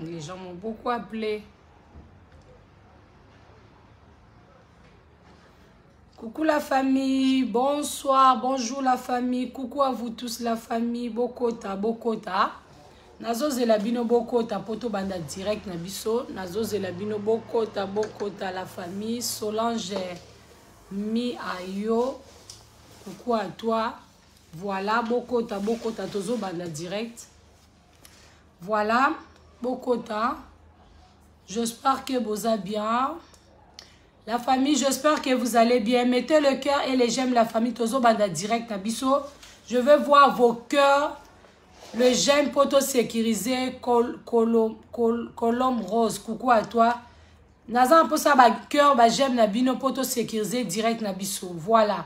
Les gens m'ont beaucoup appelé. Coucou la famille, bonsoir, bonjour la famille, coucou à vous tous la famille, bokota, bokota. Nazozela bino bokota poto banda direct na biso, nazozela bino bokota, bokota la famille, Solange mi ayo, coucou à toi. Voilà, bokota, bokota tozo banda direct. Voilà, bokota. J'espère que vous allez bien. La famille, j'espère que vous allez bien. Mettez le cœur et les j'aime la famille. Tozo banda direct na biso. Je veux voir vos cœurs. Le j'aime poto sécurisé. Col, col, col, colombe rose. Coucou à toi. Naza mposa ba cœur ba j'aime na bino poto sécurisé direct na biso. Voilà.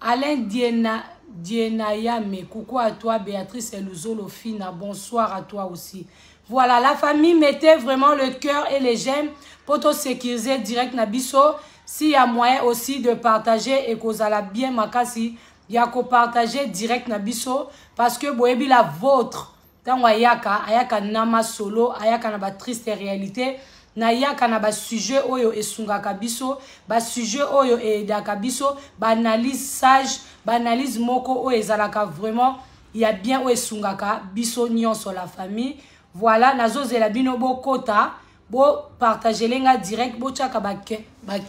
Alain Diena Dienayame, coucou à toi Béatrice Eluzolo Fina, bonsoir à toi aussi. Voilà, la famille, mettez vraiment le cœur et les j'aime pour te sécuriser direct na biso. S'il y a moyen aussi de partager et kozala bien makasi, ya ko partager direct na biso parce que boyebi la vôtre. Tango ayaka, ayaka na masolo, ayaka na ba triste réalité, nayaka na ba sujet oyo esungaka biso, ba sujet oyo eedaka biso, ba analyse sage, ba analyse moko oyo ezalaka vraiment ya bien oyo esungaka biso nyonso la famille. Voilà, nazozela bino bokota, bo partager nga direct, botiaka ba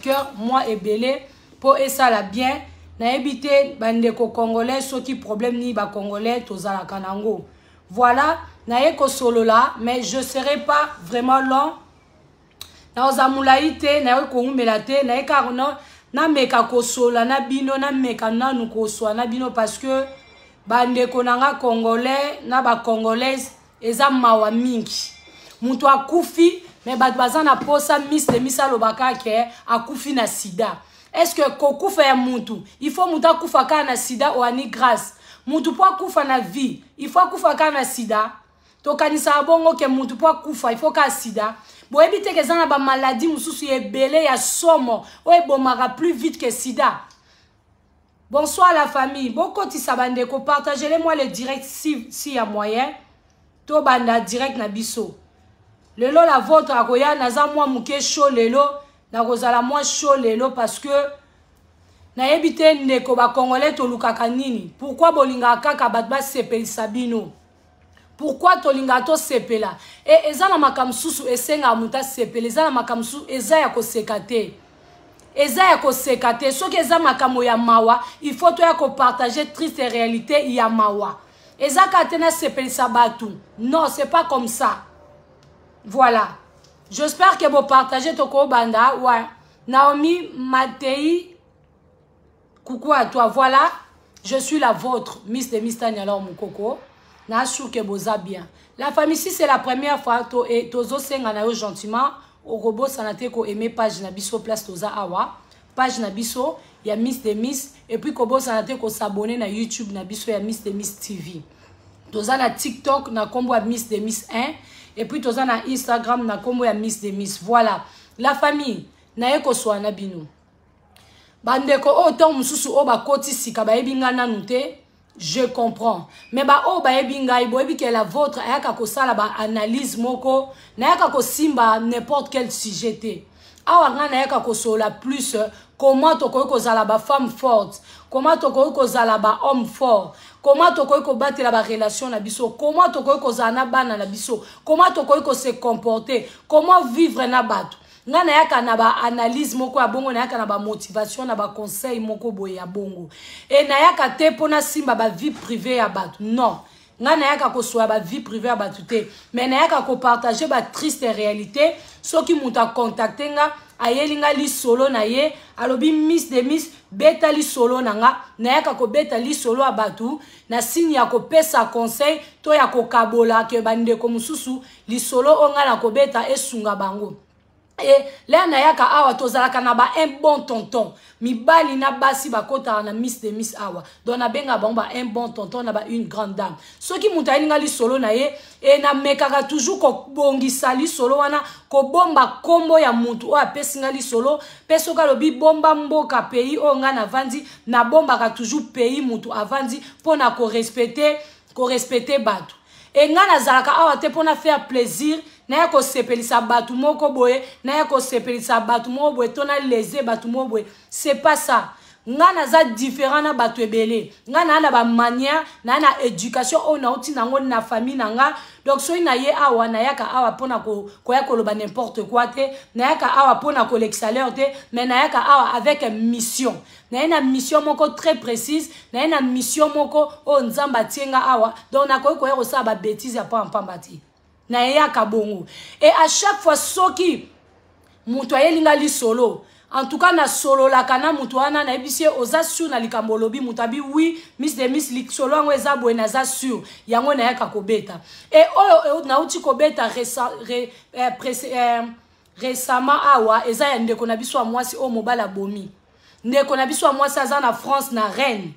cœur moi ebele po esala bien. Nayebi te bandeko congolais soki problème ni ba congolais tozalaka nango. Voilà, naye kosolola mais je serai pas vraiment long. Naoza molai te, naye koumela te, naye kaka nameka kosolola na bino, nameka nanu koswa na bino parce que bandeko nanga congolais na ba congolaise eza mawa mingi. Mutu akufi mais bato baza na posa miss de miss alobaka ke akufi na sida. Est-ce que kokufa ya mutu, il faut mutu akufa kaka na sida o ani grâce? Mutu po akufa na vie, il faut akufa kaka na sida. Tokanisa bongo ke mutu po akufa, il faut kaka sida. Boyebi te ke eza na ba maladie mususu ebele ya somo oyo ebomaka plus vite que sida. Bonsoir la famille. Bokotisa bandeko, partagez-moi le direct si si ya moyen. To banda direct na biso. Lelo la vôtre akoya naza mwa muke chaud lelo, nakozala mwa chaud lelo parce que nayebi te ndeko ba congolais tolukaka nini? Pourquoi bolingaka kaka bato basepelisa bino? Pourquoi tolingaka tosepela? E eza na makambo mosusu esengaka moto asepela, eza na makambo mosusu eza ya koseka te. Eza ya koseka te. Soki eza makambo ya mawa, il faut toya kopartager triste réalité ya mawa. Eza kaka te nasepelisa bato. Non, c'est pas comme ça. Voilà. J'espère que vous partagez tokobanda. Ouais. Naomi Matei, coucou à toi. Voilà, je suis la vôtre, Miss de Miss Tania alors Mukoko. Na sûr que boza bien. La famille, si c'est la première fois, to et tozo senga na yo gentiment, au robot sanate ko aimer page na biso place toza awa. Page na biso ya Miss de Miss et puis kobo sanate ko s'abonner na YouTube na biso ya Miss de Miss TV. Toza na TikTok na kombo ya Miss de Miss 1 et puis toza na Instagram na kombo ya Miss de Miss. Voilà. La famille, naye koswana na bino. Bandeko oyo ntango mosusu oyo bakoti sika bayebi nga nanu te, je comprends. Mais ba oyo bayebi ngai, boyebi ke la vôtre ayaka kosala ba analyse moko, nayaka kosimba n'importe quel sujet te. Awa nga nayaka kosolola plus comment tokoki kozala ba femme forte, comment tokoki kozala ba homme fort, comment tokoki kobatela ba relation na biso, comment tokoki kozala na bana na biso, comment tokoki ko se comporter, comment vivre na bato. Nga nayaka na ba analyse moko ya bongo, nayaka na ba motivation, na ba conseil moko boye ya bongo. E nayaka te mpona simba ba vie privée ya bato. Non. Nga nayaka kosoya ba vie privée ya bato te. Mais nayaka kopartager ba triste réalité. Soki moto a contacté nga, ayeli nga lisolo na ye, alobi Miss de Miss, beta lisolo na nga, nayaka kobeta lisolo ya bato, na signe ya kopesa conseil to ya kokabola ke bandeko mosusu lisolo oyo nga na kobeta esunga bango. E lea nayaka awa tozalaka na ba un bon tonton, mibali na basi bakotaka na Miss de Miss awa, donc nabenga bango ba un bon tonton na ba une grande dame. Soki moto ayeli nga lisolo na ye, e namekaka toujours kobongisa lisolo wana, kobomba kombo ya motu oyo apesi nga lisolo. Mpe soki alobi bomba mboka pays oyo nga navandi, nabombaka toujours pays motu avandi mpo na korespecte bato. E nga nazalaka awa te mpo na faire plaisir. Naya kosepelisa bato moko boye, naya kosepelisa bato moko boye, to naleze bato moko boye. C'est pas ça. Nga naza différent na bato ebele. Nga naa na bamanière, naa na éducation oyo nauti nango na famille na nga. Donc soki naye awa, nayaka awa mpona koya koloba n'importe quoi te, nayaka awa mpona kolekisa l'heure te, mais nayaka awa avec mission. Naye na mission moko très précise, naye na mission moko oyo Nzambe atie nga awa. Donc nakoki koya kosala babêtises ya pamba te. Nayeyaka bongo. Et à chaque fois soki moto ayeli nga lisolo, en tout cas nasololaka na moto wana, nayebisi ye: "Oza sûr na likambo olobi?" Moto abi: "Oui, Miss de Miss, lisolo yango eza boye, naza sûr." Yango nayaka kobeta. E oyo nauti kobeta récemment awa eza ya ndeko na biso ya mwasi oyo mobali abomi. Ndeko na biso ya mwasi aza na France, na Rennes.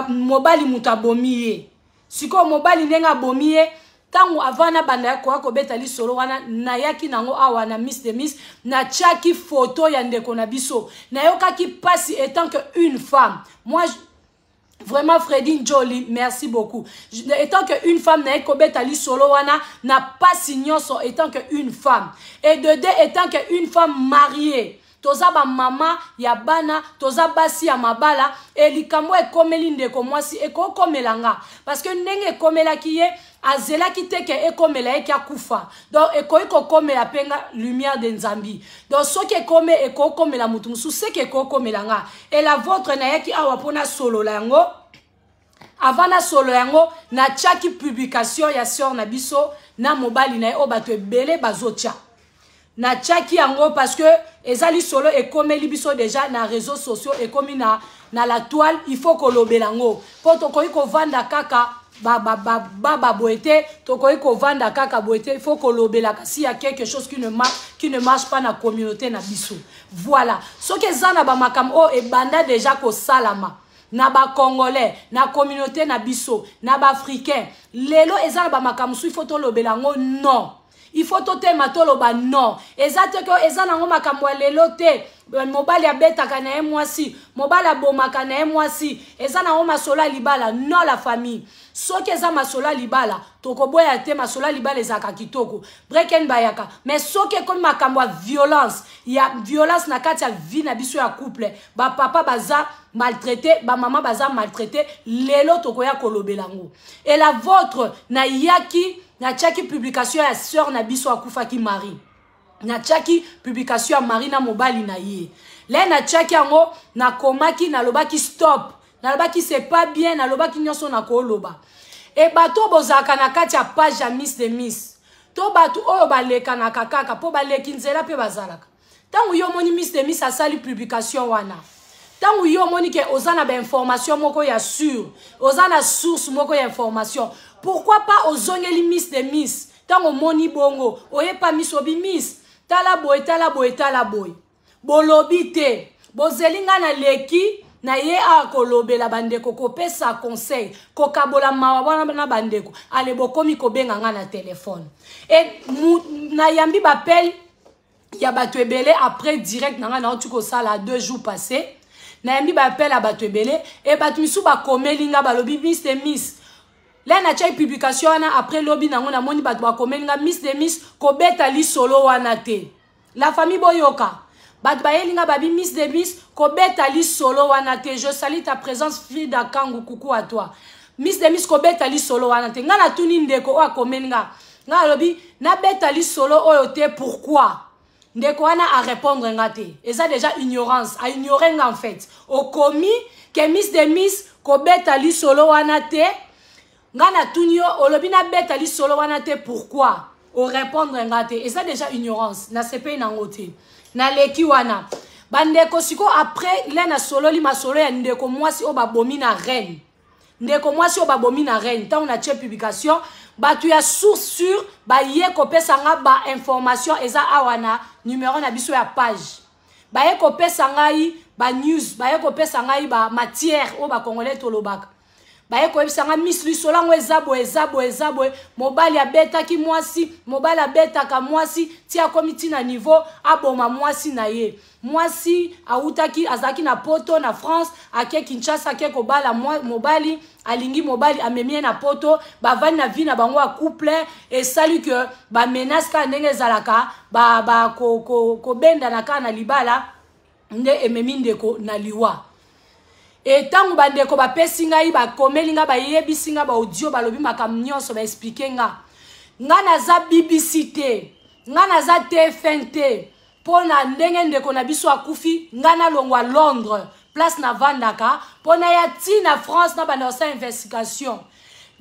Mobali moto abomi ye. Sikoyo mobali, ndenge abomi ye, ntango avant nabanda koya kobeta lisolo wana, nayaki nango awa na Miss de Miss, natiaki foto ya ndeko na biso. Nayokaki mpasi étant que une femme. Moi vraiment, Freddy Njoli, merci beaucoup. Étant que une femme, naye kobeta lisolo wana na pasi nyonso, étant que une femme, et de deux, étant que une femme mariée. Toza bamama ya bana, toza basi ya mabala. E likambo ekomeli ndeko mwasi, ekokomela nga, parce que ndenge ekomelaki ye, azelaki te ke ekomela ye ki akufa. Donc ekoki kokomela mpe nga, lumière de Nzambi. Donc soki ekome, ekokomela motu mosusu, seke ekokomela nga. E la vôtre, nayaki awa mpo nasolola yango. Avant nasolola yango, natiaki publication ya sœur na biso na mobali na ye oyo bato ebele bazotia. Natiaki yango parce que eza lisolo ekomeli biso déjà na réseaux sociaux, ekomi na la toile. Il faut kolobela yango, mpo tokoki kovanda kaka baba boye te, tokoki kovanda kaka boye te. Il faut kolobelaka s'il y a quelque chose qui ne marche pas na communauté na biso. Voilà. Soki eza na bamakambo oyo ebanda déjà kosalama na bacongolais, na communauté na biso, na baafricain, lelo eza na bamakambo mosusu, il faut tolobela yango. Non, il faut totema, toloba non. Eza te ke eza nango makambo ya lelo te. Mobali abetaka na ye mwasi, mobali abomaka na ye mwasi, eza nango masolo ya libala. Non, la famille, soki eza masolo ya libala, tokoboya te. Masolo ya libala ezalaka kitoko, breken bayaka. Mais soki ekomi makambo ya violence, ya violence na kati ya vie na biso ya couple, bapapa baza maltraité, bamama baza maltraité, lelo tokoya kolobela yango. Et la vôtre, nayaki, natiaki publication ya sœur na biso akufaki, Marie. Natiaki publication ya Marie na mobali na ye. Le natiaki yango, nakomaki, nalobaki stop, nalobaki c'est pas bien, nalobaki nyonso nakoloba. E bato bozalaka na kati ya page ya Miss de Miss, to bato oyo balekanaka kaka mpo baleki nzela mpe bazalaka, ntango yo omoni Miss de Miss asali publication wana, ntango yo omoni ke oza na bainformation moko ya sûr, oza na source moko ya information, pourquoi pas ozongeli Miss de Miss? Ntango omoni bongo, oyepa Miss, obi: "Miss, tala boye, tala boye, tala boye." Bolobi te, bozeli nga naleki na ye awa kolobela bandeko, kopesa conseil, kokabola mawa wana na bandeko. Ale bokomi kobenga nga na telefone. E nayambi baappels ya bato ebele après direct na ngai nauti kosala 2 jours passé. Nayambi baappels ya bato ebele e bato misusu bakomeli nga, balobi: "Miss de Miss." Le natiaki publication wana, après lobi nango, namoni bato bakomeli nga: "Miss de Miss, kobeta lisolo wana te." La famille, boyoka, bato bayeli nga, babi: "Miss de Miss, kobeta lisolo wana te." Je salue ta présence, Frida Kangu, coucou à toi. "Miss de Miss, kobeta lisolo wana te." Nga natuni ndeko oyo akomeli nga. Nga alobi: "Nabeta lisolo oyo te, pourquoi?" Ndeko wana arépondre nga te. Eza déjà ignorance, aignore nga en fait. Okomi ke "Miss de Miss, kobeta lisolo wana te". Nga natuni yo, olobi nabeta lisolo wana te, pourquoi orépondre nga te? Eza déjà ignorance, nasepeli nango te. Naleki wana, bandeko. Sikoyo après le nasololi masolo ya ndeko mwasi oyo babomi na Rennes, ndeko mwasi oyo babomi na Rennes, ntango natie publication, bato ya source sûre baye kopesa nga bainformation. Eza awa na numero na biso ya page. Baye kopesa ngai banews, baye kopesa ngai bamatière oyo bacongolais tolobaka. Baye koyebisa nga, Miss, lisolo yango eza boye, eza boye, eza boye. Mobali abetaki mwasi, mobali abetaka mwasi ti akomi ti na niveau aboma mwasi na ye. Mwasi awutaki, azalaki na Poto, na France, ake Kinshasa, ake kobala mobali, alingi mobali, amemi ye na Poto, bavandi na vie na bango ya couple. Esali ke bamenace kaka ndenge ezalaka, kobendana kaka na libala nde ememi ndeko na liwa. E ntango bandeko bapesi ngai, bakomeli ngai, bayebisi ngai baaudio, balobi makambo nyonso, baexpliquer nga. Nga naza BBC te, nga naza TFN te, mpo na ndenge ndeko na biso akufi, nga nalongwa Londres, place navandaka, mpo na ya ti na France na banda kosala investigation.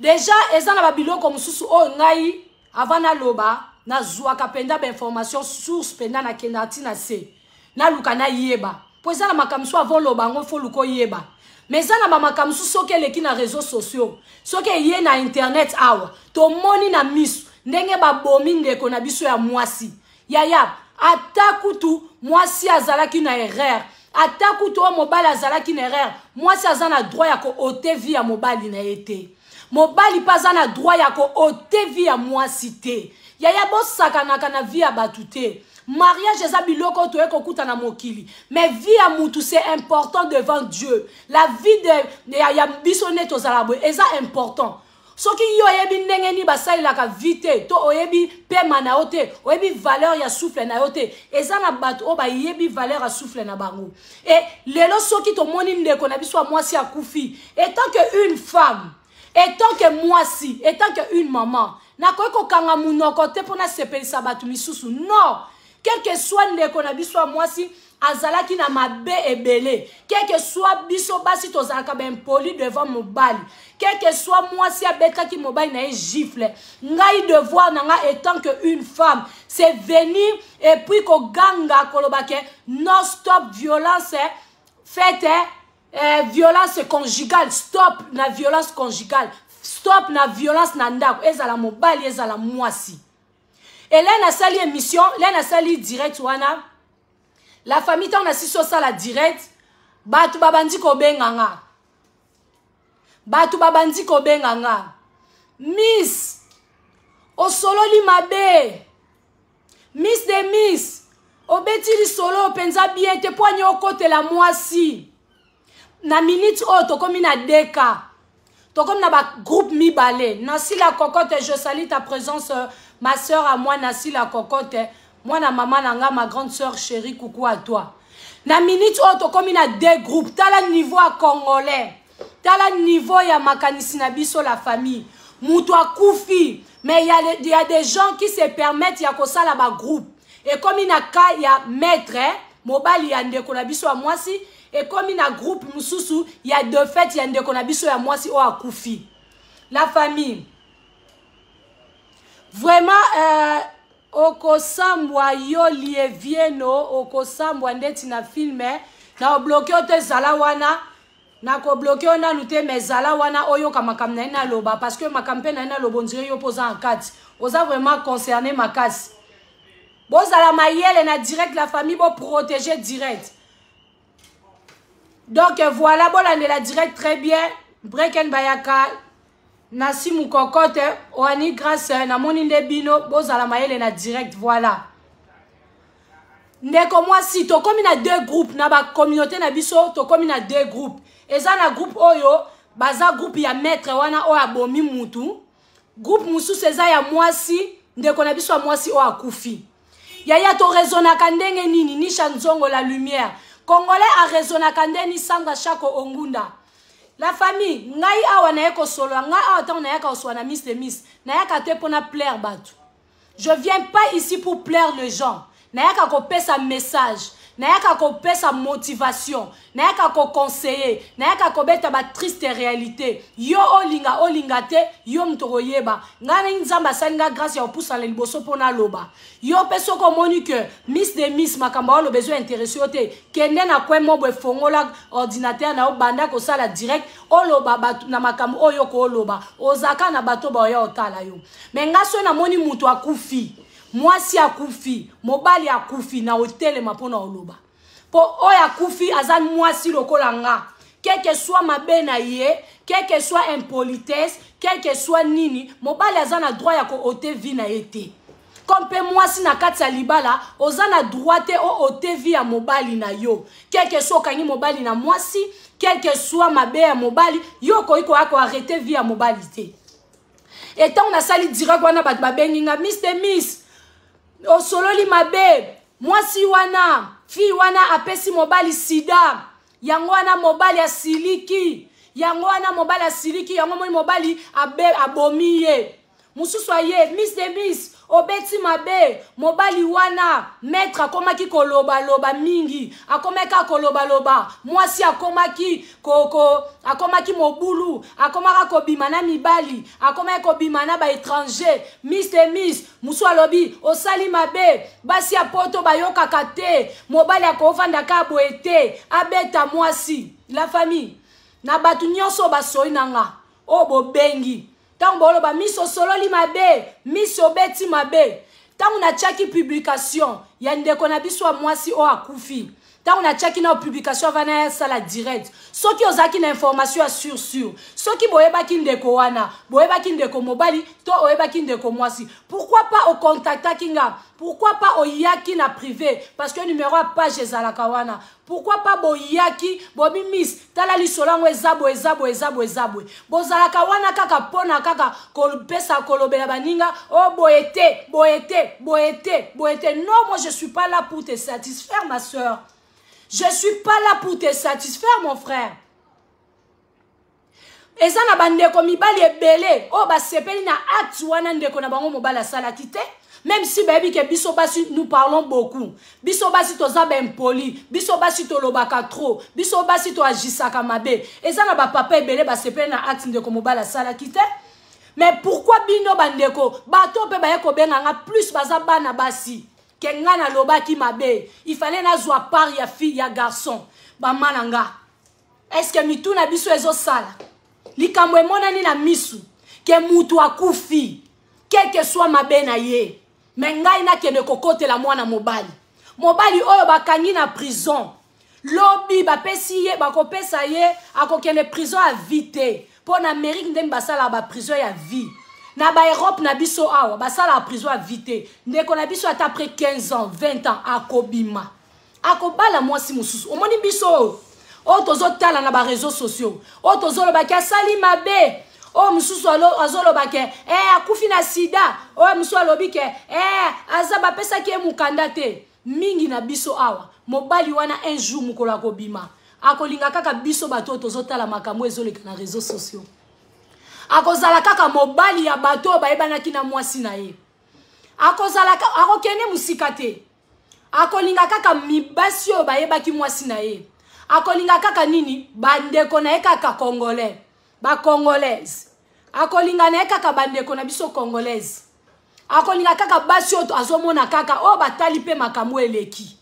Déjà eza na babiloko mosusu oyo ngai, avant naloba, nazwaka mpenza bainformation source mpenza, nakendaka ntina se naluka nayeba, mpo eza na makambo mosusu, avant oloba yango, faut luka oyeba. Mais eza na bamakambo mosusu, soki eleki na réseaux sociaux, soki eye na internet awa, tomoni na miso ndenge babomi ndeko na biso ya mwasi. Yaya, ata kutu mwasi azalaki na erreur, ata kutu oyo mobali azalaki na erreur, mwasi aza na droit ya koôter vie ya mobali na ye te. Mobali mpe aza na droit ya koôter vie ya mwasi te. Yaya, bosakanaka na vie ya bato te. Mariage eza biloko oyo toye kokuta na mokili, mais vie ya mutu, c'est important devant Dieu. La vie de, ya biso nde tozala boye eza important. Soki yo oyebi ndenge nini basalelaka vie te, to oyebi pema na yo te, oyebi valeur ya souffle na yo te, eza na bato oyo bayebi valeur ya souffle na bango. E lelo soki tomoni ndeko na biso ya mwasi akufi, étant que une femme, étant que mwasi, étant que une maman, nakoki kokanga monoko te mpo nasepelisa bato misusu. Non, quel que soit ndeko na biso ya mwasi azalaki na mabe ebele, quel que soit biso basi tozalaka baimpoli devant mobali, quel que soit mwasi abetaki mobali na ye gifle, ngai devoir na ngai étant que une femme, c'est venir et puis koganga, koloba ke non, stop violence faite, violence conjugale, stop na violence conjugale, stop na violence na ndako, ezala mobali, ezala mwasi. Ele nasali émission, le nasali direct wana, la famille. Ntango nasisi osala direct, bato babandi kobenga nga, bato babandi kobenga nga: "Miss, osololi mabe. Miss de Miss, obeti lisolo mpenza bien te. Mpo ani okotela mwasi?" Na minute oyo tokomi na deka, tokomi na bagroupe mibale. Nasila Kokote, je salue ta présence, ma sœur à moi. Nasila Kokote, mwana mama na nga, ma grande sœur chérie, coucou à toi. Na minute oyo tokomi na deux groupes. Tala niveau ya Congolais, tala niveau ya makanisi na biso, la famille. Moto akufi, mais y a des gens qui se permettent ya kosala bagroupe. Ekomi na ka ya maître, mobali ya ndeko na biso ya mwasi, ekomi na groupe mosusu ya de fait ya ndeko na biso ya mwasi oyo akufi. La famille, vraiment, okosambwa yo lievieno, okosambwa ndeti na film. Na obloquer yo te, ezala wana, nakobloquer yo nanu te, mais ezala wana, oyoka makambo na ye naloba, parce que makambo mpe na ye naloba, on dirait yo mpo oza na kati, oza vraiment concerné makasi. Bozala mayele na direct, la famille, boprotéger direct. Donc voilà, bolandela direct très bien. Breken bayaka nasi mukokote oani grâce, namoni nde bino bozala mayele na direct. Voilà, ndeko mwasi, tokomi na deux groupes na bacommunauté na biso. Tokomi na deux groupes. Eza na groupe oyo baza groupe ya maître wana oyo abomi mutu, groupe mosusu eza ya mwasi, ndeko na biso ya mwasi oyo akufi. Yaya, toraisonnaka ndenge nini? Nisha Nzongo, la lumière congolais araisonnaka ndeni? Sandra Chako Ongunda, la famille, ngai awa naye kosolola. Ngai awa, ntango nayaka kosolola na Miss de Miss, nayaka te mpona plaire bato. Je viens pas ici pour plaire les gens. Nayaka kopesa message, nayaka kopesa motivation, nayaka koconseiller, nayaka kobeta batriste réalité. Yo olinga, olinga te, yo moto koyeba. Ngai ndenge Nzambe asali nga grâce ya kopusana liboso mpo naloba. Yo mpe soki omoni ke Miss de Miss makambo aloba ezo intéresser yo te, kende na kwe mobo, efongola ordinateur na yo, banda kosala direct, oloba bato na makambo oyo kooloba. Ozalaka na bato baoya otala yo. Mais nga soki namoni moto akufi, mwasi akufi, mobali akufi, na otelema mpo na oloba, mpo oyo akufi aza mwasi lokola nga. Quel que soit mabe na ye, quel que soit impolitesse, quel que soit nini, mobali aza na droit ya ko ôter vie na ye te. Comme mpe mwasi na kati ya libala, oza na droit te o ôter vie ya mobali na yo. Quel que soit okangi mobali na mwasi, quel que soit mabe ya mobali, yo okoki koya ko arrêter vie ya mobali te. Et ntango nasali direct wana, bato babengi nga: "Miss de miss, osololi mabe. Mwasi wana, fille wana apesi mobali sida, yango wana mobali asiliki, yango wana mobali asiliki, yango moni mobali abe, abomi ye." Mosusu aye: "Miss de miss, obeti mabe. Mobali wana, maître, akomaki kolobaloba mingi, akomaki kaka kolobaloba. Mwasi akomaki ko, ko, akomaki mobulu, akomaka kobima na mibali, akomaki kobima na baétranger. Miss de miss." Mosusu alobi: "Osali mabe. Basi ya Poto bayokaka te. Mobali akovanda kaka boye te, abeta mwasi." La famille, na bato nyonso oyo basoi na nga, oyo bobengi ntango boloba: "Miss, osololi mabe. Miss, obeti mabe." Ntango natiaki publication ya ndeko na biso ya mwasi oyo akufi, ntango natiaki na publication avant nayasala direct, soki ozalaki na information ya sur sur, soki boyebaki ndeko wana, boyebaki ndeko mobali to oyebaki ndeko mwasi, pourquoi pas ocontactaki nga? Pourquoi pas oyaki na privé? Parce que numéro ya page ezalaka wana. Pourquoi pas boyaki, bobi: "Miss, tala lisolo yango eza boye, eza boye, eza boye, eza boye"? Bozalaka wana kaka mpona kaka kopesa, kolobela baninga: "O oh, boye te, boye te, boye te, boye te." Non, moi je suis pas là pour te satisfaire, ma soeur. Je suis pas là pour te satisfaire, mon frère. Eza na bandeko mibali ebele oyo basepeli na acte wana ndeko na bango mobali asalaki te, même si bayebi ke biso basi, nous parlons beaucoup. Biso basi toza baimpoli, biso basi tolobaka trop, biso basi toagisaka mabe. Eza na bapapa ebele basepeli na acte ndeko mobali asalaki te. Mais pourquoi bino bandeko, bato mpe baye kobenga nga plus, baza bana basi, ke nga nalobaki mabe, ifale nazwa part ya fille, ya garçon? Bama na nga, est-ce mitu na biso ezosala? Likambo emonani na misu ke mutu akufi, quel que soit mabe na ye, me ngai nakende kokotela mwana mobali, mobali oyo bakangi na prison. Lobi bapesi ye, bakopesa ye, akokende prison ya vie te, mpo na Amérique ndenge basalaka baprison ya vie, na baEurope na biso awa basalaka prison ya vie te. Ndeko na biso, ata après 15 ans, 20 ans, akobima, akobala mwasi mosusu. Omoni biso oyo, oyo tozotala na baréseaux sociaux, oyo tozolobaki asali mabe, oyo mosusu azoloba ke eh, akufi na sida, oyo mosusu alobi ke eh, aza bapesaki ye mokanda te. Mingi na biso awa, mobali wana un jour, mokolo akobima, akolinga kaka biso bato oyo tozotala makambo ezoleka na réseaux sociaux. Akozala kaka mobali ya bato oyo bayebanaki na mwasi na ye. Akozala, akokende mosika te. Akolinga kaka mibasi oyo bayebaki mwasi na ye. Akolinga kaka nini, bandeko na ye kaka congolais, bacongolaise. Akolinga na ye kaka bandeko na biso congolaise. Akolinga kaka basi oyo azomona kaka, oyo batali mpe makambo eleki.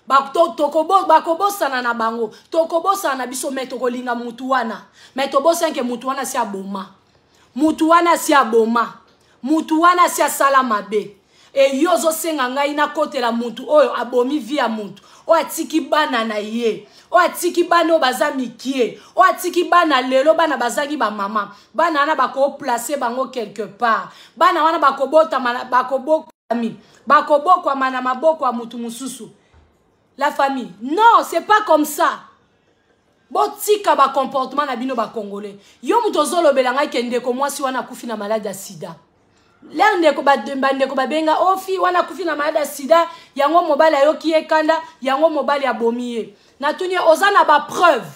Bakobosana na bango, tokobosana na biso, me tokolinga mutu wana. Me tobosana mutu wana si aboma mutu wana, si aboma mutu wana, si asala mabe. E yo ozosenga ngai nakotela mutu oyo abomi vie ya mutu, oyo atiki bana na ye, oyo atiki bana oyo baza mikie, oyo atiki bana lelo, bana bazangi bamama. Bana wana bakoplace bango quelque part. Bana wana bakobotama, bakobokami, bakobokwama na maboko ya mutu mosusu. La famille, non, c'est pas comme ça. Botika bacomportement na bino bacongolais. Yo moto ozolobela ngai ke ndeko mwasi wana akufi na maladi ya sida, lere ndeko, bandeko babenga ofi wana akufi na maladi ya sida, yango mobali ayoki ye kanda, yango mobali abomi ye. Natuni ye: oza na bapreuve?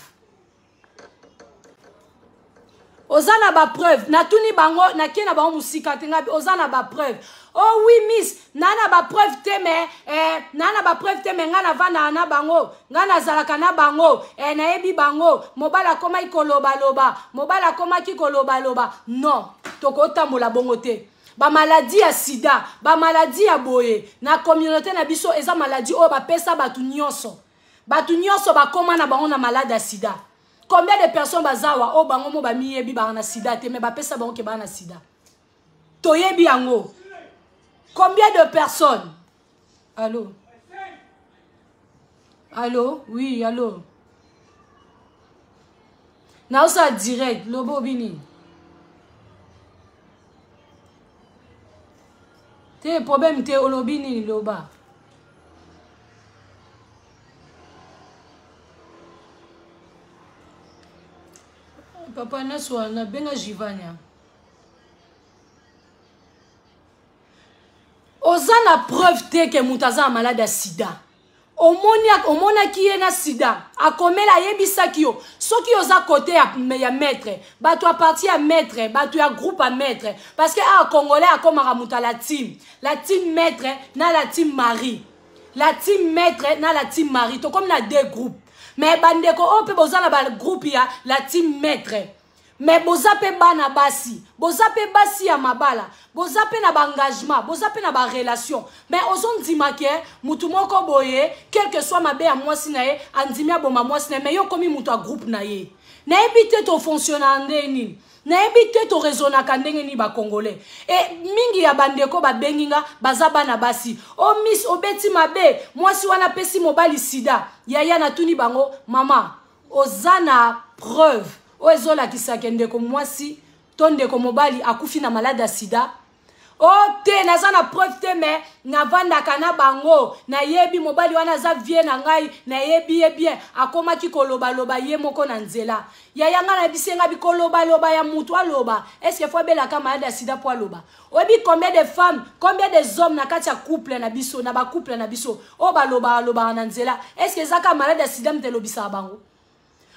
Oza na bapreuve? Natuni bango, nakie na bango mosika te. Ngabi: "Oza na bapreuve?" "Oh oui, miss, naa na bapreuve te, me eh, naa na bapreuve te, me ngai navandaka na bango, ngai nazalaka na bango, eh, nayebi bango. Mobali akomaki kolobaloba, mobali akomaki kolobaloba." Non, tokotambola bongo te. Bamaladi ya sida, bamaladi ya boye na communauté na biso, eza maladi oyo bapesa bato nyonso. Bato nyonso bakóma na bango na maladi ya sida. Combien de personnes baza awa oyo bango mo bamiyebi baka na sida te, me bapesa bango ke baa na sida? Toyebi yango. Combien de personnes? Allo, allo, oui, allo. Naosala direct, loba obi nini? Te problème te, olobi nini loba. Papa naswa nabenga Jivania. Oza na preuve te ke moto aza na malade ya sida. Omoni omonaki ye na sida akomela ayebisaki yo soki oza kote ya, ya maître bato ya parti ya maître bato ya groupe ya maître parce que awa congolais akomaka moto ya la team la team maître na la team marie la team maître na la team marie tokomi na deux groupes mais bandeko oyo mpe boza na bagroupe ya la team maître Mais boza pe bana basi, boza pe basi ya mabala, boza pe na ba engagement, boza pe na ba relation. Mais ozo ndima ke mutu moko boye, quel que soit mabe ya mwasi na ye, andimi aboma mwasi na ye, mais yo okomi mutu ya groupe na ye. Nayebi te to fonctionnaka ndenge nini. Nayebi te to raisonnaka ndenge nini ba Congolais. Et mingi ya bandeko babengi nga baza bana basi. Oh miss obeti mabe, mwasi wana apesi mobali sida. Yaya natuni bango, mama, Oza na preuve oyo ezolakisa ke ndeko mwasi to ndeko mobali akufi na malade ya sida? O oh, te, naza na preuve te, me navandaka na bango, nayebi mobali wana aza vie na ngai, nayebi ye bien, akomaki kolobaloba ye moko na nzela. Yaya ngai nayebisi ye ngai bikolobaloba ya mutu aloba, est ce que fo abelaka malade ya sida po aloba? Oyebi combien de femmes, combien des hommes na kati ya couple na biso, na ba couple na biso, oyo balobaka lobaka na nzela, est-ce que eza kaka malade ya sida moto elobisaka bango?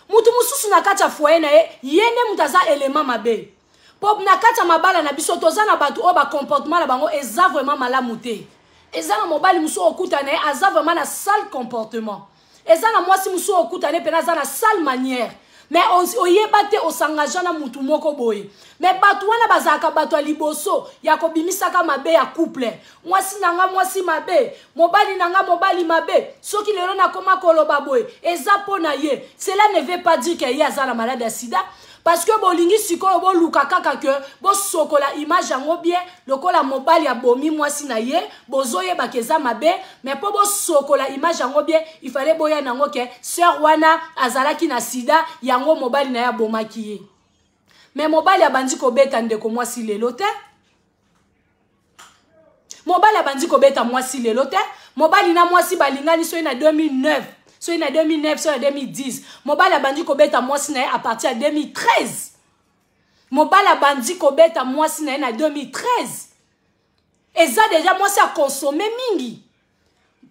Mutu mosusu na kati ya foyer na ye, ye nde mutu aza element mabe. Po na kati ya mabala na biso toza na bato oyo ba comportement na bango eza vraiment malamu te. Eza na mobali mosusu okuta na ye aza vraiment na sale comportement. Eza na mwasi mosusu okuta na ye pena aza na sale manière. Mais oyeba te osangagea na mutu moko boye. Mais bato wana bazalaka bato ya liboso ya kobimisaka mabe ya couple. Mwasi na nga mwasi mabe, mobali na nga mobali mabe. Soki lelo nakoma koloba boye, eza mpo na ye. Cela ne veut pas dire que ye aza na malade ya sida. Parce que bolingi sikoyo boluka kaka que bosokola image yango bien lokola mobali abomi mwasi na ye, bozoyeba ke eza mabe, mais po bosokola image yango bien, il fallait boya nango ke sœur wana azalaki na sida, yango mobali na ye abomaki ye. Mais mobali abandi kobeta ndeko mwasi lelo te. Mobali abandi kobeta mwasi lelo te. Mobali na mwasi balingani soki na 2009, soki na 2009, soki na 2010. Mobali abandi kobeta mwasi na ye à partir ya 2013. Mobali abandi kobeta mwasi na ye na 2013. Eza deja mwasi a consommer mingi.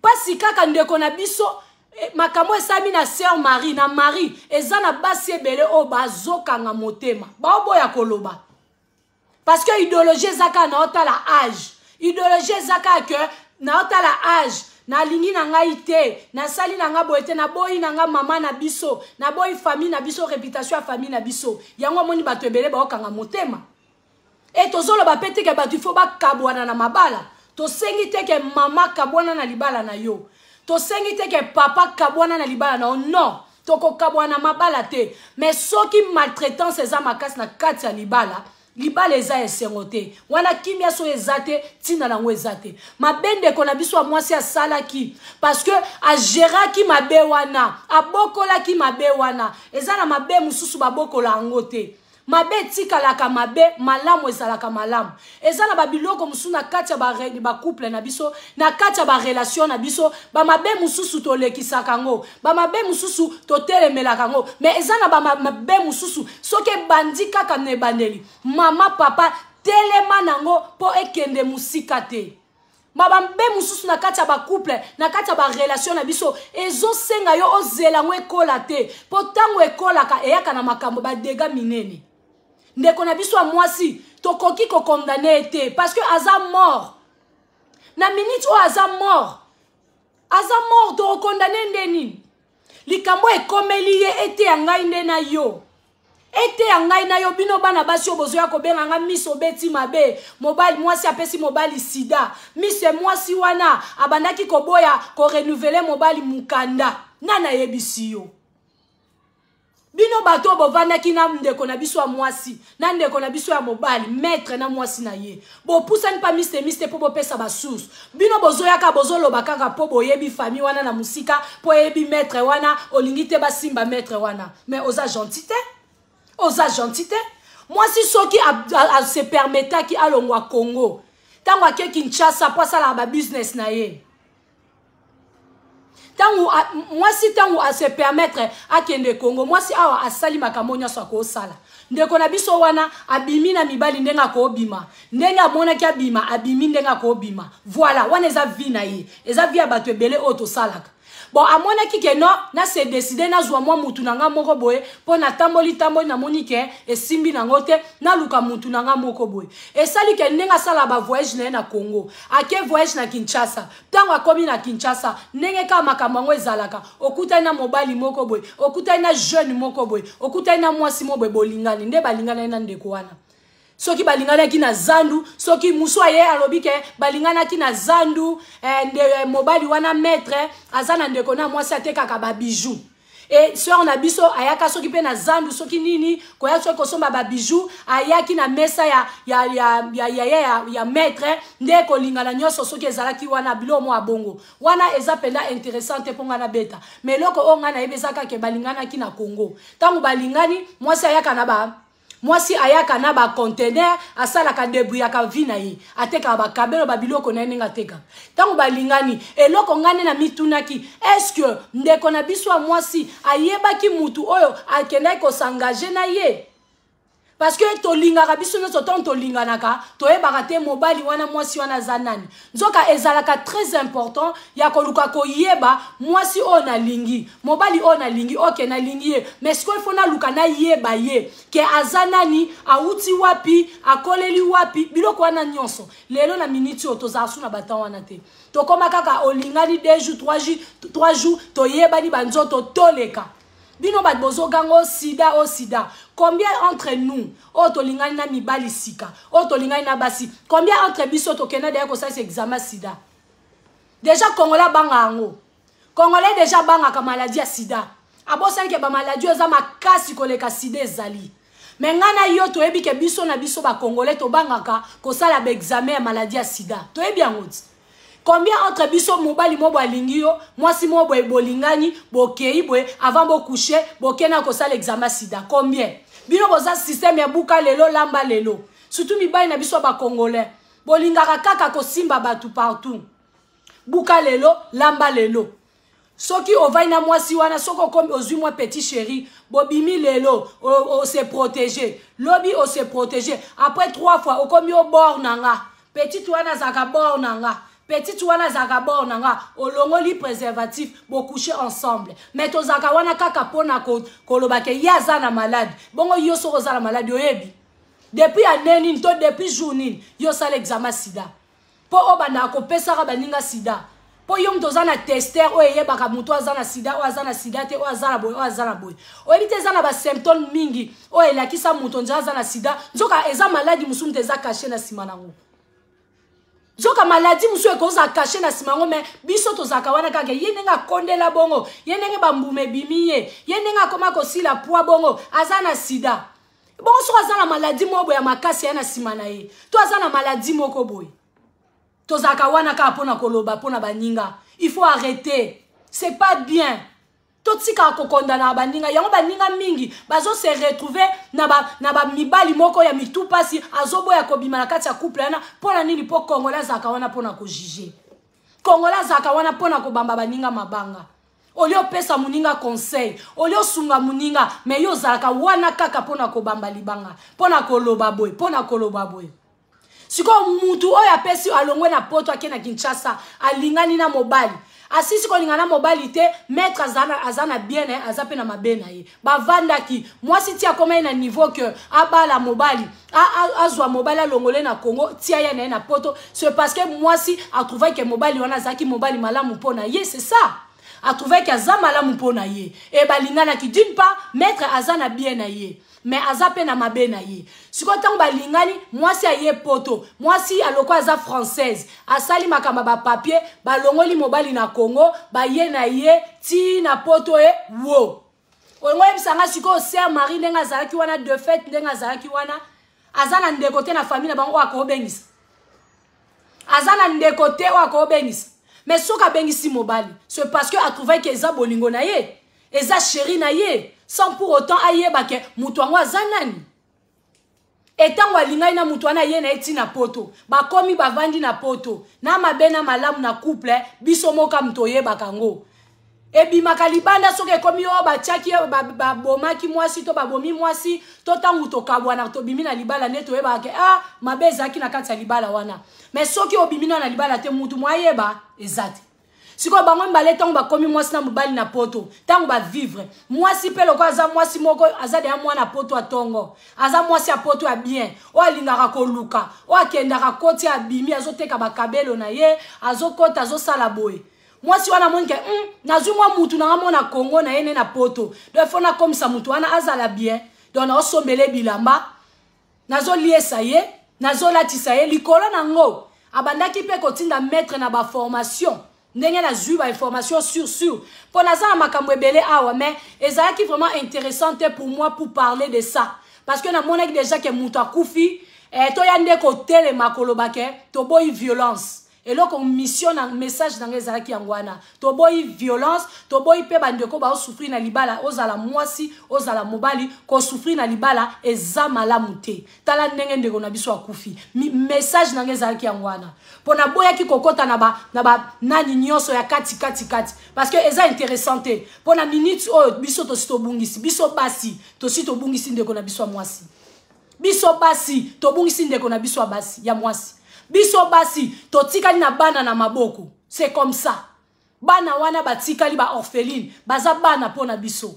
Pasi kaka ndeko na biso, makambo esami na sœur Marie, na Marie, eza na basi ebele oyo bazokanga motema. Baoboya koloba. Parce que idéologie eza kaka na otala âge. Idéologie eza kaka que na otala âge. Nalingi na ngai te, nasali na ngai boye te, naboyi na ngai mama na biso, naboyi famille na biso, réputation ya famille na biso. Yango omoni bato ebele baokanga motema. E tozoloba pe te ke bato il faut bakabwana na mabala. Tosengi te ke mama kabwana na libala na yo. Tosengi te ke papa kabwana na libala na yo. Non, tokokabwana mabala te. Mais soki maltraitance eza makasi na kati ya libala, libala eza esengo te. Wana kimia so eza te, tina nango eza te. Mabe ndeko na biso ya mwasi asalaki parce que agéraki mabe wana, abokolaki mabe wana. Eza na mabe mosusu babokola yango te. Mabe etikalaka mabe, malamu ezalaka malamu. Eza na ba biloko mosusu na kati ya ba couple na biso, na kati ya ba relation na biso, ba mabe mosusu tolekisaka yango, ba mabe mosusu totelemelaka yango. Mais eza na ba mabe mosusu soki ebandi kaka na ebandeli, mama papa telema nango po ekende mosika te. Mabe mosusu na kati ya ba couple, na kati ya ba relation na biso, ezosenga yo ozela yango ekola te, po ntango ekolaka eyaka na makambo ba dégâts minene. Ndeko na biso ya mwasi tokoki kokondane ye te parce que aza mort. Na minute oyo aza mort, aza mort, tokokondane nde nini? Likambo ekomeli ye ete ya ngai nde na yo. Ete ya ngai na yo, bino bana basi oyo bozoya kobenga nga miso obeti mabe, mobali mwasi apesi mobali sida. Miso mwasi wana abandaki koboya ko renouveler mobali mukanda. Nani ayebisi yo? Bino bato oyo bovandaki na ndeko na biso ya mwasi, na ndeko na biso ya mobali, maître na mwasi na ye. Bopusani pa miste miste po bopesa ba source. Bino bozoyaka bozoloba kaka po boyebi famille wana na musika, po yebi maître wana, olingi te basimba maître wana. Mais oza gentil te. Oza gentil te. Mwasi soki ase permetaki alongwa Congo, ntango ake Kinshasa mpo asalaka babusiness na ye, ntango mwasi, ntango ase permettre akende Congo, mwasi awa asali makambo nyonso akosala. Ndeko na biso wana abimi na mibali ndenge akobima, ndenge amonaki abima, abimi ndenge akobima. Voilà, wana eza vie na ye, eza vie ya bato ebele oyo tosalaka. Bon, amonaki ke non, na se décide nazwa mwa mutu na nga moko boye, mpo natamboli tamboli, namoni ke esimbi nango te, naluka mutu na nga moko boye. Esali ke ndenge asala bavoyage na ye na Congo, ake voyage na Kinshasa. Ntango akomi na Kinshasa, ndenge kaka makambo yango ezalaka, okutani na mobali moko boye, okutani na jeune moko boye, okutani na mwasi moko boye, bolingani. Nde balingani ye na ndeko wana. Soki balinganaki na zandu, soki musu aye alobi ke balinganaki na zandu, nde, mobali wana maître aza na ndeko na mwasi atekaka babijou. E sœur na biso ayaka soki mpe na zandu, soki nini, koya soki kosomba babijou, ayaki na mesa ya maître. Nde kolingana nyonso soki ezalaki wana, biloko mwa bongo wana eza mpenza intéressant te mpo ngai nabeta. Mais eloko oyo ngai nayebi eza kaka balinganaki na Congo. Ntango balingani, mwasi ayaka na bacontener, asalaka, débrouillaka vie na ye, atekaka bakabelo, babiloko na ye ndenge atekaka. Ntango balingani, eloko ngai nde na mitunaki: est-ce que ndeko na biso ya mwasi ayebaki mutu oyo akendaki kos'engager na ye? Parce que tolingaka biso nyonso, ntango tolinganaka, toyebaka te mobali wana, mwasi wana aza nani. Nzoka ezalaka très important ya koluka koyeba mwasi oyo nalingi, mobali oyo nalingi. Ok, nalingi ye, mais sikoyo ifo naluka nayeba ye ke aza nani, awuti wapi, akoleli wapi, biloko wana nyonso. Lelo na miniti oyo tozala su na batan wana te. Tokóma kaka olingani 2 jours, 3 jours, 3 jours, toyebani banzoto, toleka. Bino bato bozoganga o sida, o sida. Combien entre nous oyo tolingani na mibali sika, oyo tolingani na basi, combien entre biso tokenda deya kosalisa examen sida? Déjà Congolais abanga yango. Congolais déjà abangaka maladie ya sida, abosani ke bamaladie oyo eza makasi koleka sida ezali. Mais ngai na yo toyebi ke biso na biso bacongolais tobangaka kosala baexamen ya maladie ya sida, toyebi yango ti. Combien entre biso, mobali mo boye alingi yo, mwasi mo boye bolingani, bokei boye, avant bocoucher, bokei na kosala examen sida? Combien? Bino boza système ya buka lelo, lamba lelo. Surtout mibali na biso bacongolais, bolingaka kaka kosimba bato partout, buka lelo, lamba lelo. Soki ovai na mwasi wana, soki okomi ozwi mwa petit chéri, bobimi lelo, ose protéger, lobi ose protéger, après trois fois okomi obord na nga, petite wana azalaka bord na nga, petite wana azalaka bord na nga, olongoli préservatif, bocoucher ensemble. Mais tozalaka wana kaka mpona koloba ke ye aza na maladie. Bongo yo soki oza na maladie, oyebi depuis année nini to depuis jour nini yo osala examen sida mpo obandaka kopesaka baninga sida? Mpo yo moto oza na tester oyo eyebaka moto aza na sida, oyo aza na sida te, oyo aza na boye, oyo aza na boye, oyebi te. Eza na basymptôme mingi oyo elakisa moto nzela aza na sida. Nzoka eza maladie mosusu moto eza caché na nsima nango. Nzoka maladie mosusu ekozala caché na nsima yango. Mais biso tozalaka wana kaka ye ndenge akondela bongo, ye ndenge bambuma ebimi ye, ye ndenge akoma kosila poids bongo, aza na sida. Bongo soki aza na maladie moko boye ya makasi ya na nsima na ye, to aza na maladie moko boye, tozalaka wana kaka mpona koloba mpona baninga. Il faut arrêter, c'est pas bien. Totikaka kokondana na baninga yango. Baninga mingi bazose retrouver na bamibali ba moko ya mitu mpasi, azoboya kobima na kati ya couple wana. Mpo na nini? Mpo Congolais azalaka wana mpona kojuger. Congolais azalaka wana mpona kobamba baninga mabanga. Olie opesa moninga conseil, olie osunga moninga, mais yo ozalaka wana kaka mpona kobamba libanga, mpona koloba boye, mpona koloba boye. Sikoyo mutu oyo apesi alongwe na Poto, ake na Kinshasa, alingani na mobali, asisi kolinga na mobali te. Maître aza na bien na ye, aza mpe na mabe na ye. Bavandaki, mwasi ti akoma ye na niveau ke abala mobali, azwa mobali, alongole na Congo, tia ye na ye na Poto. C'est parce que mwasi atrouvaki ke mobali wana azalaki mobali malamu mpo na ye. C'est ça, atrouvaki aza malamu mpo na ye e balinganaki. D'une part, maître aza na bien na ye, mais aza mpe na mabe na ye. Sikoyo ntango balingani, mwasi aye Poto, mwasi aloko aza française, asali makambo ya bapapier, balongoli mobali na Congo, baye na ye ti na Poto. E wo olingo oyebisanga sikoyo, sœur Marie, ndenge azalaki wana, de fait ndenge azalaki wana, aza na ndeko te na famille na bango oyo akobengisa? Aza na ndeko te oyo akobengisa? Mais soki abengisi mobali, c'est parce que atrouvaki eza bolingo na ye. Eza chéri na ye sans pour autant ayeba ke moto yango aza nani. Etango alingaki na moto wana, ye na ye ntina poto, bakomi bavandi na poto na mabe na malamu na couple. Biso moka moto oyebaka yango ebimaka libanda. Soki ekomi oyo batiaki, babomaki mwasi to babomi mwasi to ntango tokabwana, tobimi na libala, nde toyebaka ke ah, mabe ezalaki na kati ya libala wana. Mais soki obimi na libala te, mutu mo ayeba eza te. Sikoyo bango mibale, ntango bakomi mwasi na mobali na poto, ntango bavivre, mwasi mpe lokola aza mwasi moko aza deya mwana poto atongo, aza mwasi ya poto ya bien, oyo alingaka koluka, oyo akendaka koti, abimi, azoteka bakabelo na ye, azokota, azosala boye. Mwasi wana amoni ke nazwi mwa mutu nanga mona Kongo na ye ne na poto, donc fo nakomisa mutu wana azala bien. Donc naosombele bilamba, nazoliesa ye, nazolatisa ye. Likolo nango abandaki mpe kotinda maître na baformation. Ndenge nazwi bainformation sur sur, mpo naza na makambo ebele awa, mais ezalaki vraiment intéressant te pour moi pour parler de ça, parce que namonaki déjà ke moto akufi. Toya nde kotelema koloba ke toboyi violence. Eloko mission na message na ngai ezalaki yango wana: toboyi violence, toboyi mpe bandeko baosouffrir na libala. Ozala mwasi, ozala mobali, kosouffrir na libala eza malamu te. Tala ndenge ndeko na biso akufi. Message na ngai ezalaki yango wana, mpo naboyaki kokɔta na ba nani nyonso ya kati kati kati, parce que eza intéressant te. Mpo na minute oyo, biso tosi tobungisi, biso basi tosi tobungisi ndeko na biso ya mwasi. Biso basi tobungisi ndeko na biso ya basi, ya mwasi. Biso basi totikali na bana na maboko. C'est comme ça, bana wana batikali baorpheline, baza bana mpo na biso.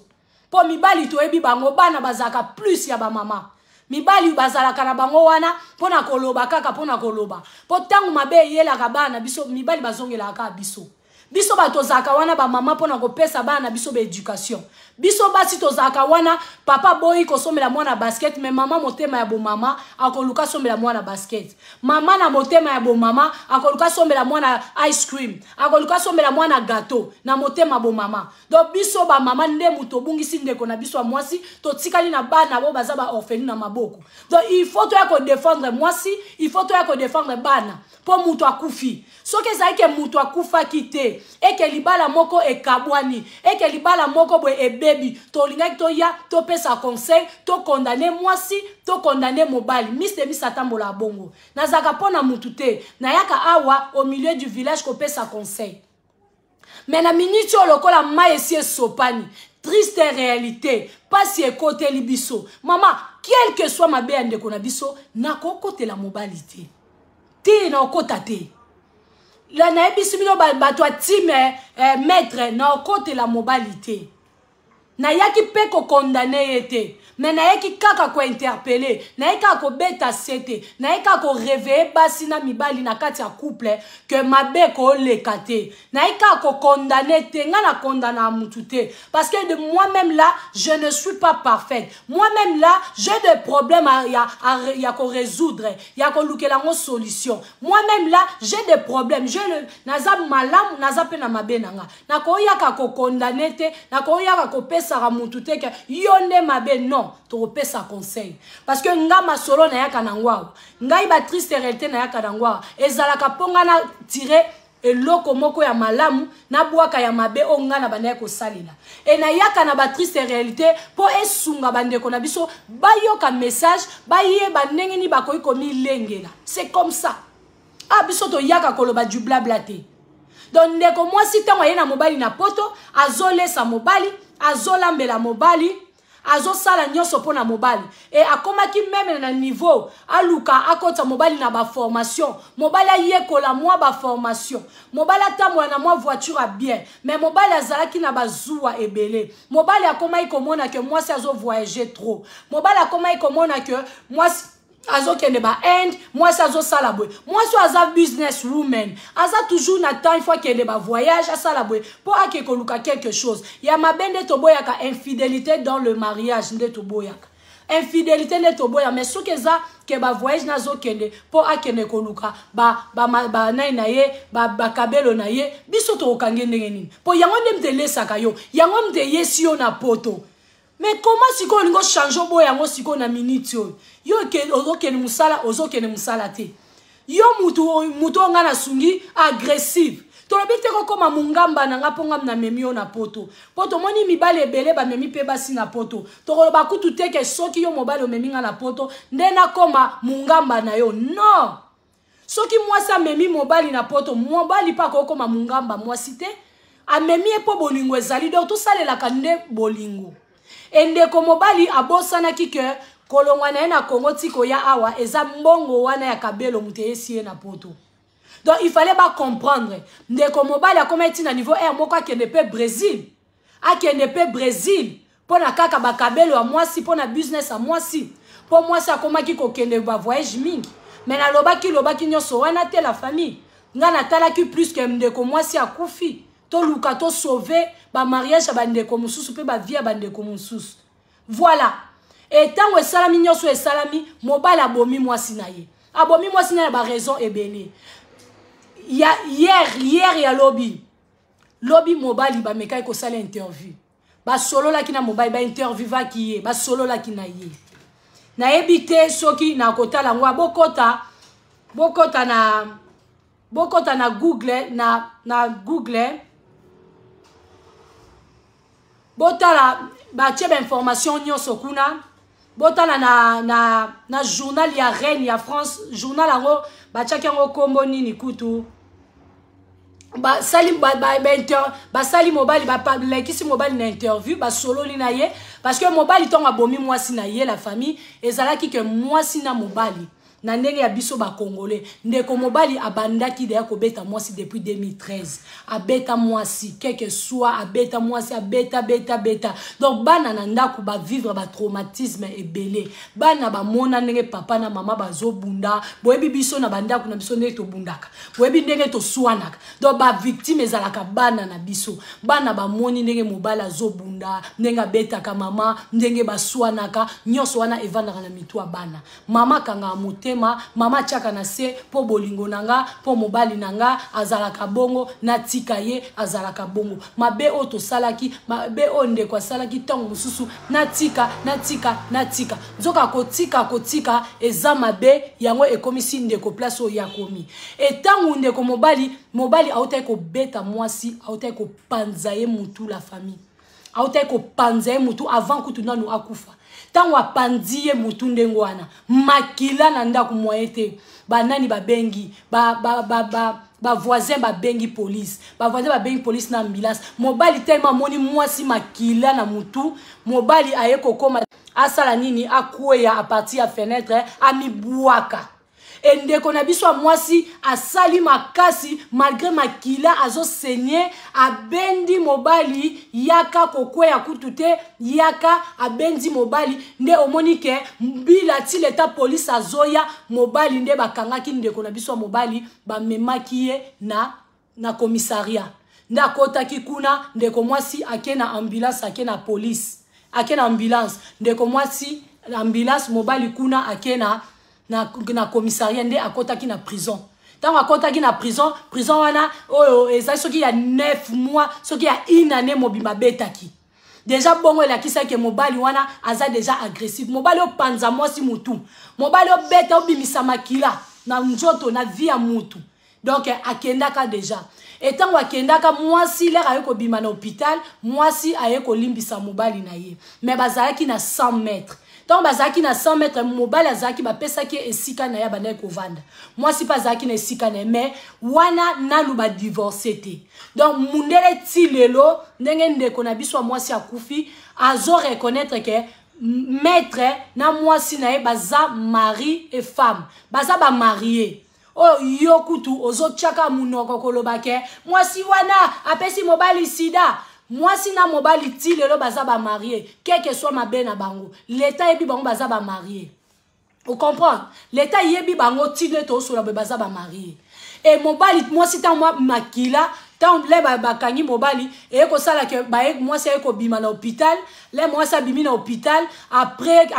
Mpo mibali toyebi bango, bana bazalaka plus ya bamama. Mibali bazalaka na bango wana mpo na koloba kaka, mpo na koloba. Mpo ntango mabe eyelaka bana biso, mibali bazongelaka kaka biso. Biso bato tozalaka wana bamama mpo na kopesa bana na biso baéducation. Biso basi tozalaka wana. Papa boyi kosombela mwana basket, mais mama, motema ya bomama, akoluka asombela mwana basket. Mama na motema ya bomama akoluka asombela mwana ice cream, akoluka asombela mwana gâteau na motema bomama. Donc biso bamama nde moto obungisi ndeko na biso ya mwasi, totikali na bana bo baza baorpheline na maboko. Donc il faut toya kodéfendre mwasi, il faut toya kodéfendre bana, mpo moto akufi. Soki ezalaki ke moto akufaki te, eke libala moko ekabwani, eke libala moko boye ebebi, tolingaki toya topesa conseil, tokondane mwasi, tokondane mobali. Miss de miss atambola bongo. Nazalaka mpo na mutu te, nayaka awa au milieu du village kopesa conseil. Mais na miniti oyo, lokola mai esi esopani, triste réalité, mpasi ekoteli biso. Mama, quel que soit mabe ya ndeko na biso, nakokotela mobali te, te, naokota te. La nayebisi bino, bato ya time maître, naokotela mobali te. Nayaki mpe kokondane ye te, mais nayaki kaka kointerpeller, nayaki kaka kobeta se te, nayaki kaka koréveiller basi na mibali na kati ya couple ke mabe koleka te. Nayaki kaka kokondane te. Ngai nakondana ya mutu te, parce que de moi-même là, je ne suis pas parfaite. Moi-même là, j'ai des problèmes ya korésoudre, ya kolukela yango solution. Moi-même là, j'ai des problèmes. Je le, naza malamu, naza mpe na mabe na nga. Nakoyaka kokondane te, nakoyaka kopesaka mutu te ke yo nde mabe. Non, tokopesa conseil, parce que nga masolo nayaka nango awa, ngai batriste réalité nayaka nango awa, ezalaka mpo nga na tire eloko moko ya malamu, nabwaka ya mabe oyo ngai na bandaki kosalela. E nayaka na batriste réalité mpo esunga bandeko na biso bayoka message, bayeba ndenge nini bakoki komilengela. C'est comme ça. Ah, biso toyaka koloba du blabla te. Donc ndeko mwasi, ntango aye na mobali na poto, azolesa mobali, azolambela mobali, azosala nyonso mpo na mobali. E akomaki même na niveau aluka akɔta mobali na baformation, mobali ayekola mwa baformation, mobali atambola na mwa voiture ya bien. Mais mobali azalaki na bazuwa ebele. Mobali akomaki komona ke mwasi azovoyage trop. Mobali akomaki komona ke mwasi azokende bainde, mwasi azosala boye. Mwasi oyo aza business woman, aza toujours na temps, il faut akende bavoyage, asala boye mpo ake koluka quelque chose ya mabe. Nde toboyaka infidélité dans le mariage, nde toboyaka infidélité, nde toboya. Mais soki eza ke bavoyage nazokende mpo akende koluka banai na ye, bakabelo na ye, biso tokokange ndenge nini? Mpo yango nde moto elesaka yo, yango moto eyesi yo na poto. Mais comment sikoyo olingi ochange, oboya yango sikoyo na miniti oyo? Yo ozokende mosala, ozokende mosala te. Yo mutu, mutu oyo ngai nasungi agressive. Tolobi te kokoma mongamba na nga mpo nga namemi yo na poto, mpo tomoni mibali ebele bamemi mpe basi na poto. Tokoloba kutu te ke soki yo mobali omemi nga na poto nde nakoma mongamba na yo. Non, soki mwasi amemi mobali na poto, mobali mpe akokoma mongamba mwasi te. Amemi ye mpo bolingo ezali. Donc tosalelaka nde bolingo. Endeko mobali abosanaki ke kolongwa na ye na Kongo ti koya awa eza mbongo wana ya kabelo moto eyesi ye na poto. Donc il fallait bacomprendre. Ndeko mobali akoma eti na niveau r moko, akende mpe Brésil, akende mpe Brésil mpo na kaka bakabelo ya mwasi, mpo na business ya mwasi, mpo mwasi akomaki kokende bavoyage mingi. Me nalobaki lobaki nyonso wana te, la famille. Nga natalaki plus ke ndeko mwasi akufi, toluka tosauve bamariage ya bandeko mosusu mpe bavie ya bandeko mosusu. Voilà. E ntango esalami nyonso esalami, mobali abomi mwasi na ye, abomi mwasi na ye na baraison ebele. Ya hier, hier ya lobi lobi, mobali bamekaki kosala interview, basololaki na mobali, bainterviewaki ye, basololaki na ye. Nayebi te soki nakotala yango. Bokota, bokota na, bokota na Google, na Google, botala, batie bainformation nyonso kuna. Botala na journal ya Reine ya France. Journal yango batiaki yango nkombo nini kutu? Basali ba, ba, ba, inter, basali mobali, balekisi mobali na interview, basololi na ye, parce que mobali ntongo abomi mwasi na ye, la famille, ezalaki ke mwasi na mobali, na ndenge ya biso bacongolais, ndeko mobali abandaki deya kobeta mwasi depuis 2013. Abeta mwasi quelque soit, abeta mwasi, abeta, beta, beta. Donc bana na ndako bavivre batraumatisme ebele. Bana bamona ndenge papa na mama bazobunda. Boyebi biso na bandako na biso ndenge tobundaka, boyebi ndenge toswanaka. Donc bavictime ezalaka bana na biso. Bana bamoni ndenge mobali azobunda, ndenge abetaka mama, ndenge baswanaka, nyonso wana evandaka na mitu ya bana. Mama akangaka motema, mama atiaka na se mpo bolingo na nga, mpo mobali na nga azalaka bongo, natika ye, azalaka bongo. Mabe oyo tosalaki, mabe oyo ndeko asalaki, ntango mosusu natika, natika, natika. Nzoka kotika, kotika eza mabe. Yango ekomisi ndeko place oyo akomi. Etango ndeko mobali autaki kobeta mwasi, autaki kopanza ye mutu, la famille, autaki kopanza ye mutu avant kutu nanu akufa. Ntango apanzi ye mutu ndenge wana, makila na ndako moye te. Banani babengi? Bavoisin babengi police, bavoisin babengi police na ambulance. Mobali telema amoni mwasi makila na mutu, mobali aye kokoma asala nini? Akweya à partir ya fenêtre, amibwaka. Endeko na biso ya mwasi asali makasi, malgré makila azosenye, abendi mobali, yaka kokweya kutu te, yaka. Abendi mobali nde omoni ke mbila ti leta polise azoya. Mobali nde bakangaki ndeko na biso ya mobali, bamemaki ye na commissariat, nde akotaki kuna. Ndeko mwasi ake na ambulance, ake na police, ake na ambulance. Ndeko mwasi ambulance, mobali kuna ake na commissariat, nde akɔtaki na prison. Ntango akɔtaki na prison, prison wana oyo ezali soki ya 9 mois, soki ya une année mobimba, abetaki déjà. Bongo elakisaki mobali wana aza déjà agressif. Mobali opanza mwasi mutu, mobali obeta, obimisa makila na nzoto, na vie ya mutu. Donc akendaka déjà. Etango akendaka, mwasi lere aye kobima na hôpital, mwasi aye kolimbisa mobali na ye. Mais bazalaki na 100 mètres. Ntango bazalaki na 100 mètres, mobali azalaki, bapesaki ye esika na ye, abandaki kovanda. Mwasi mpe azalaki na esika na ye, mais wana nanu badivorce te. Donc mundele ti lelo, ndenge ndeko na biso ya mwasi akufi, azo reconnaître ke maître na mwasi na ye baza mari et femme, baza bamarie. Oyo yo kutu ozotiaka monoko koloba ke mwasi wana apesi mobali sida. Mwasi na mobali ti lelo baza bamarie. Quel que soit mabe na bango, leta yebi bango baza bamarie. Ocomprendre? Leta yebi bango ti nde tosola boye, baza bamarie. E mobali, mwasi, ntango mwa makila, ntango le bakangi mobali, eye kosala ke mwasi aye kobima na hôpital. Le mwasi abimi na hôpital, après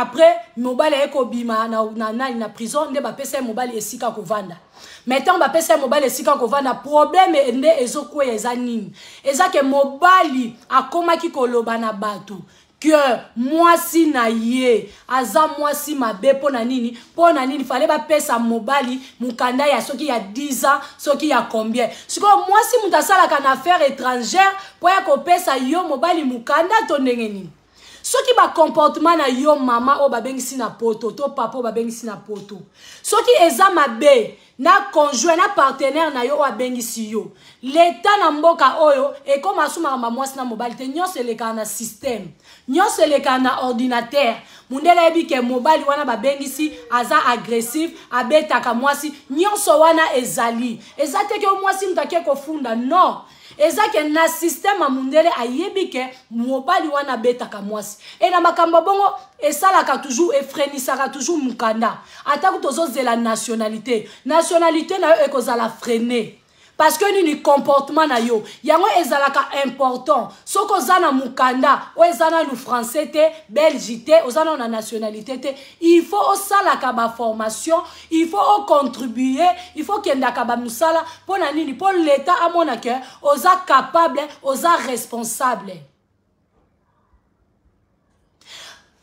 mobali aye kobima na nani, na prison, nde bapesa ye mobali esika kovanda. Mais ntango bapesa ye mobali esika kovanda, problème nde ezokweya. Eza nini? Eza ke mobali akomaki koloba na bato. Que mwasi na ye aza mwasi mabe. Mpo na nini? Mpo na nini fale bapesa mobali mokanda ya soki ya 10 ans, soki ya combien? Sikoyo mwasi moto asalaka na affaire étrangère mpo ya kopesa yo mobali mokanda to ndenge nini? Soki bacomportement na yo, mama oyo babengisi na poto to papa oyo babengisi na poto, soki eza mabe na conjoint, na partenaire na yo oyo abengisi yo, leta na mboka oyo ekóma asu makambo mwasi na mobali te. Nyonso elekaka na système, nyonso elekaka na ordinateur. Mundele ayebi ke mobali wana babengisi aza agressif, abetaka mwasi. Nyonso wana ezali, eza te ke mwasi moto ake kofunda. Non, eza ke na système ya mundele ayebi ke mobali wana abetaka mwasi. E na makambo bongo esalaka toujours, efreinisaka toujours mokanda. Atako tozozela nationalité, nationalité na yo ekozala freiné parce que nini? Comportement na yo. Yango ezalaka important. Soki oza na mokanda oyo eza nanu français te, belge te, oza nanu na nationalité te, il faut osalaka baformation, il faut ocontribue, il faut okendaka bamosala. Mpo na nini? Mpo leta amona ke oza capable, oza responsable.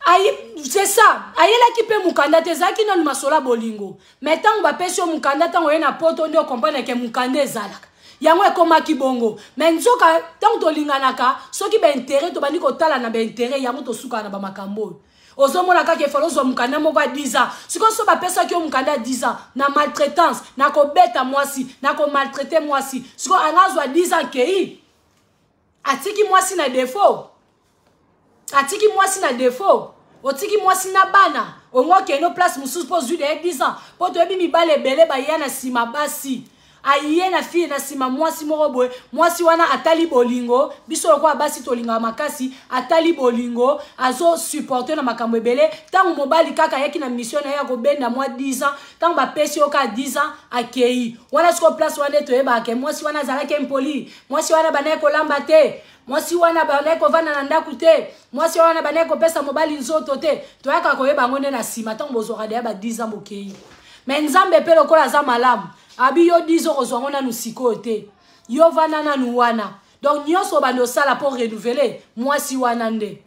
Ayi, c'est ça. Ayelaki mpe mokanda te, ezalaki nanu masolo ya bolingo. Mais ntango bapesi yo mokanda, ntango oye na poto, nde okomprendre ke mokanda ezalaka. Yango ekomaki bongo. Mais nzoka ntango tolinganaka, soki baintérêt, tobandi kotala na baintérêt, yango tosukaka na bamakambo oyo ozomona kaka. Efale ozwa mokanda moko ya 10 ans. Sikoyo so bapesaki yo mokanda ya 10 ans na maltraitance, na kobeta mwasi, na komaltraite mwasi, sikoyo anga azwa 10 ans kei atiki mwasi na défaut, atiki mwasi na défaut, otiki mwasi na bana, ongo okende place mosusu mpo ozwi deye 10 ans. Mpo toyebi mibale ebele baya na nsima basi, aye na fille na nsima mwasi moko boye. Mwasi wana atali bolingo, biso lokola basi tolingaka makasi, atali bolingo, azosupporte na makambo ebele. Ntango mobali kaka ayaki na mission na ye ya kobenda mwa 10 ans, ntango bapesi yo kaka 10 ans, akei wana. Sikoyo place wana nde toyebaka ke mwasi wana azalaki impoli, mwasi wana bandaki kolamba te, mwasi wana bandaki kovanda na ndako te, mwasi wana bandaki kopesa mobali nzoto te. Toyaka koyeba yango nde na nsima, ntango bozwaka deya ba 10 ans, bokei. Mais Nzambe mpe lokola aza malamu, abi yo 10 ans kozwa yango nanu sikoyo te, yo vanda nanu wana. Donc nyonso obandi osala mpo renouveler mwasi wana nde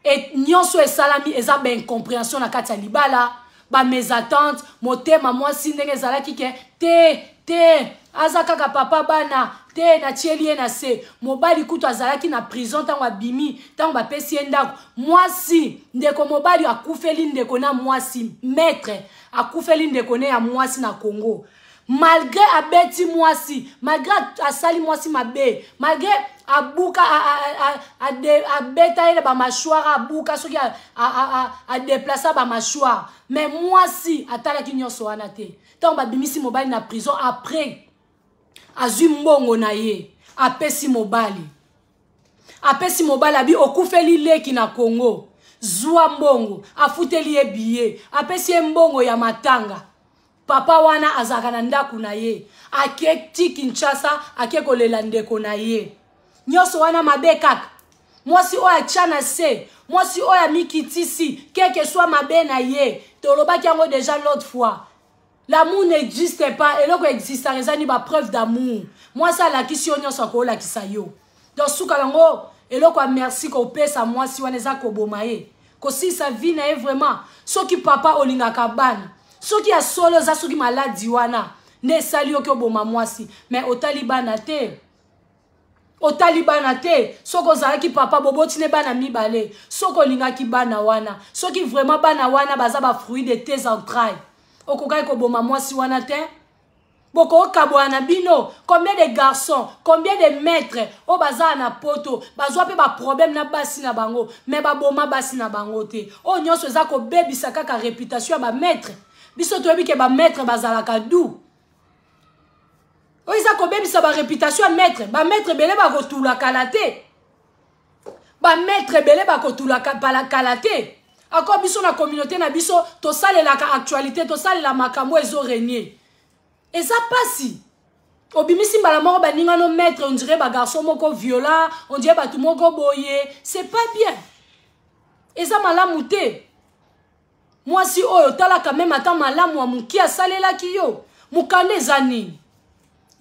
e nyonso esalami eza baincompréhension na kati ya libala, bamésentente. Motema mwasi ndenge ezalaki ke te te, aza kaka papa bana te, natieli ye na se. Mobali kutu azalaki na prison. Ntango abimi, ntango bapesi ye ndako, mwasi, ndeko mobali akufeli ndeko na mwasi, maître akufeli ndeko ne ya mwasi na Congo. Malgré abeti mwasi, malgré asali mwasi mabe, malgré abuka, abeta ye na bamâchoire, abuka, soki adeplaça bamâchoire, mais mwasi atalaki nyonso wana te. Ntango babimisi mobali na prison, après azwi mbongo na ye, apesi mobali, apesi mobali, abi okufeli leki na Congo, zwa mbongo. Afuteli ye billet, apesi ye mbongo ya matanga. Papa wana azalaka na ndako na ye, ake ti Kinshasa, ake kolela ndeko na ye. Nyonso wana mabe kaka mwasi oyo atya na se, mwasi oyo amikitisi keke swa mabe na ye. Tolobaki yango déjà l'autre fois, l'amour n'existe pas. Eloko existaka eza ni bapreuve d'amour. Mwasi alakisi yo nyonso akoolakisa yo. Donc suka yango, eloko ya merci kopesa mwasi wana eza koboma ye, kosilisa vie na ye. Vraiment, soki papa olingaka bana, soki ya solo eza, soki maladi wana nde esali yoki oboma mwasi, mais otali bana te, otali bana te. Soki ozalaki papa, boboti ne bana mibale, soki olingaki bana wana, soki vraiment bana wana baza bafruit de tes entrailles, okokaki koboma mwasi wana te. Bokokabwana na bino. Combien de garçons, combien de maîtres oyo bazala na poto bazwa mpe baproblème na basi na bango, mais baboma basi na bango te? Oyo nyonso eza kobebisa kaka réputation ya bamaître. Biso toyebi ke bamaître bazalaka du. Oyo eza kobebisa baréputation ya maître. Bamaître ebele bakotula kala te, bamaître ebele bakotula kala te. Ako biso na communauté na biso tosalelaka actualité, tosalela makambo ezorégner. Eza mpasi. Obimisi mbala moko baningano maître, on dirait bagarçon moko violent, on dirait bato moko boye. C'est pas bien, eza malamu te. Mwasi oyo otalaka meme ata malamu ya moke asalelaki yo, mokanda eza nini?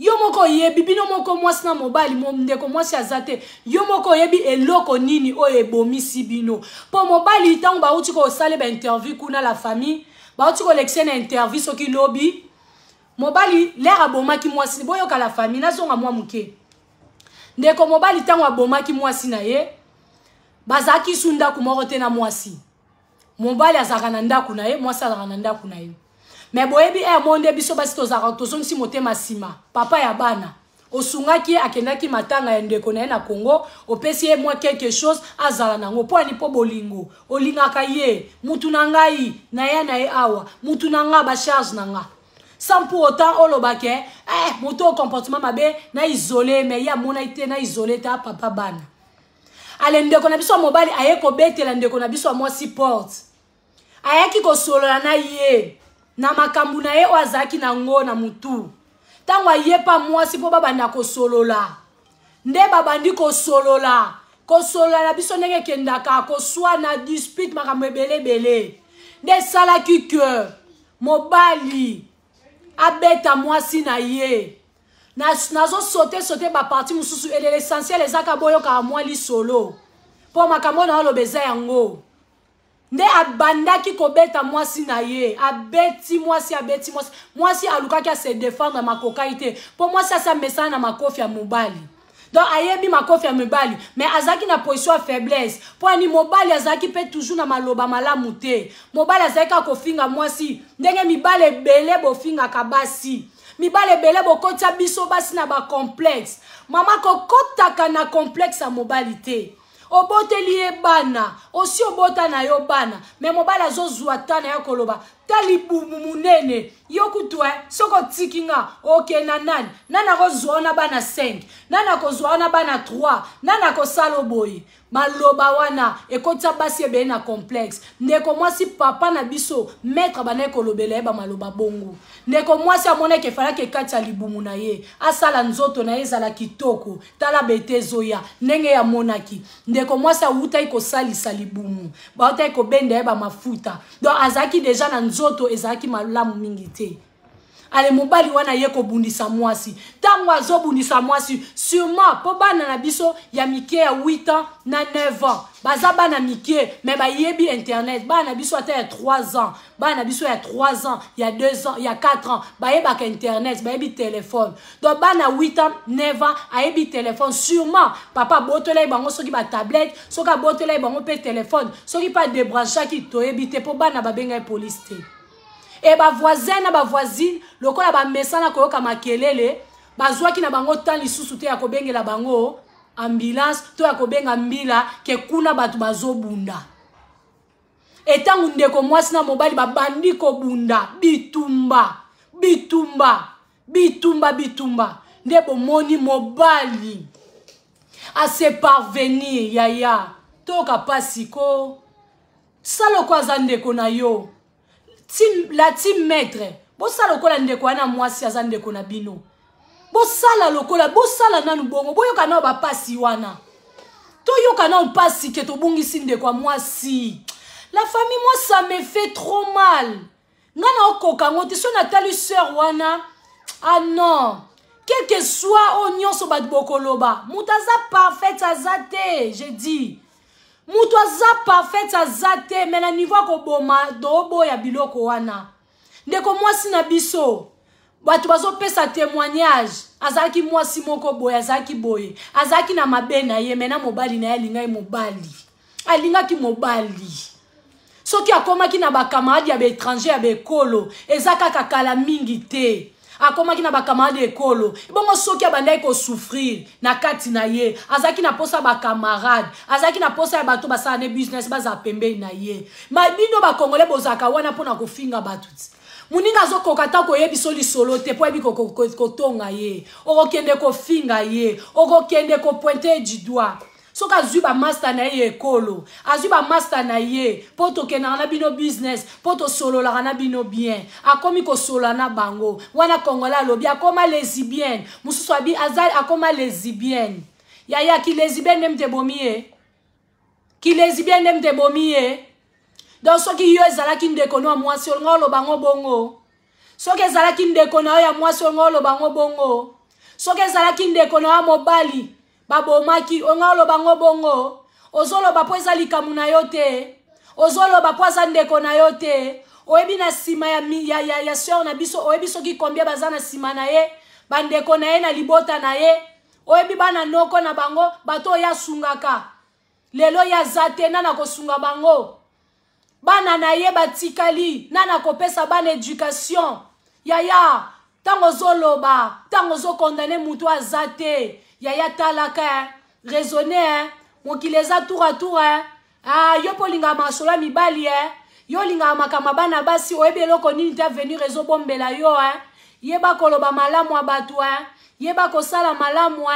Yo moko oyebi, bino moko mwasi na mobali, ndeko mwasi aza te, yo moko oyebi eloko nini oyo ebomisi bino. Mpo mobali ntango bauti kosala ba interview kuna, la famille, bauti kolekisa na interview soki lobi, mobali lere abomaki mwasi. Boyoka la famille, nazonga mwa moke. Ndeko mobali ntango abomaki mwasi na ye, bazalaki su ndako moko te na mwasi. Mobali azalaka na ndako na ye, mwasi azalaka na ndako na ye. Me boyebi ere moko nde biso basi tozalaka tozongisi motema nsima. Papa ya bana osungaki ye, akendaki matanga ya ndeko na ye na Congo, opesi ye mwa quelque chose azala nango. Mpo ani? Mpo bolingo, olingaka ye. Mutu na ngai naya na ye awa, mutu na nga, bacharge na nga, sans pour autant oloba ke moto oyo comportement mabe na isole. Mais ye amonaki te na isole ta papa bana. Ale ndeko na biso ya mobali aye kobetela ndeko na biso ya mwasi porte, ayaki kosolola na ye na makambo na ye oyo azalaki nango na mutu. Ntango aye pa mwasi mpo babanda kosolola, nde babandi kosolola, kosolola na biso ndenge ekendaka, koswana, dispute, makambo ebele ebele, nde esalaki ke mobali abeta mwasi na ye. Nazosote sote baparti mosusu elele. Essentiel ezaka boyokaka mwa lisolo, mpo makambo na oloba eza yango. Nde abandaki kobeta mwasi na ye, abeti mwasi, abeti mwasi. Mwasi alukaki ase défendre, makokai te, mpo mwasi asi amesana na makofi ya mobali. Donc ayebi makofi ya mobali, mais azalaki na position ya faiblesse. Mpo ani? Mobali azalaki mpe toujours na maloba malamu te. Mobali azalaki kaka kofinga mwasi, ndenge mibali ebele bofingaka basi. Mibali ebele bokotia biso basi na bacomplexe. Mama, kokotaka na complexe ya mobali te. Oboteli ye bana, osi obota na yo bana, me mobali azozwa ta na ye koloba ta libumu monene. Yo kutu soki otiki nga, okenda nani? Nani akozwa wana bana 5? Nani akozwa wana bana 3? Nani akosala boye? Maloba wana ekotisa basi ebele na complexe. Ndeko mwasi, papa na biso maître abandaki kolobela ye bamaloba bongo. Ndeko mwasi amonaki efalaki ekati ya libumu na ye, asala nzoto na ye ezala kitoko. Tala bete ezoya ndenge yamonaki. Ndeko mwasi awutaki kosalisa libumu, bautaki kobenda ye bamafuta, donc azalaki déjà na nzoto ezalaki malamu mingi te. Ale mobali wana ye kobundisa mwasi. Ntango azobundisa mwasi, sûrement mpo bana na biso ya mike ya 8 ans na 9 ans baza bana mike, me bayebi internet. Bana na biso ata ya 3 ans, bana na biso ya 3 ans, ya 2 ans, ya 4 ans bayebaka internet, bayebi telefone. Donc bana 8 ans, 9 ans ayebi telefone. Sûrement papa abotola ye bango soki batablette, soki abotola ye bango mpe telefone, soki mpe adébranchaki, toyebi te, mpo bana babenga ye police te. E bavoisin na bavoisine lokola bamesana koyoka makelele, bazwaki na bango temps lisusu te ya kobengela bango ambulance to ya kobenga mbila ke kuna bato bazobunda. Etango ndeko mwasi na mobali babandi kobunda, bitumba, bitumba, bitumba, bitumba, nde bomoni mobali ase parvenir. Yaya, toyoka pasi ko sala oko aza ndeko na yo. Team, la team maître, bosala lokola ndeko wana mwasi aza ndeko na bino. Bosala lokola, bosala nanu bongo, boyoka nao bapasi wana. Toyoka nao mpasi ke tobungisi ndeko ya mwasi. La famille, moi ça me fait trop mal. Nga na okoka yango te. So natali sœur wana, ah non, quel que soit oyo nyonso bato bokoloba, moto aza parfaite aza te. Je dis, moto aza parfaite aza te, me na niveau ya koboma, tooboya biloko wana. Ndeko mwasi na biso, bato bazopesa témoignage, azalaki mwasi moko boye, azalaki boye, azalaki na mabe na ye, me na mobali na ye alingaki mobali, alingaki mobali. Soki akomaki na bakamarade ya baétranger, ya baekolo, eza kaka kala mingi te akomaki na bakamarade ekolo bongo. Soki abandaki kosouffrir na kati na ye, azalaki na posa bakamarade, azalaki na posa ya bato basala ne business, bazala pembeni na ye. Ma bino bakongole bozalaka wana mpona kofinga bato ti moninga azokoka ta koyebi so lisolo te, mpo ayebi kotonga ye. Okokende kofinga ye, okokende kopointe du doigt. Soki azwi bamaster na ye ya ekolo, azwi bamaster na ye mpo tokendaka na bino business, mpo tosololaka na bino bien, akomi kosolola na bango wana. Congolais alobi akoma lesbienne, mosusu abi aza akoma lesbienne. Yaya, kilesbienne nde moto ebomi ye, kilesbienne nde moto ebomi ye. Donc soki yo ezalaki ndeko no ya mwasi, olinga oloba ngo bongo? Soki ezalaki ndeko na yo ya mwasi, olinga oloba ngo bongo? Soki ezalaki ndeko na yo mobali babomaki, onga oloba ngo bongo? Ozoloba mpo eza likambo na yo te, ozoloba mpo aza ndeko na yo te. Oyebi na nsima ya sœur na biso, oyebi soki combien baza na nsima na ye, bandeko na ye na libota na ye, oyebi bana noko na bango, bato oyo asungaka lelo ye aza te, nani akosunga bango? Bana na ye batikali, nani akopesa bana éducation? Yaya, ntango ozoloba, ntango ozokondane motu aza te, yaya, talaka, raisonne. Mokili eza tour à tour. Ah, yo mpo olingaka masolo ya mibali, yo olingaka makambo ya bana basi, oyebi eloko nini te avenir ezobombela yo. Yeba koloba malamu ya bato, yeba kosala malamu,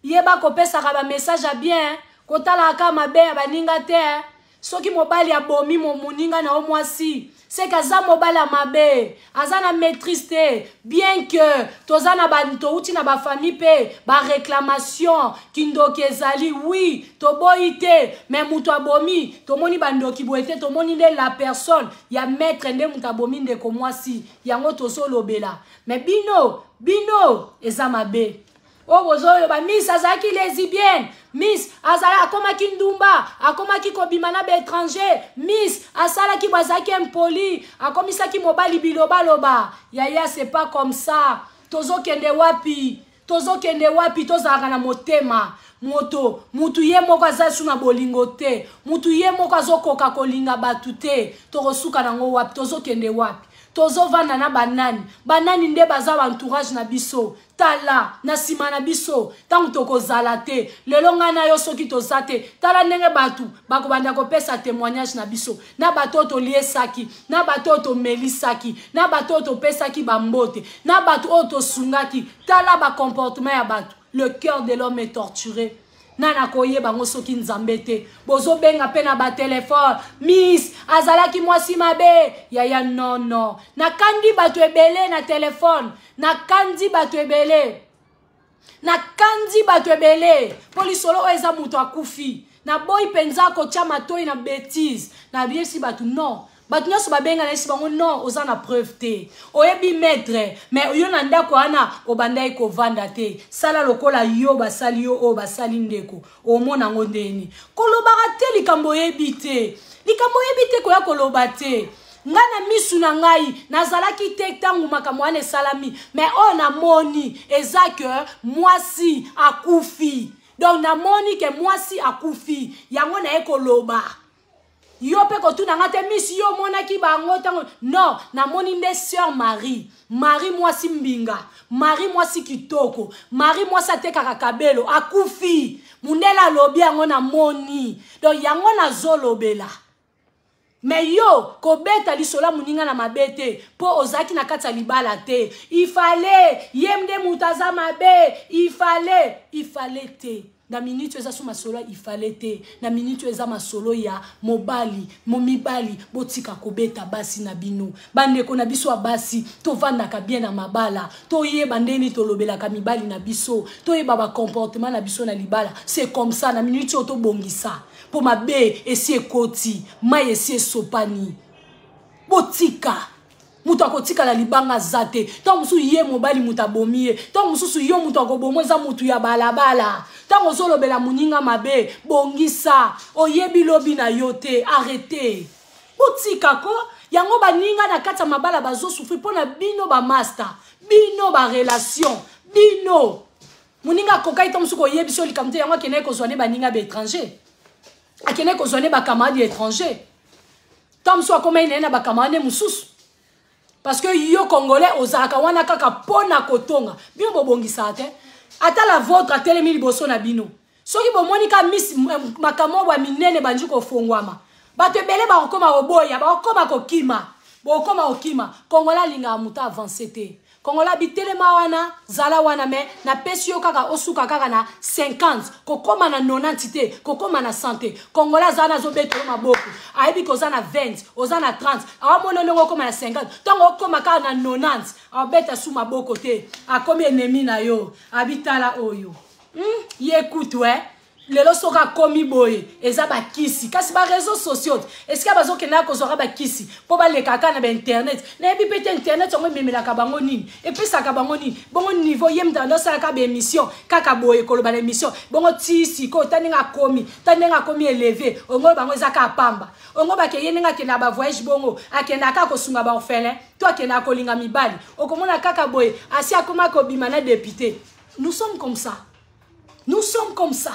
yeba kopesaka bamessage ya bien, kotalaka kaka mabe ya baninga te. Soki mobali abomi moninga na yo mwasi, seke aza mobali ya mabe, aza na maîtrise te. Bien que toza na touti na bafamille mpe baréclamation, kindoki ezali, oui, toboyi te, mais moto abomi, tomoni bandoki boye te. Tomoni nde la personne ya maître nde moto abomi ndeko mwasi, yango tozolobela. Mais bino, bino eza mabe oyo bozoloba: Miss azalaki lesbienne, Miss azala akomaki ndumba, akomaki kobima na baétranger, Miss asalaki bo, azalaki impoli, akomisaki mobali bilobaloba. Yaya, c'est pas comme ça. Tozokende wapi? Tozokende wapi? Tozalaka na motema. Moto mutu ye moko aza su na bolingo te, mutu ye moko azokoka kolinga bato te. Tokosuka nango wapi? Tozokende wapi? Tozovanda na banani? Banani nde baza baentourage na biso? Tala na nsima na biso ntango tokozala te. Lelo ngai na yo, soki toza te, tala ndenge bato bakobanda kopesa témoignage na biso, na bato oyo toliesaki, na bato oyo tomelisaki, na bato oyo topesaki bambote, na bato oyo tosungaki. Tala bacomportement ya bato. Le cœur de l'homme est torturé. Nani akoyeba yango soki Nzambe te? Bozobenga mpe na batelefone: Miss azalaki mwasi mabe. Yaya, non, non, nakandi bato ebele na telefone, nakandi bato ebele, nakandi bato ebele, mpo lisolo oyo eza moto akufi. Naboyi mpenza kotia matoi na bétise. Nayebisi bato non, bato nyonso babenga, nayebisi bango non, oza na preuve te, oyebi maître, mais yo na ndako wana obandaki kovanda te. Sala lokola yo basali yo oyo basali ndeko, omona yango ndeni. Kolobaka te likambo oyebi te, likambo oyebi te, koya koloba te. Ngai na misu na ngai nazalaki te ntango makambo wana esalami, mais oyo namoni eza ke mwasi akufi. Donc namoni ke mwasi akufi, yango naye koloba. Yo mpe kotuna nga te: Miss, yo omonaki bango ntango? Non, namoni nde sœur Marie. Marie mwasi mbinga, Marie mwasi kitoko, Marie mwasi atekaka kabelo, akufi. Mundele alobi yango, namoni. Donc yango nazolobela. Mais yo kobeta lisolo ya moninga na mabe te, mpo ozalaki na kati ya libala te. Ifale ye nde moto aza mabe, ifale, ifale te. Na miniti oyo eza so masolo ya ifale te. Na miniti oyo eza masolo ya mobali. Mibali, botika kobeta basi na bino. Bandeko na biso ya basi, tovandaka bien na mabala, toyeba ndeni tolobelaka mibali na biso, toyeba bacomportement na biso na libala. C'est comme ça. Na miniti oyo tobongisa, mpo mabe esi ekoti, mai esi esopani. Botika. Moto akotikala libanga aza te. Ntango mosusu ye mobali moto abomi ye, ntango mosusu yo moto akoboma eza motu ya balabala. Ntango ozolobela moninga mabe, bongisa, oyebi lobi na yo te. Arrête, botika ko yango. Baninga na kati ya mabala bazosouffrir mpo na bino, bamaster bino, barelation bino. Moninga akokaki ntango mosusu koyebi so likambo te, yango akendeki kozwa ne baninga baétranger, akendeki kozwa ne bacamarade étranger. Ntango mosusu akomai na ye na bacamarade mosusu, parce que yo Congolais ozalaka wana kaka mpo na kotonga. Bino bobongisaka te. Ata la vôtre atelemi liboso na bino, soki bomoni ka miss makambo ya minene bandi kofongwama, bato ebele bakokoma koboya, bakokoma kokima, bokokoma kokima. Congolais alingaka moto avance te. Congolais bitelema wana, zala wana, mais napesi yo kaka osuka kaka na 50, kokóma na 90 te, kokóma na 100 te. Congolais aza wana, azobetelo maboko, ayebi ke oza na 20, oza na 30, awamona ndenge okóma na 50. Ntango okóma kaka na 90, abeta su maboko te, akomi ennemi na yo. Abitala oyo, Ye kutu, eh? Lelo soki akomi boye eza bakisi, kasi ba réseaux sociaux esika bazokendaka kozwaka bakisi mpo balekaka na bainternet. Nayebi mpe te internet yango ememelaka bango nini, epesaka bango nini. Bongo niveau ye moto ando asalaka baémission kaka boye, koloba na émission bongo ti sikoyo, ta ndenge akomi, ta ndenge akomi élevé, ongo bango eza kaka pamba. Ongo bake ye ndenge akendaka bavoyage, bongo akendaka kaka kosunga baorphelin to akendaka kolinga mibali. Okomona kaka boye asi akoma kobima na député. Nous sommes comme ça, nous sommes comme ça.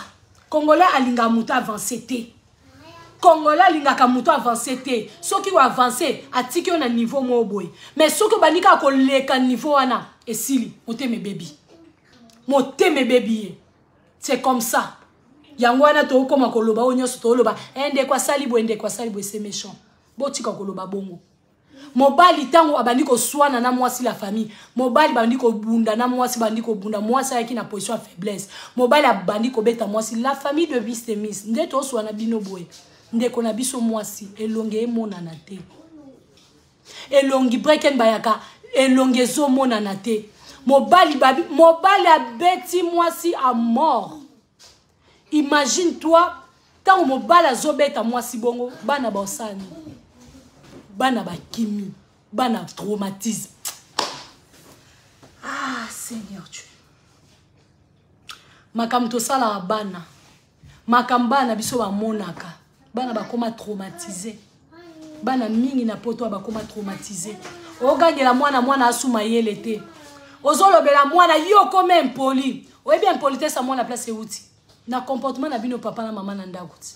Congolais alingaka moto avance te, Congolais alingaka moto avance te. Soki oavance, atiki yo na niveau moko boye, mais soki obandi kaka koleka niveau wana, esili, motema ebebi, motema ebebi ye. C'est comme ça. Yango wana tokokoma koloba oyo nyonso toloba, ndeko asali boye, ndeko asali boye, c'est méchant. Botika koloba bongo. Mobali ntango abandi koswana na mwasi, la famille, mobali bandi kobunda na mwasi, bandi kobunda, mwasi ayaki na position ya faiblesse, mobali abandi kobeta mwasi. La famille de Miss de Miss, nde toswana bino boye. Ndeko na biso mwasi, elongi emonana te, elongi breken bayaka, elongi ezomonana te. Mobali babi, mobali abeti mwasi à mort. Imagine toi, ntango mobali azobeta mwasi bongo, bana baosala nini? Bana bakimi, bana traumatisme. Ah Seigneur Dieu, makambo tosalaka bana, makambo bana biso bamonaka, bana bakoma traumatisé. Bana mingi na poto bakoma traumatisé. Ogangela mwana, mwana asuma yele te. Ozolobela mwana, yo okoma impoli. Oyebi impolitesse ya mwana place euti? Na comportement na bino papa na mama na ndako ti.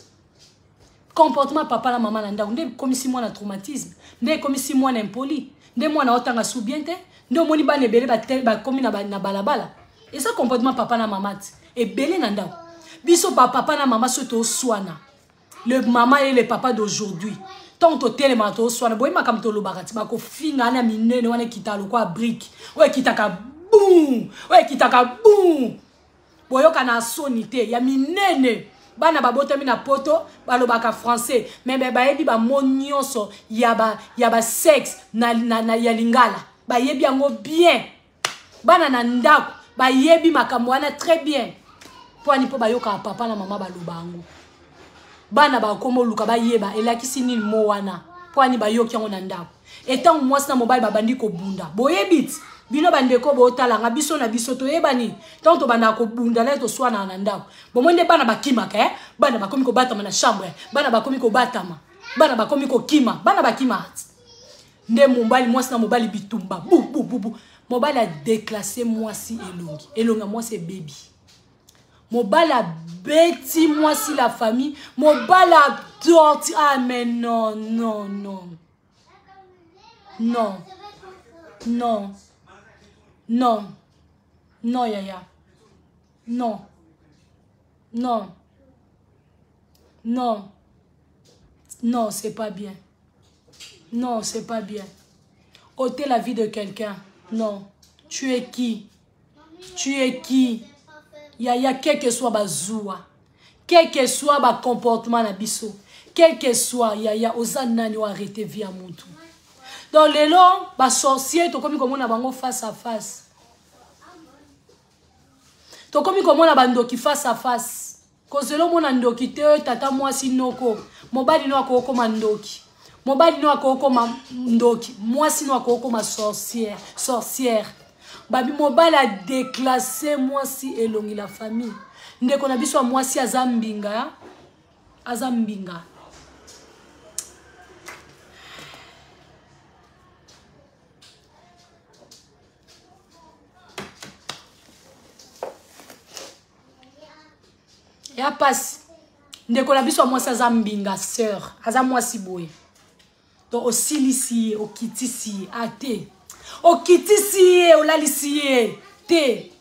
Comportement papa na mama na ndako nde ekomisi mwana traumatisme, nde ekomisi mwana impoli, nde mwana otanga su bien te, nde omoni bana ebele bakomi na balabala. Eza comportement papa na mama ti ebele na ndako. Biso bapapa na mama, so toswana, le mama et le papa d'aujourd'hui, ntango totelemaka toswana boye, makambo tolobaka ti bakofinga wana minene wana ekitaka lokwa brique oyo ekitaka bum, oyo ekitaka bum. Boyoka na soni te ya minene. Bana babotami na poto balobaka français, mais bayebi bamo nyonso ya basexe na ya lingala, bayebi yango bien. Bana na ndako bayebi makambo wana très bien. Mpo ani? Mpo bayokaka papa na mama baloba yango. Bana bakoma oluka bayeba elakisi nini mo wana. Mpo ani? Bayoki yango na ndako. Etango mwasi na mobali babandi kobunda, boyebi ti bino bandeko botalanga, biso na biso toyebani. Ntango tobandaka kobunda naye, toswanaka na ndako, bomoi nde bana bakimaka, eh? Bana bakomi kobatama na chambre, bana bakomi kobatama, bana bakomi kokima, bana bakima nde mobali, mwasi na mobali bitumba bu bu bu bu. Mobali adéclasse mwasi elongi, elongi ya mwasi ebebi. Mobali abeti mwasi, la famille, mobali atorti. Ah mais non, non, non, non, non, non, non, yaya, non, non, non, non, c'est pas bien. Non, c'est pas bien. Ôter la vie de quelqu'un, non. Tu es qui? Tu es qui, yaya? Quel que soit bazuwa, quel que soit bacomportement na biso, quel que soit, yaya, oza nani oarrêter vie ya motu? Donc lelo basorcier tokomi komona bango face à face, tokomi komona bandoki face à face. Kozela omona ndoki te. Tata mwasi, noko, mobali no akokoma ndoki, mobali no akokoma ndoki, mwasi no akokoma sorcière, sorcière. Babi mobali adéclasse mwasi elongi. La famille, ndeko na biso ya mwasi aza mbinga, aza mbinga. Ya pasi, ndeko na biso ya mwasi aza mbinga. Sœur aza mwasi boye, donc osilisi ye, okitisi ye ate, okitisi ye, olalisi ye te,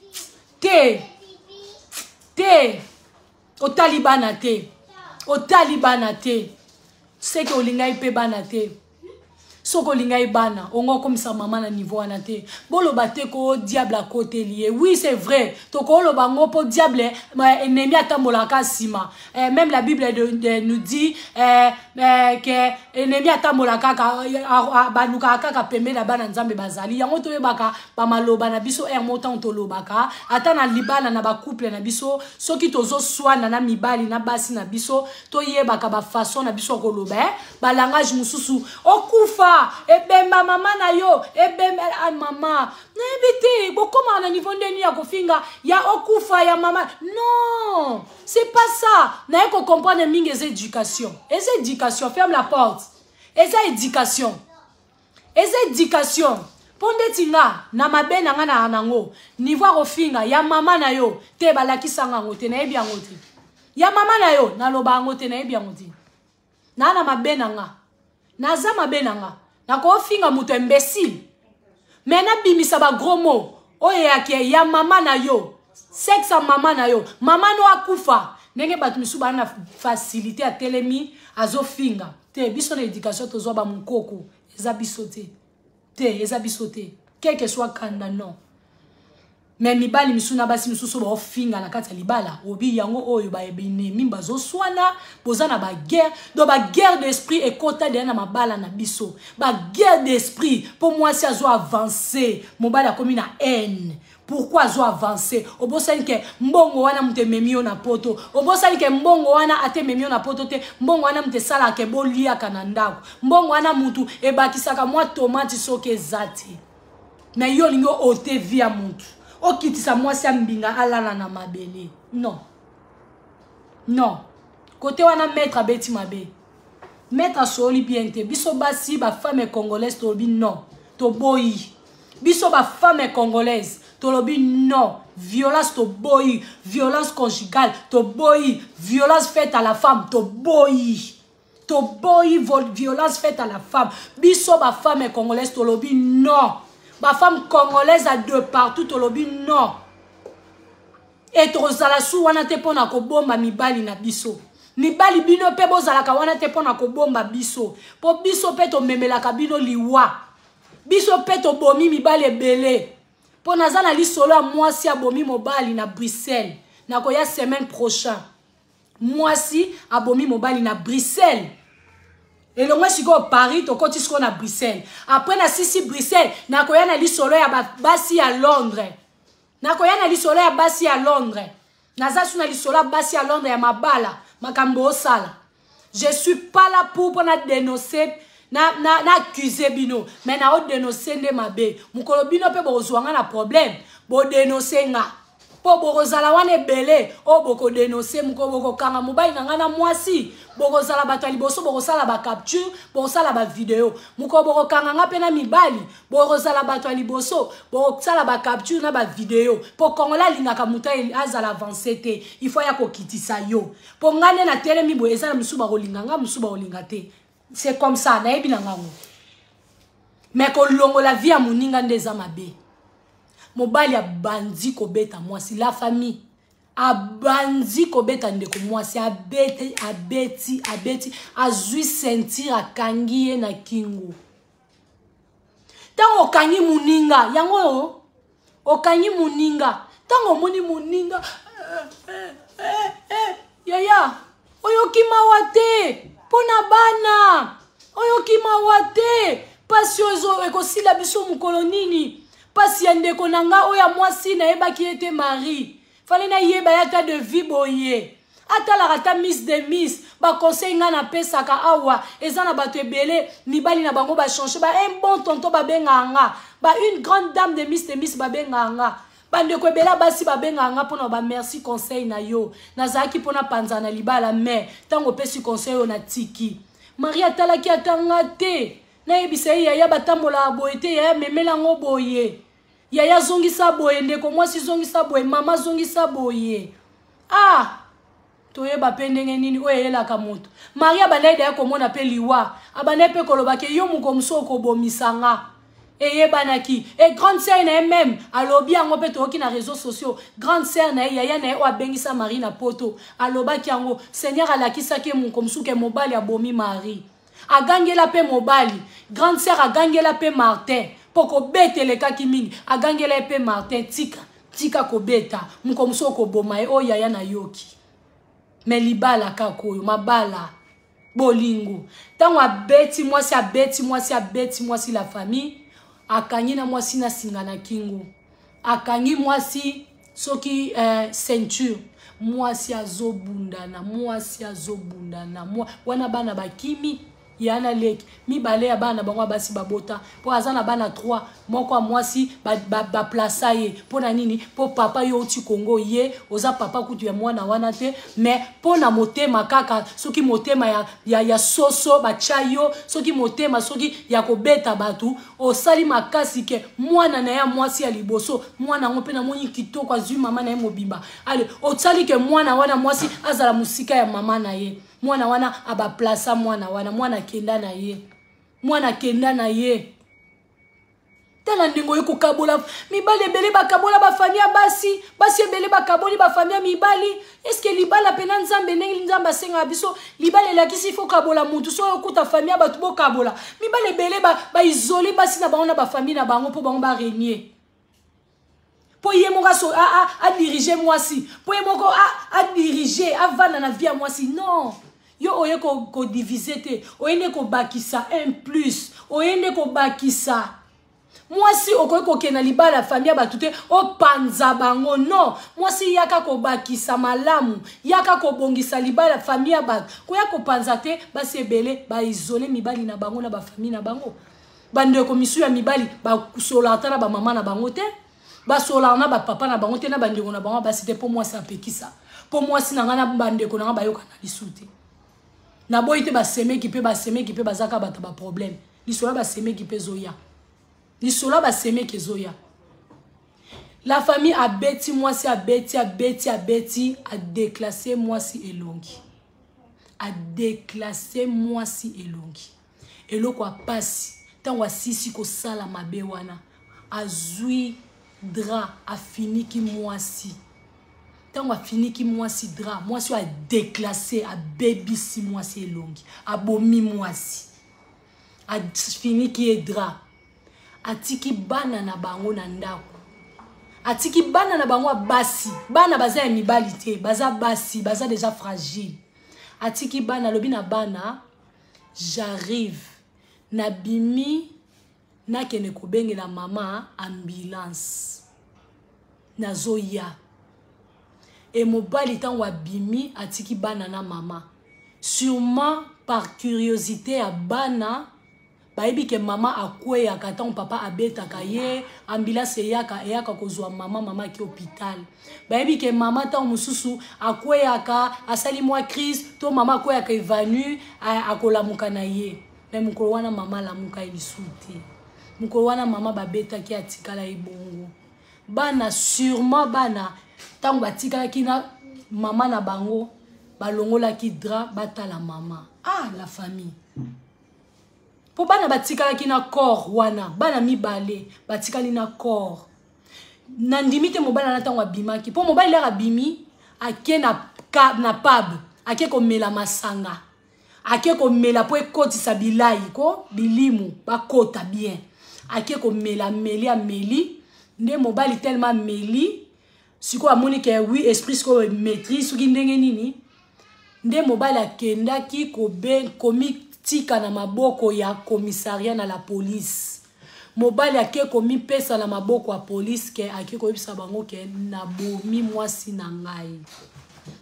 te, te, otali bana te, otali bana te, seke olingai mpe bana te. Soki olingai bana ongo okomisa mama na niveau wana te. Boloba te ko diable akoteli ye. Oui, c'est vrai, tokoloba ngo mpo diable ennemi atambolaka nsima. Même la Bible nous dit ke ennemi atambolaka kaka, balukaka kaka pembeni na bana Nzambe bazali. Yango toyebaka bamaloba na biso ere mo ntango tolobaka, ata na libala, na bacouple na biso, soki tozoswana na mibali na basi na biso, toyebaka bafaçon na biso ya koloba, eh? Balangage mosusu, okufa ebemba mama na yo, ebemba ah, mama nayebi te. Bokomaka na niveau ndeni ya kofinga ya okufa ya mama? Non, c'est pas ça. Naye kocomprendre mingi, eza éducation, eza éducation. Ferme la porte. Eza éducation, eza éducation. Mpo ndeti nga na mabe na nga na nango niveau ya kofinga ya mama na yo te, balakisanga yango te, nayebi yango te. Ya mama na yo, naloba yango te, nayebi yango te. Naa na mabe na nga, naza mabe na nga, nakofinga moto imbécile, mais nabimisa bagros mots oyo yake ya mama na yo, sexe ya mama na yo, mama no akufa, ndenge bato misusu baa na facilité, atelemi azofinga te. Biso na éducation tozwa bamokoko, eza biso te, te, eza biso te, quel que soit kanda, non. Mais mibali misusu na basi misusu baofinga na kati ya libala, obi yango oyo baenemi bazoswana, boza na baguerre. Donc baguerre d'esprit ekota deya na mabala na biso, baguerre d'esprit, mpo mwasi azo avance, mobali akomi na haine. Pourquoi azo avance? Obosani ke mbongo wana moto ememi yo na poto. Obosani ke mbongo wana ate ememi yo na poto te. Mbongo wana moto esalaka ke boliaka na ndako. Mbongo wana motu ebakisaka mwa tomati soki eza te. Mais yo olingi ote vie ya motu, okitisa mwasi ya mbinga, alala na mabele. Non, non, kote wana maître abeti mabe, maître asoli bien te. Biso basi, bafemme congolaise, tolobi non, toboyi. Biso bafemme congolaise tolobi non violence, toboyi violence conjugale, toboyi violence faite à la femme, toboyi, toboyi violence faite à la femme. Biso bafemme congolaise tolobi non, bafemme congolaise à de partout tolobi non. E tozala su wana te mpo na kobomba mibali na biso. Mibali, bino mpe bozalaka wana te mpo na kobomba biso, mpo biso mpe tomemelaka bino liwa. Biso mpe tobomi mibali ebele, mpo naza na lisolo ya mwasi abomi mobali na Bruxelles. Nakoya semaine prochain. Mwasi abomi mobali na Bruxelles. Elongwe sikoyo Paris, tokoti sikoyo na Bruxelles. Après na sisi Bruxelles, nakoya na lisolo ya basi ya Londres. Nakoya na lisolo ya basi ya Londres. Naza su na lisolo ya basi ya Londres ya mabala, makambo osala. Je suis pas là pour mpona dénoncer na accuse bino, mais na odénonce nde mabe. Mokolo bino mpe bokozwa nga na problème, bodénonce nga, mpo bokozala wana ebele oyo bokodénonce. Mokolo bokokanga mobali na ngai na mwasi, bokozala bato ya liboso, bokosala bacapture, bokosala bavideo. Mokolo bokokanga nga mpe na mibali, bokozala bato ya liboso, bokosala bacapture na bavideo, mpo Kongola alingaka moto azala avance te, il faut ya kokitisa yo. Mpo ngai nde natelemi boye, eza na mosusu bakolinga nga, mosusu bakolinga te, c'est comme ça, nayebi na ngango. Mais kolongola vie ya moninga nde eza mabe. Mobali abandi kobeta mwasi, la famille, abandi kobeta ndeko mwasi, abeti, abeti, abeti, azwi ceinture, akangi ye na kingo. Ntango okangi moninga yango oyo, okangi moninga, ntango omoni moninga eh, eh, eh, yaya, oyoki mawa te mpo na bana, oyoki mawa te. Mpasi oyo ekosila biso mokolo nini? Mpasi ya ndeko na nga oyo ya mwasi, nayebaki ye te. Marie fale nayeba ye ata de vie boye, atalaka ata miss de miss. Baconseil ngai napesaka awa, eza na bato ebele mibali na bango bachange ba un bon tonton, babengaka nga ba une grande dame de miss de miss, babengaka nga. Bandeko ebele basi babengaka nga mpona bamerci conseil na yo. Nazalaki mpona panza na libala, mais ntango opesi conseil oyo, natiki. Marie atalaki ata nga te, nayebisa ye: yaya, batambolaka boye te, yaya, memelango boye, yaya, zongisa boye, ndeko mwasi zongisa boye, mama zongisa boye. Ah, toyeba mpe ndenge nini oyo eyelaka moto. Marie abandaki daya komona mpe liwa, abandaki mpe koloba ke yo moko mosu okobomisa nga. Eyebanaki e grande sœur na ye même alobi yango mpe, toyoki na réseaux sociaux. Grande sœur na ye, yaya na ye oyo abengisa Marie na poto, alobaki yango. Seigneur alakisaki ye moko mosusu ke mobali abomi Marie. Agangela mpe mobali, grande sœur agangela mpe Martin, mpo kobeta elekaki mingi. Agangela ye mpe Martin, tika tika kobeta, moko mosusu okoboma ye. Oyo yaya nayoki, me libala kaka oyo, mabala bolingo. Ntango abeti mwasi, abeti mwasi, abeti mwasi, la famille, akangi na mwasi na singa na kingo, akangi mwasi soki ceinture. Mwasi azobundana, mwasi azobundana wana, bana bakimi. Ya na leki mibale ya bana bango ya basi babota, mpo aza na bana 3, moko ya mwasi baplasa ba, ba ye. Mpo na nini? Mpo papa yo oti Kongo, ye oza papa kutu ya mwana wana te, mais mpo na motema kaka, soki motema ya soso batya yo, soki motema soki ya kobeta bato, osali makasi ke mwana na ye ya mwasi ya liboso, mwana yango mpe namoni kitoko, azwi mama na ye mobimba. Ale osali ke mwana wana mwasi azala mosika ya mama na ye. Mwana wana abaplasa mwana wana, mwana akenda na ye, mwana akenda na ye. Tala ndenge oyo kokabola mibali ebele, bakabola bafamille ya basi, basi ebele bakaboli bafamille ya mibali. Eske libala mpena Nzambe, ndenge Nzambe asengaka biso, libala elakisi fo kabola mutu? So oyo okuta famille ya bato, bokabola. Mibali ebele baisole basi na bango na bafamille na bango, mpo bango barenier, mpo ye moko adirige mwasi, mpo ye moko adirige, avanda na vie ya mwasi. Non, yo oye kodivise te, oye nde kobakisa un plus, oye nde kobakisa. Mwasi okoki kokende na libala ya famille ya bato te, opanza bango. Non, mwasi yaka kobakisa malamu, yaka kobongisa libala famille ya bato, koya kopanza te. Basi ebele baisole mibali na bango na bafamille na bango. Bandeko misu ya mibali basolaka ata na bamama na bango te, basolaka na bapapa na bango te, na bandeko na bango basi te, mpo mwasi apekisa, mpo mwasi na ngai na bandeko na ngai bayokana lisu te. Naboyi te, basemeki mpe, basemeki mpe bazaka bato baproblème. Lisolo ya basemeki mpe ezoya, lisolo ya basemeki ezoya. La famille, abeti mwasi, abeti, abeti, abeti, adéclasse mwasi elongi, adéclasse mwasi elongi. Eloko ya pasi, ntango asisi kosala mabe wana, azwi drap, afiniki mwasi. Ntango afiniki mwasi drap, mwasi oyo adéclasse, abebisi mwasi elongi, abomi mwasi, afiniki ye drap, atiki bana na bango na ndako, atiki bana na bango ya basi. Bana baza ya mibali te, baza basi, baza déjà fragile. Atiki bana, alobi na bana: "J'arrive, nabimi, nakende kobengela mama ambulance, nazoya." E mobali, ntango abimi, atiki bana na mama, sûrement par curiosité ya bana, bayebi ke mama akweyaka ntango papa abetaka ye, ambulance eyaka, eyaka kozwa mama, mama aki hôpital. Bayebi ke mama ntango mosusu akweyaka, asali mwa crise, to mama akweyaka évanoui, akolamuka na ye. Me mokolo wana mama alamuka ye lisusu te. Mokolo wana mama babetaki, atikala ye bongo. Bana, sûrement bana, ntango batikalaki na mama na bango, balongolaki drap, batala mama. Ah, la famille, mpo bana batikalaki na corps wana, bana mibale batikali na corps. Nandimi te mobali wana ntango abimaki, mpo mobali lere abimi, ake na pub, ake komela masanga, ake komela mpo ekotisa bilai ko bilimu bakota bien. Ake komela, ameli, ameli nde mobali tellement ameli sikoyo, amoni ke oui, esprit sikoyo maîtrise soki ndenge nini, nde mobali akendaki komitika na maboko ya commissariat, na la police. Mobali ake komipesa na maboko ya police, ke ake koyebisa bango ke nabomi mwasi na ngai,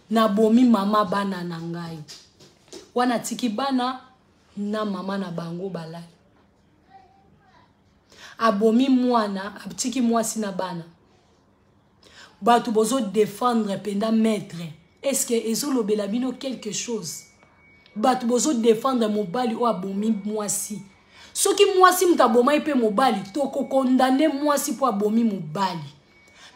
nabomi mama bana na ngai. Wana atiki bana na mama na bango balali. Abomi mwana, atiki mwasi na bana. Bato bozodéfendre mpenza maître, est-ce ezolobela bino quelque chose? Bato bozodéfendre mobali oyo abomi mwasi, soki mwasi moto abomai mpe mobali, tokokondane mwasi mpo abomi mobali.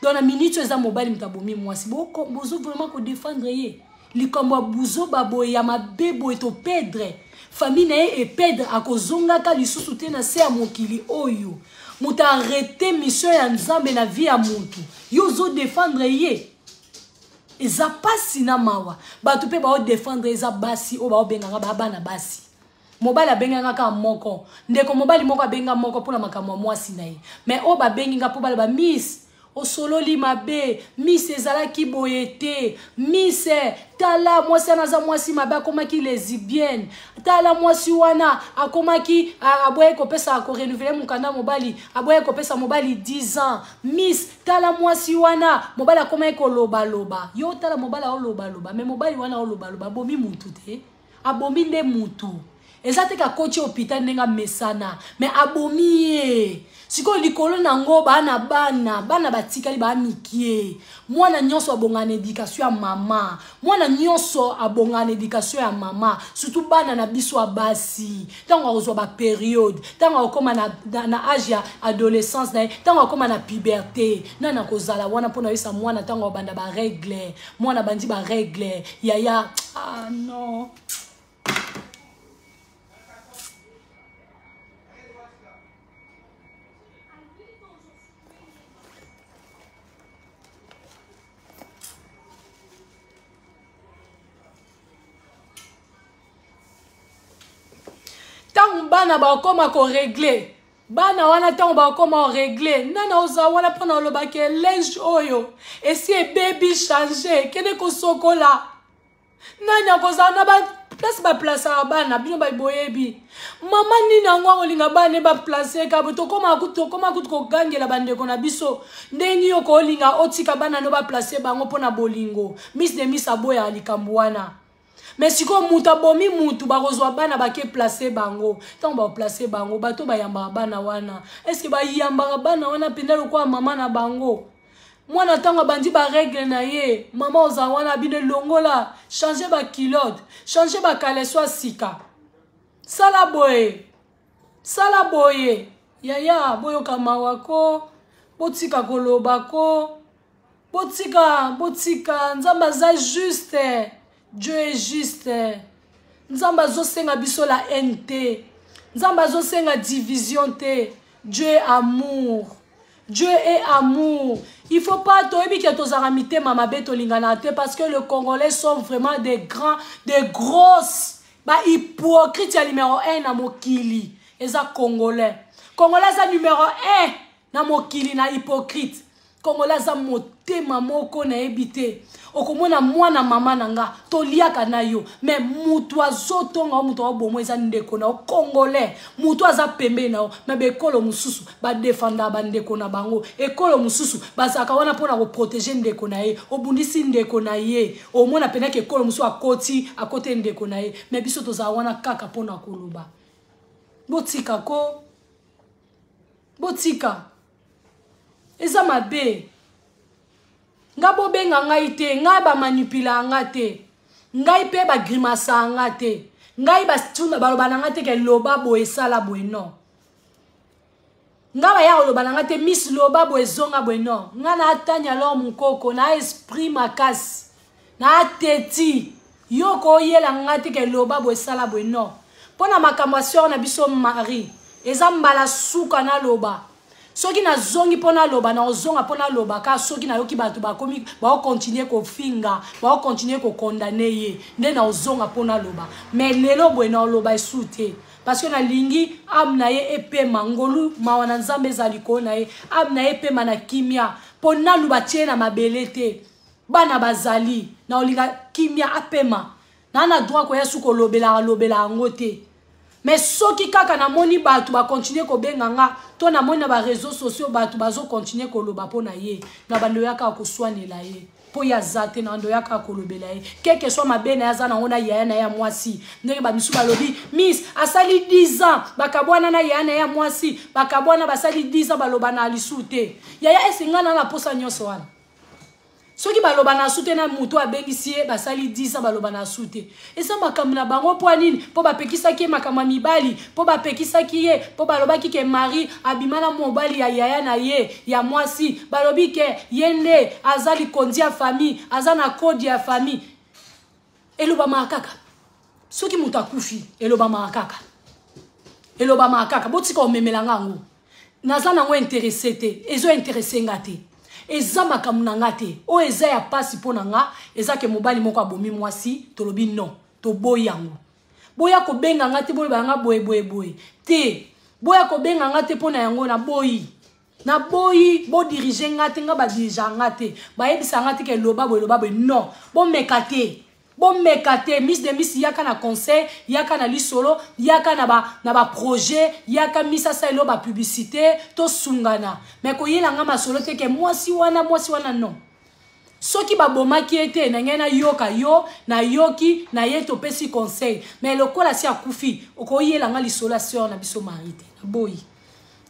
Donc na minute oyo eza mobali moto abomi mwasi, bozo vraiment kodéfendre ye. Likambo ya buzoba boye, ya mabe boye, toperdre famille na ye, eperdre, akozongaka lisusu te na se ya mokili oyo. Moto arrête mission ya Nzambe na vie ya motu, yo ozodéfendre ye, eza pasi na mawa. Bato mpe baodéfendre, eza basi oyo baobengaka baa bana basi. Mobali abengi nga kaka moko. Ndeko mobali moko abengi nga moko mpona makambo ya mwasi na ye. Mais oyo babengi nga mpo baloba miss osololi mabe, miss ezalaki boye te, miss tala mwasi wana aza mwasi mabe, akomaki lesbienne, tala mwasi wana akomaki aboyaki kopesa korenouveler mokanda mobali, aboyaki kopesa mobali 10 ans, miss tala mwasi wana mobali akomaki kolobaloba. Yo tala mobali aolobaloba, mais mobali wana aolobaloba abomi mutu te, abomi nde mutu. Eza te kakoti hôpital ndenge amesana, mais abomi ye. Sikoyo likolo nango bana bana bana batikali ba mikie. Mwana nyonso abonga na éducation ya mama, mwana nyonso abonga na éducation ya mama, surtout bana na biso ya basi. Ntango akozwa ba période, ntango akokoma na âge ya adolescence na ye, ntango akokoma na puberté, nani akozala wana mpona oyesa mwana ntango abanda ba règle, mwana bandi ba règle yaya. Ah non. Ntango bana bakoma koregle, bana wana ntango bakoma koregle, nani oza wana mpona olobaki linge oyo esi ebebi, change, kende kosokola. Nani akozala na ba place baplasaka bana? Bino boyebi mama nini yango akolinga bana baplace kabo? Tokoma kutu kogangela bandeko na biso ndenge yo kolinga otika bana no baplace bango mpona bolingo. Miss de miss aboyaka likambo wana. Mais sikoyo mutu abomi mutu, bakozwa bana bake place bango. Ntango baplace bango, bato bayambaka bana wana, est-ce bayambaka bana wana mpenza lokola mama na bango? Mwana ntango abandi baregle na ye, mama oza wana bino elongola, change baculotte, change bakaleso ya sika, sala boye, sala boye. Yaya, boyoka mawa ko, botika koloba ko, botika, botika. Nzambe aza juste, Dieu est juste. Nzambe azosenga biso la haine te, Nzambe azosenga division te. Dieu est amour, Dieu est amour. Il faut pas toyebi ke tozalaka mitema mabe, tolingana te, parce que les Congolais sont vraiment des grands, des grosses ba hypocrite ya numéro 1 na mokili. Eza Congolais. Congolais aza numéro 1 na mokili na hypocrite. Congolais aza motema moko nayebi te. Okomona mwana mama na nga toliaka na yo, mais mutu azotonga o mutu aobomo eza ndeko na yo Congolais, mutu aza pembeni na yo. Mais bekolo mosusu badefendaka bandeko na bango, ekolo mosusu bazalaka wana mpona koprotege ndeko na ye. Obundisi ndeko na ye, omona mpenaki ekolo mosusu akoti akote ndeko na ye, mais biso tozala wana kaka mpona koloba. Botika ko, botika, eza mabe. Nga bobenga ngai te, ngai bamanipula nga te, ngai mpe bagrimasa nga te, ngai baloba na nga te ke loba boye, esala boye, non. Nga baya koloba na nga te miss loba boye, ezonga boye, non. Nga na atani alors mokoko na esprit makasi na ateti yo koyela nga te ke loba boye, esala boye, non. Mpo na makambo ya sœur na biso Marie, eza mbala suka naloba. Soki nazongi mpo naloba, naozonga mpo naloba kaka soki nayoki bato bakomi baokontinue kofinga, baokontinue kokondane ye, nde naozonga mpo naloba. Mais lelo boye naoloba esu te, parce que nalingi ame na ye epema ngolu, mawa na Nzambe eza likolo na ye, ame na ye epema na kimia, mpo nanu batie na mabele te. Bana bazali na olinga kimia apema na droit koya su kolobela alobela yango te. Mais soki kaka namoni bato bakontinue kobenga nga, to namoni na bareseau sociaux bato bazokontinue koloba mpo na ye, na bando ya kaka koswanela ye mpo ye aza te, na bando ya kaka kolobela ye keke so mabe na ye aza nango na yaya na ye ya mwasi. Ndenge bamisu balobi miss asali 10 ans bakabwana na yaya na ye ya mwasi, bakabwana basali 10 ans baloba na lisu te. Yaya, ese nga na posa nyonso wana? Soki baloba na su te na moto abengisi ye, basali 10 ans baloba na su te, eza makambo na bango. Mpo nini? Mpo bapekisaki ye makambo ya mibali, mpo bapekisaki ye, mpo balobaki ke Marie abima na mobali ya yaya na ye ya mwasi, balobi ke ye nde aza likondi ya famille, aza na kode ya famille. Elobamaka kaka soki moto akufi, elobamaka kaka, elobamaka kaka. Botika omemela nga yango, naza nango intéressé te, ezo intéressé nga te, eza makambo na nga te. Oyo eza ya pasi mpo na nga eza ke mobali moko abomi mwasi, tolobi non, toboyi yango. Boya kobenga nga te, boloba nga boye boye boye te. Boya kobenga nga te mpo na yango naboyi. Naboyi bodirige nga te, nga badirige nga te. Bayebisa nga te ke loba boye, loba boye. Non, bomeka te. Bomeka te. Miss de Miss yaka na conseil, yaka na lisolo, yaka na ba na ba projet, yaka Miss asalela ba publicité, tosungana. Mais koyela nga masolo te ke mwasi wana, mwasi wana, non. Soki babomaki ye te, na ngai nayoka yo, nayoki na ye, topesi conseil. Mais lokola si akufi, okoyela nga lisolo ya sœur na biso Marie te. Naboyi.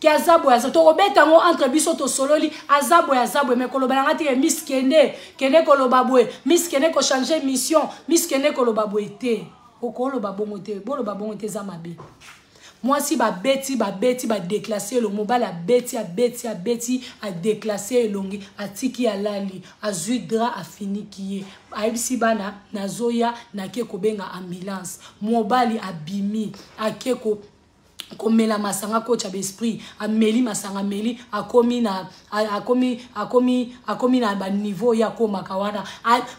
Ke aza boye, aza, tokobeta yango entre biso, tosololi, aza boye, aza boye. Mais koloba na nga te ke Miss kende, kende koloba boye, Miss kende kochanger mission, Miss kende koloba boye te. Okoloba bongo te, boloba bongo te, eza mabe. Mwasi babeti, babeti, badéclasse elongi. Mobali abeti, abeti, abeti, adéclasse elongi, atiki, alali, azwi drap, afiniki ye, ayebisi bana: "Nazoya, nake kobenga ambulance." Mobali abimi, ake ko komela masanga, kotya baesprit, ameli masanga, ameli, akomi na akomi na baniveau oyo akomaka wana.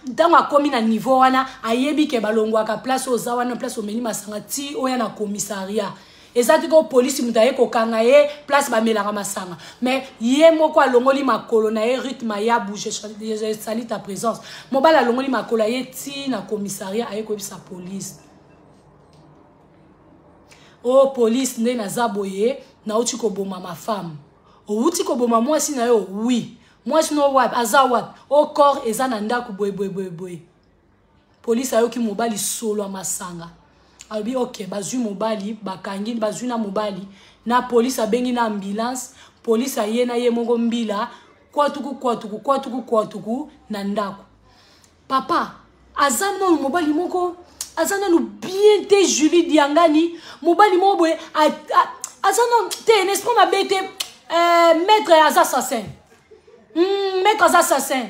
Ntango akomi na niveau wana, ayebi ke balongwaka place oza wana, place omeli masanga, ti oya na commissariat. Eza ti ko polisi moto aye kokanga ye place bamelaka masanga, mais ye moko alongoli makolo na ye. Rythme ya bouge, sali ta présence. Mobali alongoli makolo, aye ti na commissariat, aye koyebisa polise: "O oh, police, nde naza boye, nauti koboma ma femme." "Owuti koboma mwasi na yo?" "Oui." "Mwasi no wapi? Aza wapi?" "O corps eza na ndako boye boye boye boye." Polise ayoki mobali solo ya masanga, alobi: "Ok." Bazwi mobali, bakangi, bazwi na mobali na polise, abengi na ambulance. Polise aye na ye moko mbila, kwatuku kwatuku kwatuku kwatuku na ndako. Papa aza nanu mobali moko aza nanu bien te. Julie Diangani, mobali moko boye aza nanu te na esprit mabe te. Maître aza assassin. Maître aza assassin.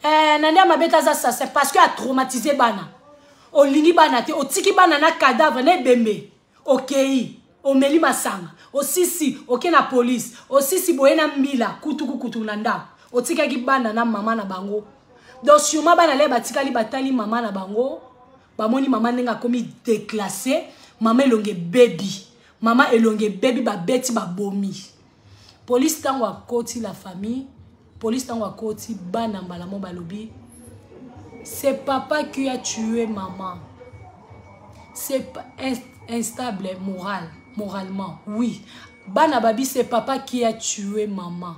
Na nde ya mabe te, aza assassin parce que atraumatise bana. Olingi bana te, otiki bana na cadavre, na ebembe, okei omeli masanga, osisi, oke na polise, osisi boye na mbila, kutuku kutu na ndako, otikaki bana na mama na bango. Donc sûrement bana le batikali, batali mama na bango, bamoni mama ndenge akomi déclassé, mama elongi ebebi, mama elongi ebebi, babeti, babomi. Polise ntango akoti, la famille, polise ntango akoti, bana mbala mo balobi: "C'est papa qui a tué maman." C'est instable moralement. Oui, bana babi: "C'est papa qui a tué maman."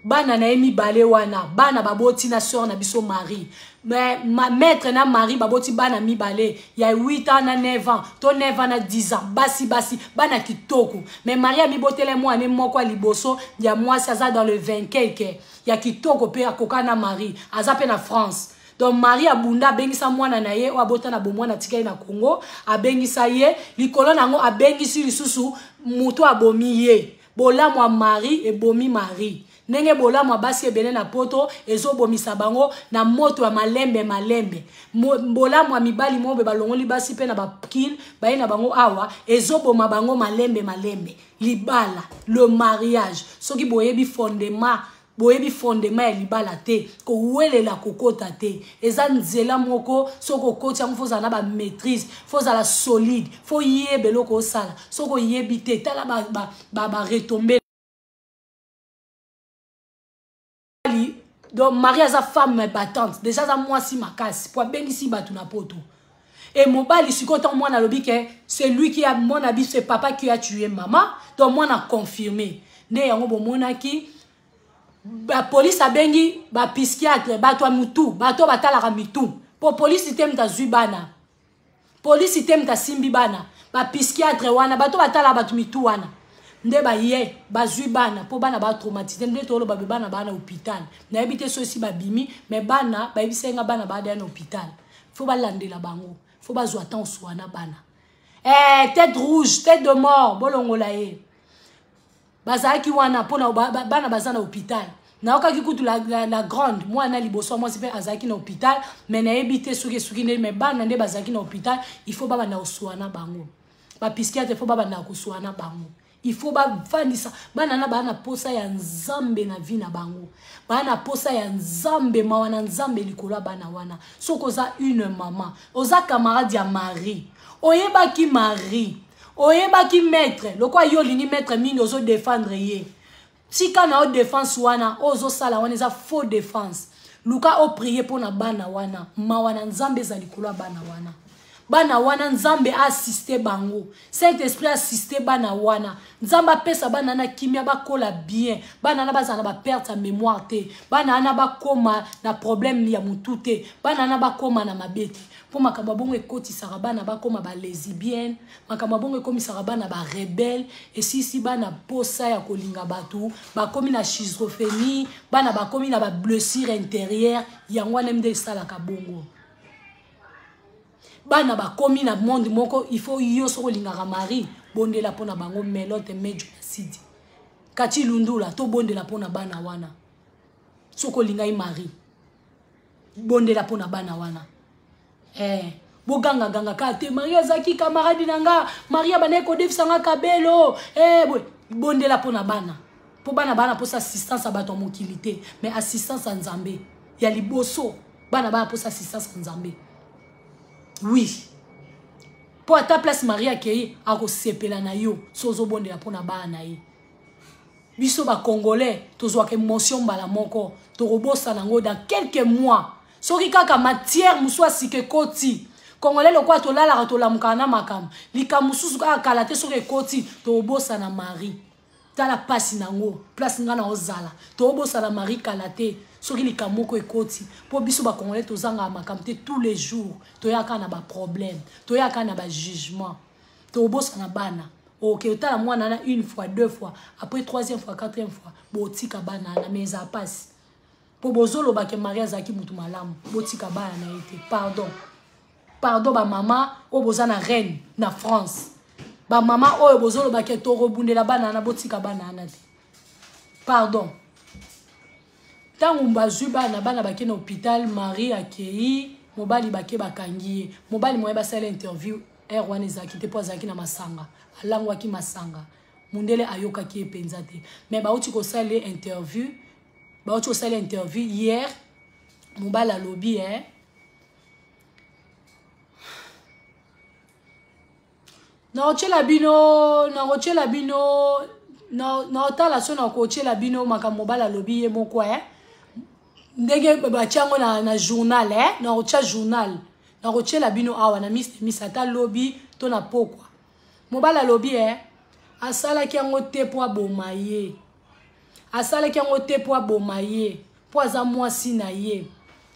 Bana na ye mibale wana, bana baboti na sœur na biso Marie, mais ma maître na Marie baboti bana mibale ya 8 ans na 9 ans to 9 ans na 10 ans, basi basi, bana kitoko. Mais Marie amibotele mwana moko ya liboso ya mwasi, aza dans le 20 quelque, ya kitoko mpe, akoka na Marie, aza mpe na France. Donc Marie abunda, abengisa mwana na ye oyo abota na bomwana, atika ye na Congo, abengisa ye likolo na yango, abengisi lisusu moto abomi ye. Bolamu ya Marie ebomi Marie, ndenge bolamu ya basi ebele na Poto ezobomisa bango na moto ya malembe malembe. Bolamu ya mibali mobe balongoli basi mpe na bakile baye na bango awa, ezoboma bango malembe malembe. Libala, le mariage, soki boyebi fondement, boyebi fondement ya libala te, kowelela kokota te. Eza nzela moko, soki okoti yango, faut ozala na bamaîtrise, faut ozala solide, faut yeba eloko osala. Soki oyebi te, tala baretombées ba, ba. Donc Marie aza femme battante déjà, aza mwasi makasi po abengisi bato na Poto. E mobali sikoyo, ntango mwana alobi ke c'est lui qui a, mwana biso, c'est papa qui a tué maman, donc mwana confirmé nde yango. Bomonaki bapolise abengi bapsychiatre, bato ya mitu, bato batalaka mitu, mpo polisi te moto azwi bana, polisi te moto asimbi bana. Bapsychiatre wana, bato batalaka bato mitu wana, nde baye bazwi bana mpo bana batraumatise. Nde toloba be bana baa na hôpital, nayebi te so esi babimi, mais bana bayebisa nga bana baadaya na hôpital. Faut balandela bango, faut bazwa temps oswana bana. Tête rouge, tête de mort, bolongola ye. Bazalaki wana mpona bana baza na hôpital. Nayokaki kutu la grande, mwana liboso ya mwasi mpe azalaki na hôpital, mais nayebi te soki esuki nde. Mais bana nde bazalaki na hôpital. Il faut babanda koswana bango, bapsychiatre faut babanda koswana bango. Il faut bavandisa bana na baa na posa ya Nzambe na vie na bango, baa na posa ya Nzambe, mawa na Nzambe likolo ya bana wana. Soki oza une mama, oza camarade ya Marie, oyebaki Marie, oyebaki maître, lokola yo olingi maître mingi, ozodefendre ye, tika na yo défense wana oyo ozosala wana, eza faux défense. Luka oprier mpo na bana wana, mawa na Nzambe eza likolo ya bana wana. Bana wana, Nzambe assiste bango, Saint Esprit assiste bana wana, Nzambe apesa bana na kimia, bakola bien, bana wana bazala na baperte ya mémoire te, bana wana bakóma na problème ya motu te, bana wana bakóma na mabe te. Mpo makambo ya bongo ekotisaka bana bakóma balesbienne, makambo ya bongo ekomisaka bana barebelles, esisi bana posa ya kolinga bato, bakomi na schizophrénie, bana bakomi na bablessure intérieure. Yango wana nde esalaka bongo, bana bakomi na monde moko. Il faut yo, soki olingaka Marie, bondela mpona bango. Melote Mejo na Sidi Kati Lundula, tobondela mpona bana wana. Soki olingai Marie, bondela mpona bana wana. Bogangaganga kaka te: "Marie azalaki camarade na nga, Marie abandaki kodefisanga kabelo." Boye bondela mpona bana, mpo bana bana mposa assistance ya bato ya mokili te, mais assistance ya Nzambe ya liboso. Bana bana mposa assistance ya Nzambe, oui, mpo ata place Marie akei, akosepela na yo so ozobondela mpona bana na ye. Biso Bacongolais tozwaka émotion mbala moko, tokobosana yango dans quelques mois. Soki kaka matière mosusu asika ekoti, Congolais lokola tolalaka, tolamukaka na makambo, likambo mosusu kaka kala te, soki ekoti, tokobosana Marie. Tala mpasi nango, place ngai na ozala, tokobosana Marie kala te soki likambo moko ekoti, mpo biso Bacongolais tozangaka makambo te. Tous les jours toyaka na baproblème, toyaka na bajugement, tokobosana bana. Ok, otala mwana na une fois, deux fois, après troisième fois, quatrième fois, botika bana na. Mais eza mpasi, mpo bozolobake Marie azalaki motu malamu, botika bana na ye te. Pardon, pardon. Bamama oyo boza na Rennes, na France, bamama oyo bozolobake tokobundela bana wana, botika bana wana te, pardon. Ntango bazwi bana, bana bake na hôpital, Marie akei, mobali bake bakangi ye. Mobali moye basala interview heure wana ezalaki te, mpo azalaki na masanga, alangwaki masanga, mundele ayokaki ye mpenza te. Mais bauti kosala ye interview, bauti kosala interview hier, mobali alobi: "Nakotiela bino, nakotiela bino, naotala so nakotiela bino makambo mobali alobi ye moko." Ndenge batia yango na journal, nakotia journal, nakotiela bino awa na mis mis ata lobi to na pokwa. Mobali alobi asalaki yango te mpo aboma ye, asalaki yango te mpo aboma ye, mpo aza mwasi na ye,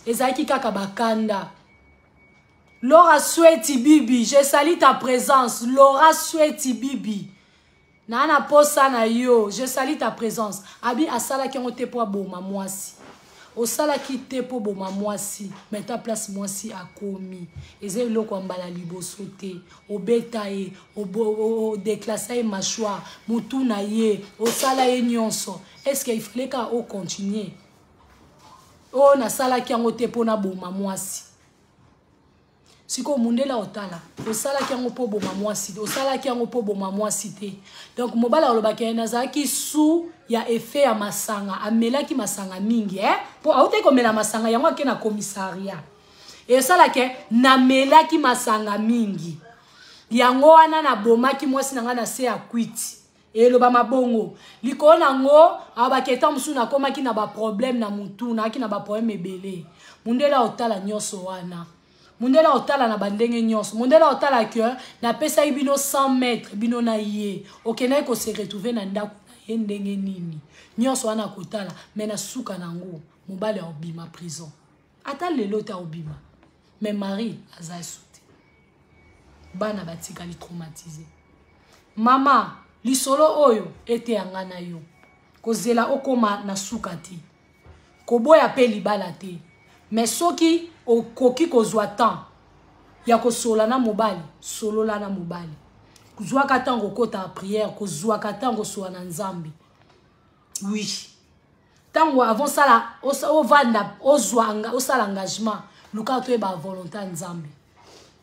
ezalaki kaka bakanda. Laura Sweti Bibi, je salue ta présence. Laura Sweti Bibi, naa na posa na yo, je salue ta présence. Abi asalaki yango te mpo aboma mwasi, osalaki te mpo boma mwasi, mais ta place mwasi akomi, eza eloko ya mbala liboso te. Obeta ye, odéplacer ye mâchoire, motu na ye, osala ye nyonso. Est ce que il fallait kaka ocontinue oyo? Nasalaki yango te mpo naboma mwasi. Sikoyo mundele otala, osalaki yango mpo boma mwasi, osalaki yango mpo boma mwasi te. Donc mobali alobaki nazalaki sous ya effet ya masanga, amelaki masanga mingi, mpo autaki komela masanga yango, ake na commissariat, esalaki namelaki masanga mingi, yango wana nabomaki mwasi na ngai na se ya kwiti. Eloba mabongo likolo nango, alobaki eta mosusu nakomaki na baproblème na motu, nayaki na baproblème ebele. Mundele otala nyonso wana, mundele otala na bandenge nyonso, mundele otala ke napesaki bino 100 mètre, bino na ye okendaki kose retrouver na ndako na ye ndenge nini, nyonso wana akotala. Mais na suka nango, mobali aobima prison ata lelo te, aobima, mais Marie aza esu te, bana batikali traumatisé. Mama, lisolo oyo eteyanga na yo, kozela okóma na suka te, koboya mpe libala te, mais soki okoki kozwa temps ya kosola na mobali, solola na mobali. Zwaka ntango okota prière, kozwaka ntango osola na Nzambe. Oui, ntango avant sala, ovanda, ozwa, osala engagement, luka toyeba volonté ya Nzambe.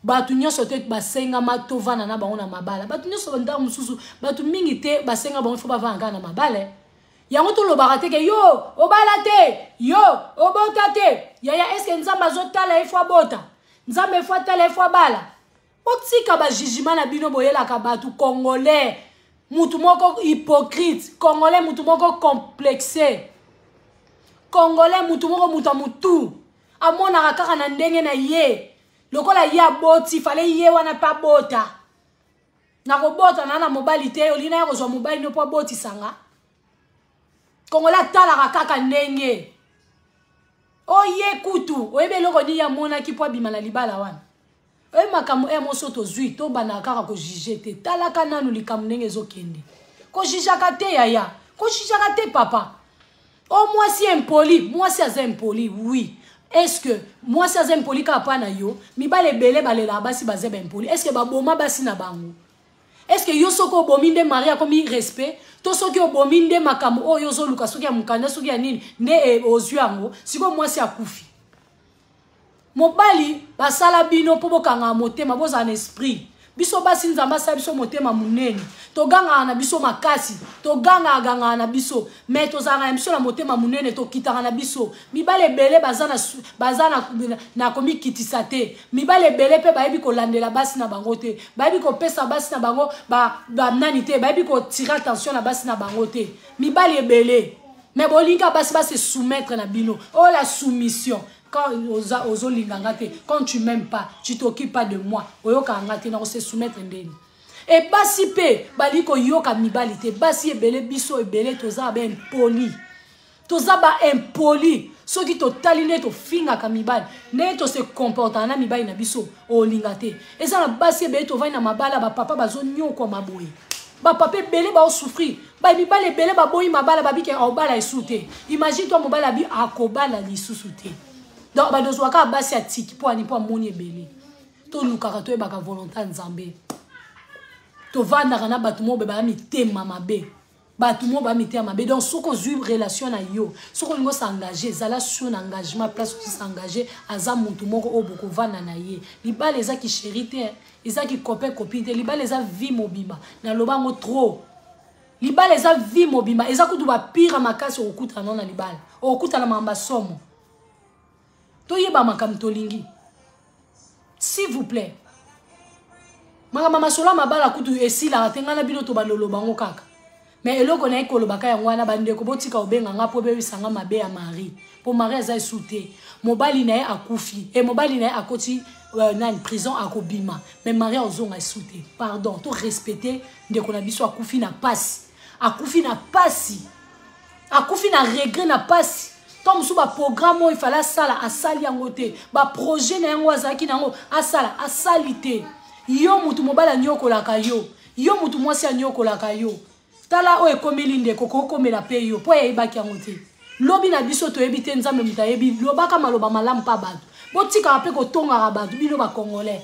Bato nyonso te basengama tovanda na bango na mabala. Bato nyonso ntango mosusu, bato mingi te basenga bango fo bavanda kaka na mabala. Eh. Yango tolobaka te ke yo obala te, yo obota te. Yaya, eske Nzambe azotala ye fo abota? Nzambe fo atala ye fo abala? Botika ba jugement na bino boyelaka bato. Congolais mutu moko hypocrite, congolais mutu moko complexe, congolais mutu moko mutu ya mutu amonaka kaka na ndenge na ye. Lokola ye aboti, fale ye wana mpe abota. Nakobota na mobali te, olingi naya kozwa mobali no mpo abotisanga. Congolais atalaka kaka ndenge oye kutu oyebi eloko nini amonaki mpo abima na libala wana. Oyebi makambo e moso tozwi, tobandaka kaka kojuge te. Talaka nanu likambo ndenge ezokende, kojujaka te yaya, kojujaka te papa. O mwasi impoli, mwasi aza impoli, oui. Est-ce que mwasi aza impoli kaka mpa na yo? Mibale ebele balelaka basi baza baimpoli. Est ce que baboma basi na bango? Est ce que yo soki obomi nde mari akomi respect? To soki obomi nde makambo oyo ozoluka, soki ya mokanda, soki ya nini nde e, ozwi yango? Sikoyo mwasi akufi, mobali basala bino mpo bokangaka motema, bozala na esprit. Biso basi, Nzambe asala biso motema monene. Togangaka na biso makasi, togangaka gangaka na biso, mais tozalaka na biso na motema monene, tokitaka na biso. Mibali ebele baza na, baza na komikitisa te. Mibali ebele mpe bayebi kolandela basi na bango te, bayebi kopesa basi na bango banani te, bayebi kotire attention na basi na bango te. Mibali ebele, mais bolinga basi base soumettre na bino. Oyo la soumission, quand ozolinga nga te, quand tu m'aimes pas, tu t'occupes pas de moi, oyokaka nga te, nakose soumettre ndeni? E basi mpe balingi koyoka mibali te. Basi ebele, biso ebele toza baimpoli, toza baimpoli. Soki totali nde tofingaka mibali, ndenge tose comportaka na mibali na biso, olinga te. Eza na basi ebele tovandi na mabala, bapapa bazonyokwama boye, bapapa ebele baosouffrir, bamibali ebele baboyi mabala, babike aobala esu te. Imagine toi, mobali abi akobala lisusu te. Donc badozwa kaka basi atiki mpo ani? Mpo amoni ebele. Tolukaka toyebaka volonté ya Nzambe. Tovandaka na bato moko baya mitema mabe, bato moko baya mitema mabe. Donc soki ozwi relation na yo, soki olingi osengage, ezala sur na engagement. Place osengage, aza motu moko oyo bokovanda na ye. Libala eza kichéri te, eza kikope copine te. Libala eza vie mobimba. Naloba yango trop, libala eza vie mobimba. Eza kutu bapire makasi okokutana nao na libala, okokutana makambo somo. Toyeba makambo tolingi, s'il vous plaît. Makambo masolo ya mabala kutu esilaka te. Ngai na bino tobanda oloba yango kaka, mais eloko na ye kolobaka yango wana. Bandeko, botika kobenga nga mpo beyebisa mabe ya Marie, mpo Marie aza esu te. Mobali na ye akufi e mobali na ye akoti nani, prison, akobima, mais Marie ozonga esu te. Pardon, to respecte ndeko na biso. Akufi na pasi, akufi na pasi, akufi na regret, na pasi. To mosusu baprogramme oyo efale asala, asali yango te. Baprojet na yango azalaki na yango asala, asali te. Yo mutu mobali anyokolaka yo, yo mutu mwasi anyokolaka yo, tala oyo ekomeli ndeko, kokomela mpe yo mpo ayebaki yango te. Lobi na biso toyebi te, Nzambe moto ayebi. Lobaka maloba malamu mpa bato. Botikaka mpe kotongaka bato. Bino bacongolais,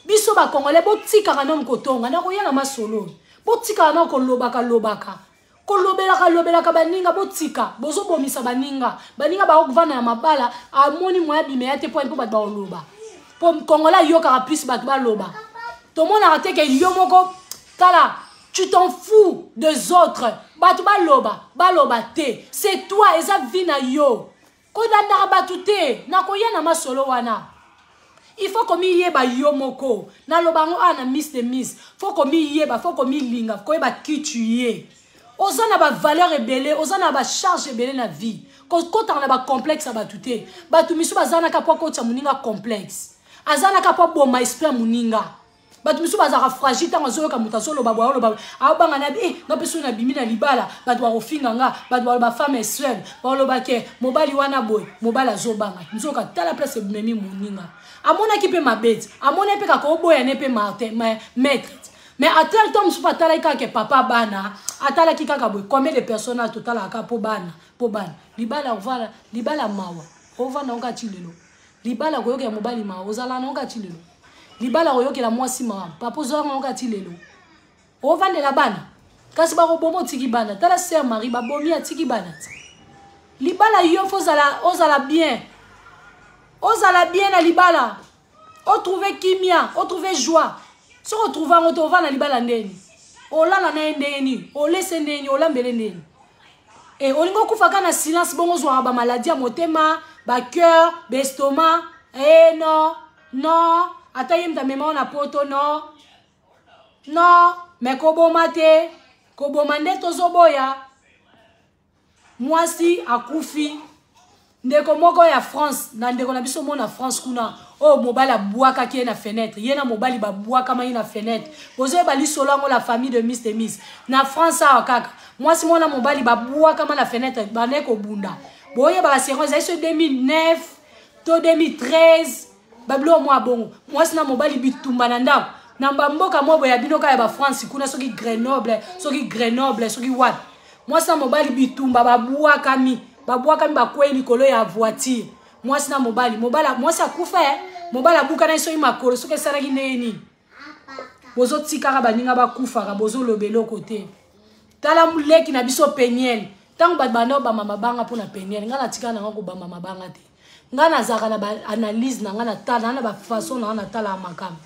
biso bacongolais, botikaka nanu kotonga. Nakoya na masolo. Botikaka nanu kolobaka lobaka, kolobelaka lobelaka baninga. Botika, bozobomisa baninga. Baninga bakovanda na mabala, amoni moya bimeya te mpo bato baoloba, mpo congolais ayokaka plus bato baloba. Tomonaka te ke yo moko, tala, tu t'en fous des autres. Bato baloba, baloba te, c'est toi, eza vie na yo. Kolandaka bato te. Nakoya na masolo wana. Il faut komiyeba yo moko. Naloba yango awa na Miss de Miss, faut komiyeba, faut komilinga, koyeba qui tu es. Oza na bavaleur ebele, oza na bacharge ebele na vie. Kokotaka na bacomplexe ya bato te. Bato misu baza naka mpo akotisa moninga complexe, aza naka mpo aboma esprit ya moninga. Bato misusu bazalaka fragile. Ntango azoyoka moto azoloba boye, aloba, aobanga na e nga mpe soki nabimi na libala, bato bakofinga nga, bato baloba femme est seule, baloba ke mobali wana boye, mobali azobanga. Nzoka tala place ebimemi. Moninga amonaki mpe mabe ti amonaki mpe kaka oboya ne mpe Martin maître, mais atel to mosusu atalaki kaka ke papa bana, atalaki kaka boye. Combien de personnes ayo totalaka kaka mpo bana, mpo bana? Libala ovanda, libala mawa, ovanda ngo kati lelo. Libala koyokela mobali mawa, ozalaka nango kati lelo. Libala koyokela mwasi mawa, papa, ozwaka ngo kati lelo. Ovandela bana, kasi bakoboma, otiki bana. Tala sœur Marie, babomi, atiki bana ti. Libala, yo fo ozala, ozala bien, ozala bien na libala. Otrouve kimia, otrouve joie. Soki otrouve yango te, ovanda libala ndeni, olala na ye ndenge nini, olese ndenge nini, olambele ndenge nini? E olingi okufa kaka na silence bongo, ozwaka bamaladi ya motema, bacœur, baestomac. E non, non, ata ye moto amema na poto, non, non, me koboma te, koboma nde tozoboya. Mwasi akufi, ndeko moko ya France, na ndeko na biso mona France kuna, oyo mobali abwakaki ye na fenêtre, ye na mobali babwakamaki na fenêtre. Bozoyeba lisolo yango, la famille de Miss de Miss na France awa kaka. Mwasi mwana mobali babwakama na fenêtre, bandaki kobunda. Boyebaka seron ezali so 2009 to 2013, babiloko mwa bongo. Mwasi na mobali bitumba na ndako na bamboka mwa boya bino kaka ya bafrance kuna, soki Grenoble, soki Grenoble, soki wapi. Mwasi na mobali bitumba, babwakami, babwakami, bakwei likolo ya voiture. Mwasi na mobali, mobali, mwasi akufa, eh? Mobali abukana soki makolo, soki esalaki ndenge nini. Bozotikaka baninga bakufaka, bozoloba eloko te. Tala leki na biso Peniel, ntango bato banda obamba mabanga mpona Peniel, ngai natikala nanga kobamba mabanga te. Ngai nazalaka na baanalyse na ngai, natala na bafaçon na ngai, natalaka makambo.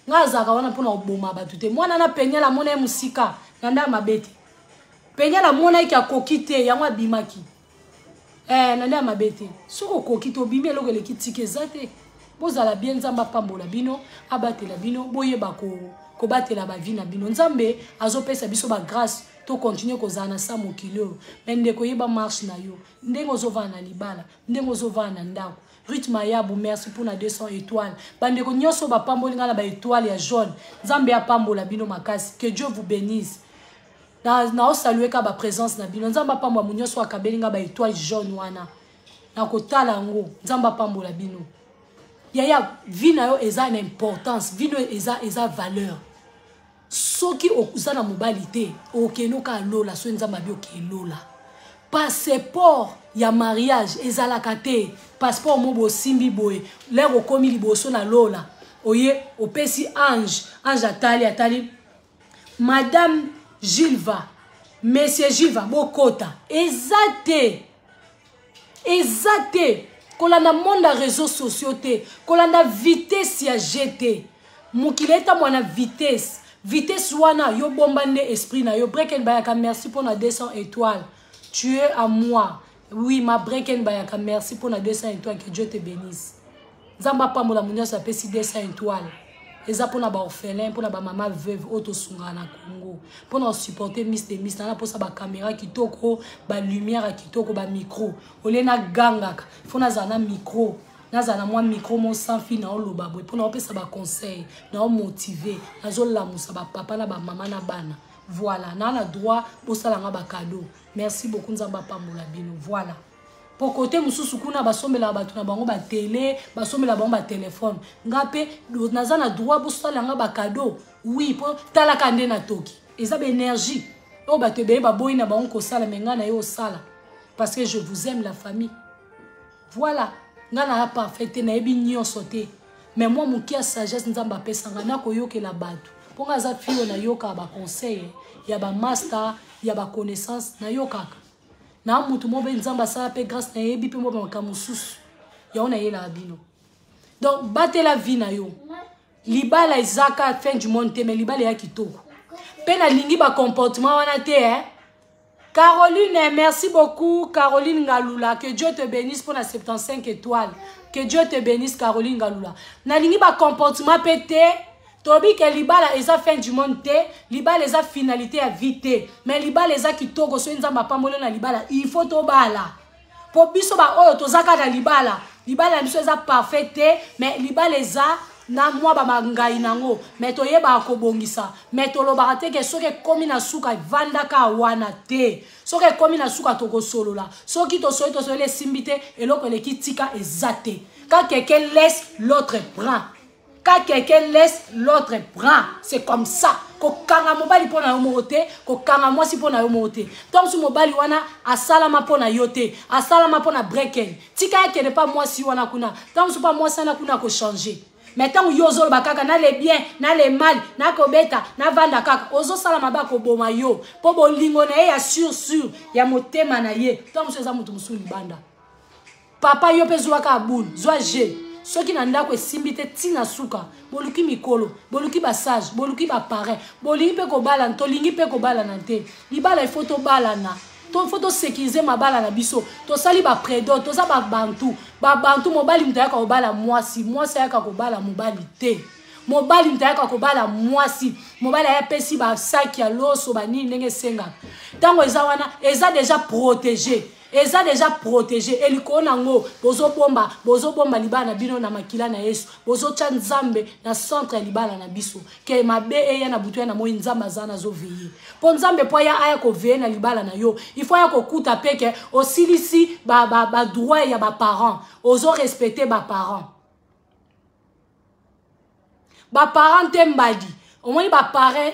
Ngai azalaka wana mpona koboma bato te. Mwana na Peniel amona ye mosika na nda mabe te. Peniel amonaki akoki te, yango abimaki. Na nde ya mabe te. Soki okoki te, obimi, eloko eleki tika eza te. Bozala bien, Nzambe apambola bino, abatela bino, boyeba kobatela bavie na bino. Nzambe azopesa biso bagrâce, tocontinue kozala na sa mokili oyo. Me ndeko, yeba marche na yo, ndenge ozovanda na libala, ndenge ozovanda na ndako. Ruth Mayabu, merci mpona 200 étoiles. Bandeko nyonso bapamboli ngai na baétoile ya jaune, Nzambe apambola bino makasi. Que Dieu vous bénisse. Naosalue kaka baprésence na bino. Nzambe apambola mo nyonso akabeli ngai baétoile jaune wana, na kotala yango. Nzambe apambola bino. Yaya, vie na yo eza na importance, vie na yo eza valeur. Soki oza na mobali te, okende oka lola. Soki Nzambe abi okee lola, passeport ya mariage ezalaka te. Passeport mo bosimbi boye, lere okomi liboso na lola, oye opesi ange, ange atali, atali: "Madame Gilva, monsieur Gilva, bokota." Eza te, eza te. Kolanda monde ya réseaux sociaux te, kolanda vitesse ya gt. Mokili etambola na vitesse, vitesse wana yo bomba nde esprit na yo. Breken Bayaka, merci mpona 200 étoiles. Tu es à moi, oui, ma Breken Bayaka, merci mpona 200 étoiles, que Dieu te bénisse. Nzambe apambola mo nyonso apesi 200 étoiles. Eza mpona baorphelin, mpona bamama veuve oyo tosungaka na Congo, mpona kosupporte Miss de Miss. Nana mposa bacaméra kitoko, balumière ya kitoko, bamicro. Olie nagangaka, fo nazala na micro, nazala na mwa micro mo sans fil, naoloba boye mpona opesa baconseil, naomotive, nazolamusa bapapa na bamama na bana. Voilà, naa na droit bosalanga bacadeau. Merci beaucoup, Nzambe apambola bino. Voilà, po kote mosusu kuna basombelaka bato na bango batele, basombelaka bango batelefone. Nga mpe naza na droit bosalanga bacadeau, oui, mpo talaka nde na toki. Eza baénergie oyo bato ebele baboyi na bango kosala, me ngai na ye osala parce que je vous aime, la famille. Voilà, ngai naza parfait te, nayebi nyonso te, mais mwa moke ya sagesse Nzambe apesanga, nakoyokela bato, mpo ngai aza fille oyo nayokaka baconseil ya bamaster, ya baconnaissance. Nayokaka na mutu moko mpe Nzambe asala mpe grâce, nayebi mpe mwa makambo mosusu, yango nayelaka bino. Donc batela vie na yo. Libala ezaka fin du monde te, mais libala eya kitoko mpe. Nalingi bacomportement wana te, eh? Caroline, merci beaucoup. Caroline Ngaloula, que Dieu te bénisse pour la 75 étoiles. Que Dieu te bénisse, Caroline Ngaloula. Nalingi ba comportement pe te. Tobi ke libala eza fin du monde te, libala eza finalité ya vie te, mais libala eza kitoko soki Nzambe apamboli na libala. Il faut tobala, po biso baoyo toza kaka na libala, libala na biso eza parfait te, mais libala eza na mwa bamangai nango, me toyebaka kobongisa. Me tolobaka te ke soki ekómi na suka, evandaka wana te. Soki ekómi na suka, tokosolola. Soki tosoli, tosoli, esimbi te, eloko eleki tika eza te. Quand quelqu'un laisse, l'autre prend. Quand quelqu'un laisse, l'autre prend, c'est comme ça. Kokanga mobali mpo na yo moko te, kokanga mwasi mpo na yo moko te. Ntango mosusu mobali wana asalama mpo na yo te, asalama mpo na breken. Tika akende mpa mwasi wana kuna. Ntango mosusu mpa mwasi wana kuna akochange. Mais ntango yo ozoloba kaka na le bien na le mal, nakobeta, navanda kaka, ozosala mabe, akoboma yo, mpo bolingo na ye ya sur sur ya motema na ye, ntango mosusu eza moto mosusu libanda. Papa, yo mpe zwaka abule, zwa g. Soki na ndako esimbi te ntina suka, boluki mikolo, boluki basage, boluki baparrain, bolingi mpe kobalana, tolingi mpe kobalana te. Libala ifo tobalana, fo tosekirize mabala na biso. Tosali bapredot, toza babantu, babantu. Mobali moto ayaka kobala mwasi, mwasi ayaka kobala mobali te. Mobali moto ayaka kobala mwasi, mobali aya apesi basaki ya loso banini ndenge esengaka. Ntango eza wana eza deja protege, eza deja protege. Elikolo nango bozobomba, bozobomba libala na bino na makila na Yesu, bozotya Nzambe na centre ya libala na biso. Ke mabe eya na butu ya na moi, Nzambe aza nazoveye. Mpo Nzambe mpo aya aya koveye na libala na yo, il faut aya kokuta mpe ke osilisi badroit ya baparent, ozorespecte baparent. Baparent te mbadi, omoni baparent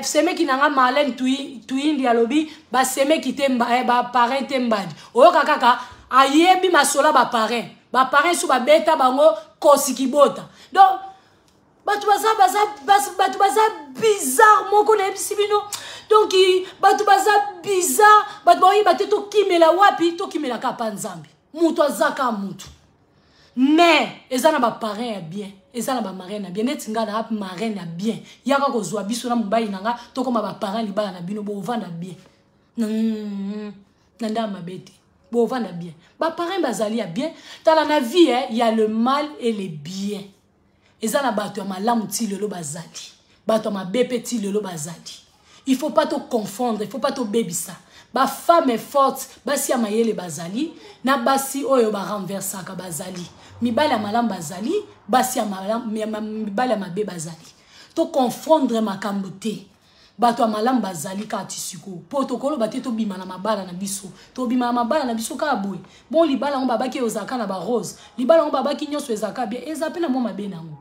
semeki na nga Marlène Tuyindi alobi basemeki te, baparent te mbadi. Oyoka kaka ayebi masolo baparent, baparent su babeta bango kosi kibota. Donc bato baza baza bato baza bizarre moko nayebisi bino. Donc bato baza bizarre, bato baoyeba te tokimela wapi, tokimela kaka pa Nzambe. Moto aza kaka motu, mais eza na baparent ya bien, eza na bamarraine ya bien. Neti nga na marraine ya bien, yaka kozwa biso na mobali na nga, tokóma baparent libala na bino, bovanda bien na ndako mabe te, bovanda bien. Baparent bazali ya bien. Tala na vie, eh, ya le mal et le bien. Eza na bato ya malamu ti lelo bazali, bato ya mabe mpe ti lelo bazali. Il faut pas toconfondre, il faut pas tobebisa. Bafemme forte, basi ya mayele bazali, na basi oyo barenversaka bazali. Mibali ya malamu bazali, basi ya malamu, mibali ya mabe bazali. Toconfondre makambo te. Bato ya malamu bazali kaka ti sikoyo. Mpo tokoloba te tobima na mabala na biso, tobima na mabala na biso kaka boye. Bon, libala yango babaki ezalaka na barose, libala yango babaki nyonso ezalaka bien, eza mpe na mwa mabe nango.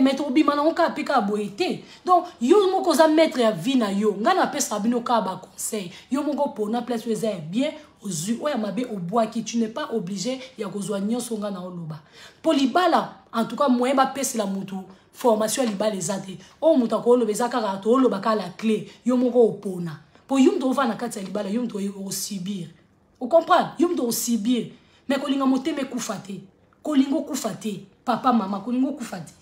Mais tobima nango kaka mpe kaka boye te. Donc yo moko oza maître ya vie na yo. Ngai napesaka bino kaka baconseil. Yo moko mpona place oyo eza ya bien ozwi, oyo ya mabe obwaki. Tu n'es pas obligé ya kozwa nyonso ngai na oloba. Mpo libala, en tout cas, moyen bapesela motu formation ya libala eza te. Oyo moto akoloba eza kaka tooloba kaka la clé. Yo moko opona, mpo yo moto ovanda na kati ya libala, yo moto osubir, ocomprendre, yo moto osubir. Mais kolinga motema ekufa te, kolinga okufa te, papa, mama, kolinga okufa te.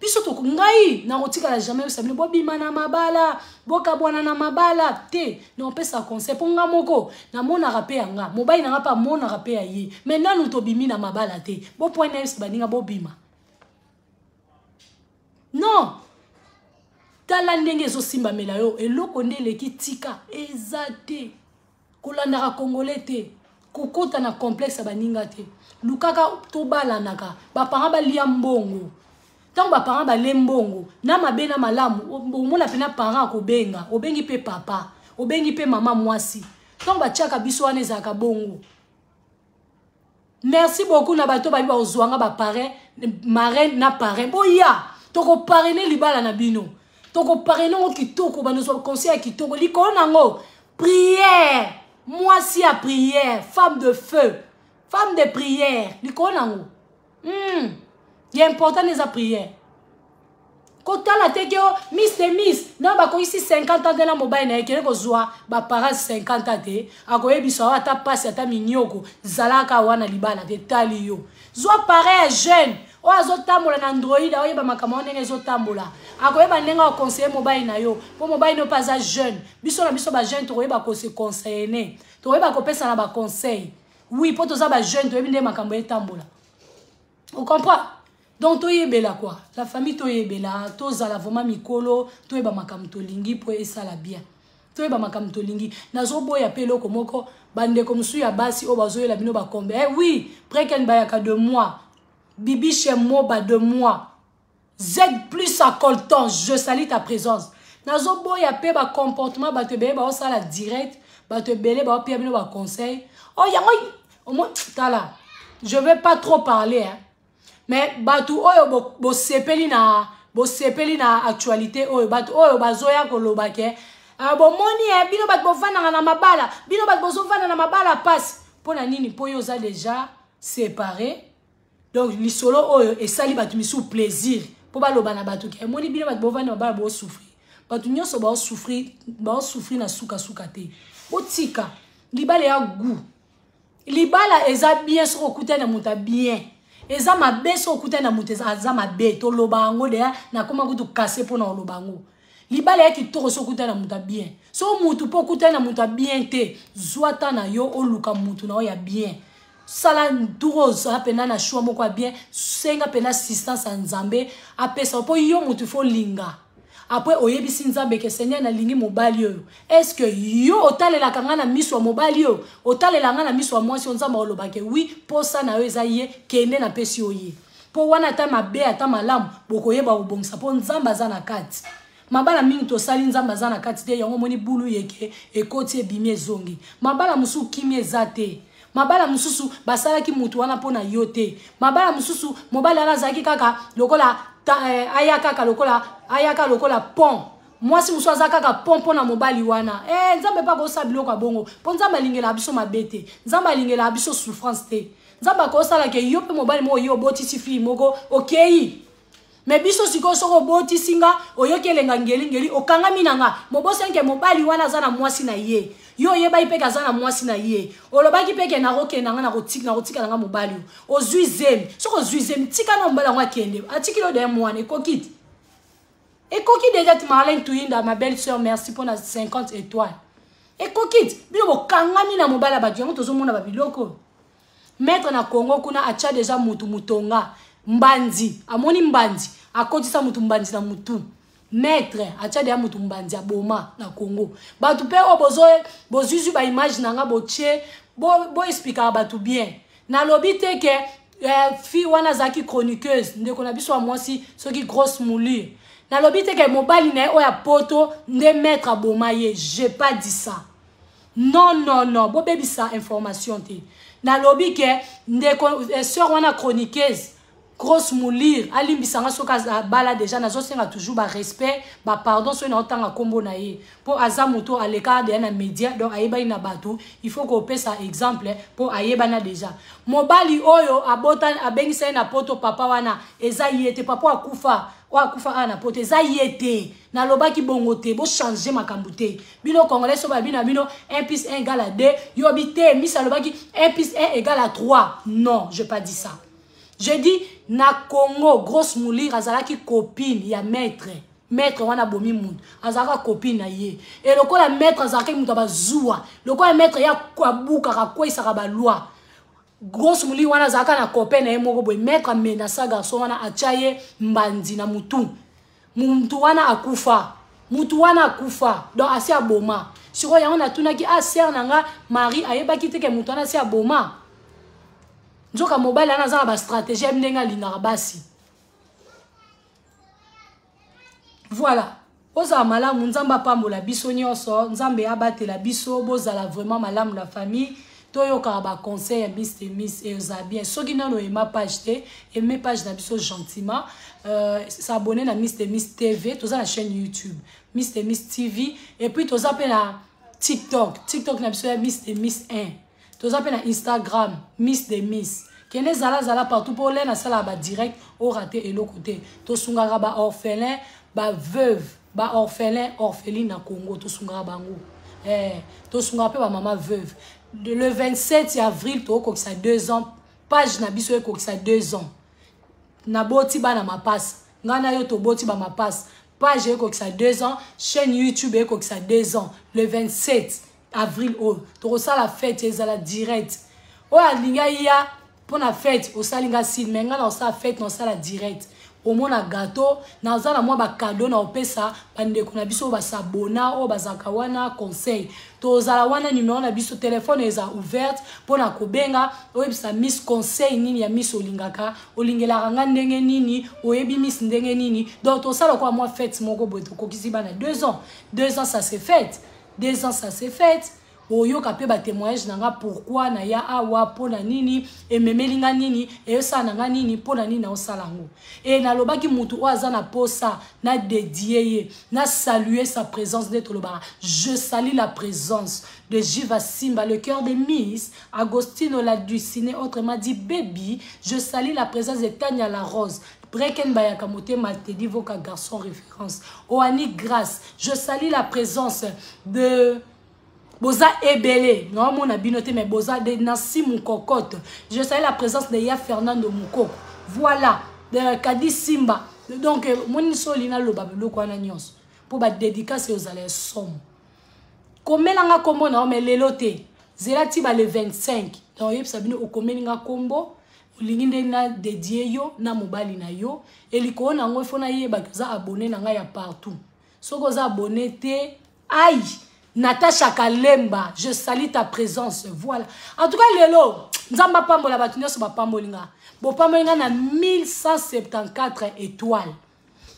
Biso to ngai nakotikala jamais oyebisa bino bobima na mabala, bokabwana na mabala te. Na opesa conseil mpo nga moko namonaka mpe ya nga mobali na nga mpe amonaka mpe ya ye, mais nanu tobimi na mabala te. Bopoi nayebisa baninga bobima? Non, tala ndenge ezosimbamela yo, eloko nde eleki tika eza te. Kolandaka Congolais te, kokota na complexe ya baninga te. Lukaka tobalanaka, baparent balia mbongo. Ntango baparent balie mbongo na mabe na malamu, omona mpena parent akobenga, obengi mpe papa, obengi mpe mama mwasi. Ntango batiaka biso wana ezalaka bongo. Merci beaucoup na bato babi bakozwanga baparrain, marraine na parrain. Boya, tokoparraine libala na bino, tokoparraine yango kitoko, banozwa conseil ya kitoko. Likolo nango prière, mwasi ya prière, femme de feu, femme de prière. Likolo nango ya important eza prière. Kotala te ke o miss de miss na bakokisi 50 ans te na mobali na ye. Kende kozwa baparent 50 ans te, akoyebisa yo ata pasi ata minyoko zalaka wana libala te. Tali yo, zwa parent ya jeune oyo azotambola na Android, aoyeba makambo wana ndenge ezotambola, akoyeba ndenge akoconseille mobali na yo, mpo mobali na yo mpe aza jeune. Biso na biso bajeune tokoyeba kose conseiller, tokoyeba kopesa na baconseil. Oui, mpo toza bajeune, toyebi nde makambo etambola, ocomprend. Donc toyebela quoi, la famille, toyebela, tozala vraiment mikolo, toyeba makambo tolingi mpo esala bien, toyeba makambo tolingi. Nazoboya mpe eloko moko, bandeko mosusu ya basi oyo bazoyela bino bakombe. Eh oui, preken bayaka de moi, Bibi chez Moba de moi, Z plus à Colton, je salue ta présence. Nazoboya mpe bacomportement bato ebele baosala direct, bato ebele baopia bino baconseil. Oh, yango omo tala, je vais pas trop parler, hein. Mais bato oyo bosepeli na bosepeli na actualité oyo, bato oyo bazoya koloba ke bomoni e bino bato bovandaka na mabala, bino bato bozovanda na mabala pasi mpo na nini? Mpo oyo oza déjà séparé. Donc lisolo oyo esali bato misusu plaisir mpo baloba na bato ke emoni bino bato bovanda mabala bosouffrir. Bato nyonso baosouffrir, baosouffrir na sukasuka te. Botika libala ya goût. Libala eza bien soki okutani na moto ya bien. Eza mabe soki okutani na moto aza mabe. Toloba yango deya, nakoma kutu kase mpo na koloba yango. Libala ya kitoko soki okutani na moto ya bien. Soki moto mpo okutani na moto ya bien te, zwa temps na yo oluka moto na yo ya bien. Sala tour oza mpena na choix moko ya bien, senga mpena assistance ya Nzambe apesa mpo yo moto ifo linga. Après oyebisi Nzambe ke Seigneur nalingi mobali oyo. Est-ce que yo otalelaka nga na miso ya mobali oyo? Otalela nga na miso ya mwasi oyo? Nzambe alobaka ke oui, posa na yo eza ye, kende na pesi yo ye. Po wana ata mabe ata malamu bokoyeba kobongisa po Nzambe aza na kati. Mabala mingi tosali Nzambe aza na kati te, yango omoni bulu yeke ekoti ebimi ezongi. Mabala mosusu kimia eza te. Mabala mosusu basalaki mutu wana mpo na yo te. Mabala mosusu mobali wana azalaki kaka lokola ta, aya kaka lokola, ayaka lokola pont. Mwasi mosusu aza kaka pont mpo na mobali wana. Nzambe mpe akosala biloko ya bongo mpo Nzambe alingelaka biso mabe te. Nzambe alingelaka biso souffrance te. Nzambe akosala ke yo mpe mobali moko yo obotisi fille moko okei. Mais biso sikoyo soki obotisi nga, oyoki elenga ngeli ngeli, okangami na nga. Mobosani ke mobali wana aza na mwasi na ye. Yo oyebaki mpe ke aza na mwasi na ye. Olobaki mpe ke nakokende na nga, nakotika na nga mobali oyo. Ozwi zemi. Soki ozwi zemi, tika na mobali yango akende. Atikili oyo deya mwana, ekoki te. Ekoki deja ti Marlène Tuyinda, ma belle sœur, merci pour na 50 étoiles. Ekoki te. Bino bokangami na mobali ya bato, yango tozomona ba biloko. Maître na Congo kuna atia deja mutu mutonga mbanzi, amoni mbanzi, akotisa mutu mbanzi na mutu. Maître atia deja mutu mbanzi aboma na Congo. Bato pe oyo bozwi ba image na nga botie, bo expliquer bato bien. Nalobi te ke fille wana azalaki chroniqueuse, ndeko na biso ya mwasi soki grosse moulure. Nalobi te ke mobali na ye oyo ya poto nde maître aboma ye, j'ai pas dit ça. Non, non, non, bobebisa information te. Nalobi ke ndeko sœur wana chroniqueuse grosse moulure alimbisa nga soki abala déjà, nazosenga toujours ba respect, ba pardon soki naotanga kombo na ye. Po aza moto aleka deja na média, donc ayebani na bato, il faut kopesa exemple po ayebana déjà. Mobali oyo abota abengisa ye na poto papa wana eza ye te, papa akufa, oyo akufa awa na poto eza ye te. Nalobaki bongo te, bo changer makambo te. Bino congolais so babi na bino 1 plus 1 égale à 2, yo bi te, Miss alobaki 1 plus 1 égale à 3. Non, j'ai pas dit ça. Je dis na Congo grosse moulure azalaki copine ya maître. Maître wana bomi mutu, azalaka copine na ye. Et lokola maître azalaki mutu abazuwa, lokola maître ya abukaka akweisaka ba loi. Grosse moulure wana azalaka na copain na ye moko boye, maître amenasa garçon wana atia ye mbandi na mutu. Mutu wana akufa. Mutu wana akufa. Donc asi aboma. Sikoyo yango natunaki, ah, sœur na nga Marie ayebaki te ke mutu wana asi aboma. Nzoka mobali wana aza na ba stratégie ya ndenge alingaka basi. Voilà. Ozala malamu, Nzambe apambola biso nyonso, Nzambe abatela biso, bozala vraiment malamu la famille. Toyokaka ba conseil ya Miss et Miss et oza bien. Soki nano ema page te, aime page na biso gentiment. S'abonner na Miss et Miss TV, toza na chaîne YouTube Miss et Miss TV et puis toza pe na TikTok, TikTok na biso ya Miss et Miss 1. Toza pe na Instagram Miss et Miss. Kende zala zala partout po lena sala ba direct o rater eloko te. Tosungaka ba orphelin, ba veuve, ba orphelin, orpheline na Congo, tosungaka bango. Tosungaka pe ba mama veuve. Le 27 avril tokokisa 2 ans, page na biso ekokisa 2 ans. Na boti bana mapasa. Nga na yo toboti ba mapasa. Page ekokisa 2 ans, chaîne YouTube ekokisa 2 ans. Le 27 avril oyo tokosala fête ezala direct. Oyo alinga ya pona fête osali nga signe, mais nga na osala fête na osala direct. Omona gâteau, naza na mwa ba cadeau na opesa bandeko na biso ba sabona oyo bazalaka wana conseil. Tozala wana numéro na biso téléphone eza ouverte pona kobenga oyebisa Miss conseil nini ya Miss olingaka, olingelaka nga ndenge nini, oyebi Miss ndenge nini. Donc tosala kwa mwa fête moko boye tokokisi bana 2 ans. 2 ans ça se fête. 2 ans ça se fête. Oyoka pe ba témoignage na nga pourquoi na ya awa pona nini ememeli nga nini eyosala na nga nini pona nini na osala ngo. Et nalobaki mutu oyo aza na posa na dédier ye, na saluer sa présence de toloba. Je salue la présence de Jiva Simba, le cœur de Miss Agostino la Dulcinée, autrement dit baby. Je salue la présence de Tania La Rose, Breken Bayaka Motema, Teddy Voka garçon référence, Oani Grâce. Je salue la présence de Boza ebele, naomona bino te mais boza de Nancy Mukokote. Je salue la présence de Ya Fernando Mukoko. Voilà, de Kadi Simba. Donc moni soli na loba biloko wana nyonso. Po ba dédicace ozala ya somo. Komela nga kombo na mais lelo te. Zela ti ba le 25. Donc yebisa bino okomeli nga kombo olingi nde na dédier yo na mobali na yo elikolo na yango ifo nayeba oza abonné na ngai ya partout. Soki oza abonné te, aïe Natacha Kalemba, je salue ta présence. Voilà. En tout cas, lelo, nzamba pambola batu nyonso bapamboli nga. Bopamboli nga na 1174 étoiles.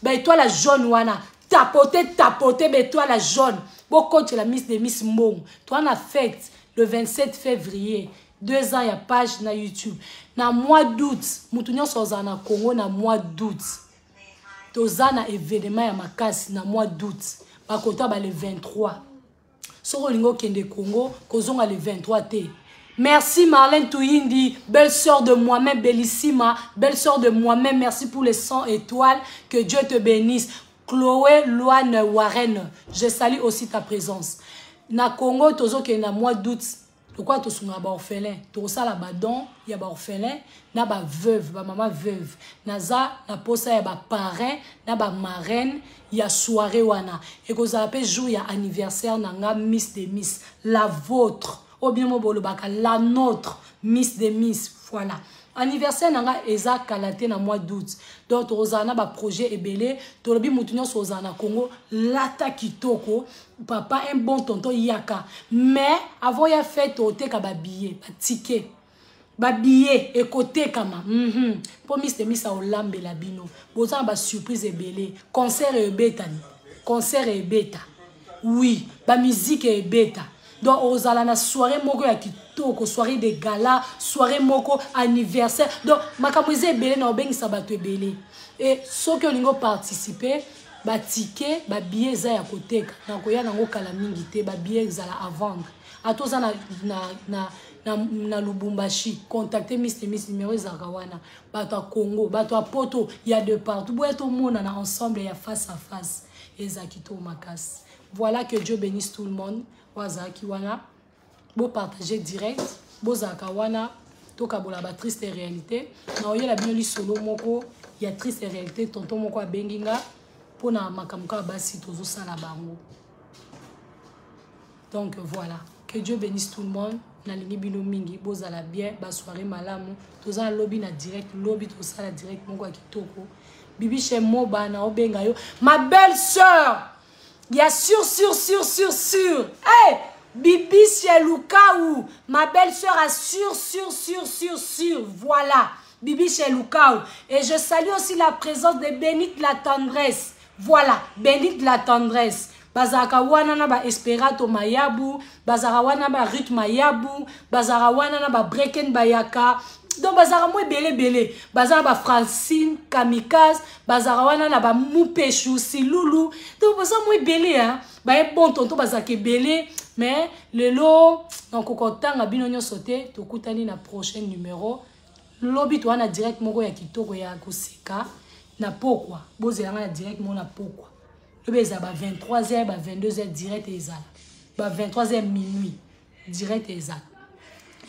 Ba étoile ya jaune wana, tapote tapote ba étoile ya jaune. Bokotela Miss de Miss Mbongo. Toi na fête le 27 février. 2 ans ya page na YouTube. Na mois d'août, mutu nyonso ozala na Congo na mois d'août. Toza na événement ya makasi na mois d'août. Bakota ba le 23. Soki olingi okende Congo, kozonga le 23 te. Merci Marlène Touyindi, belle-sœur de moi-même, bellissima, belle-sœur de moi-même, merci pour les 100 étoiles, que Dieu te bénisse. Chloé Loane Warren, je salue aussi ta présence. Na Congo, tozokende na mois d'août, lokola tosungaka baorphelin, tokosala badon ya baorphelin na baveuve, bamama veuve. Naza na posa ya baparrain na bamarraine ya soirée wana. Ekozala pe jour ya anniversaire na nga Miss de Miss, la vôtre, ou bien mo bolobaka la nôtre, Miss de Miss, voilà. Anniversaire na nga eza kala te na mois d'août. Donc tokozala na ba projet ebele, tolobi mutu nyonso ozala na Congo, lata kitoko, papa un bon tonton yaka. Mais avant ya fête oteka ba billet, ba ticket. Ba billet ekotekama. Po Miss de Miss aolambela bino. Boza na ba surprise ebele, concert ebetani, concert ebeta. Oui, ba musique ebeta. Donc ozala na soirée moko ya kitoko, soirée de gala, soirée moko anniversaire. Donc makambo eza ebele na obengisa bato ebele. Et soki olingi participer, ba ticket, ba billet eza ya koteka. Na koya nango kala mingi te, ba billet ezala à vendre. Ata oza na Lubumbashi, contactez Miss de Miss, numéro ezalaka wana. Bato ya Congo, bato ya Poto, ya de partout. Boya tomonana ensemble ya face à face. Eza kitoko makasi. Voilà, que Dieu bénisse tout le monde. Wazalaki wana, bo partager direct, bozalaka wana, tokabola ba triste réalité. Na oyela bino lisolo moko ya triste réalité, tonton moko abengi nga mpona makambo kaka basi tozosala bango. Donc voilà, que Dieu bénisse tout le monde. Nalingi bino mingi, bozala bien, ba soirée malamu. Tozala lobi na direct, lobi tosala direct moko ya kitoko. Bibi chez Moba na obenga yo, ma belle sœur. Ya sûr sûr sûr sûr sûr. Hey, Bibi chez Lukaou, ma belle sœur a sûr sûr sûr sûr sûr. Voilà, Bibi chez Lukaou. Et je salue aussi la présence de Bénite la tendresse. Voilà, Bénite la tendresse. Bazalaka wana na ba Esperato Mayabu, bazalaka wana ba Ruth Mayabu, bazalaka wana na ba Breken Bayaka. Donc bazalaka mwa ebele ebele. Bazalaka ba Francine Kamikaze, bazalaka wana na ba Mupeshu Silulu. Donc baza mwa ebele, hein. Ba ye bon tonton bazalaka ebele, mais lelo donc kokotanga bino nyonso te, tokutani na prochain numéro. Lobi to wana direct moko ya kitoko ya koseka na pokwa. Bozelanga na direct moko na pokwa. Lobi ezala ba 23h, ba 22h direct ezala. Ba 23h minuit direct ezala.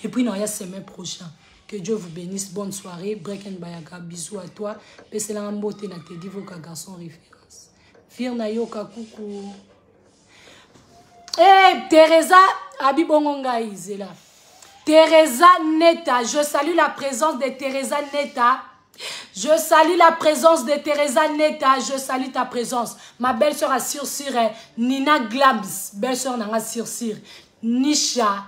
Et puis non, il y a semaine prochaine. Que Dieu vous bénisse. Bonne soirée. Break and Bayaga. Bisous à toi. Pesela mbote na Teddy Voka garçon référence. Firna yoka coucou. Eh Teresa Abibongo ngai zela. Teresa Neta, je salue la présence de Teresa Neta. Je salue la présence de Teresa Neta, je salue ta présence. Ma belle-sœur à Sur-Sur, Nina Glams, belle-sœur nanga Sur-Sur. Nisha,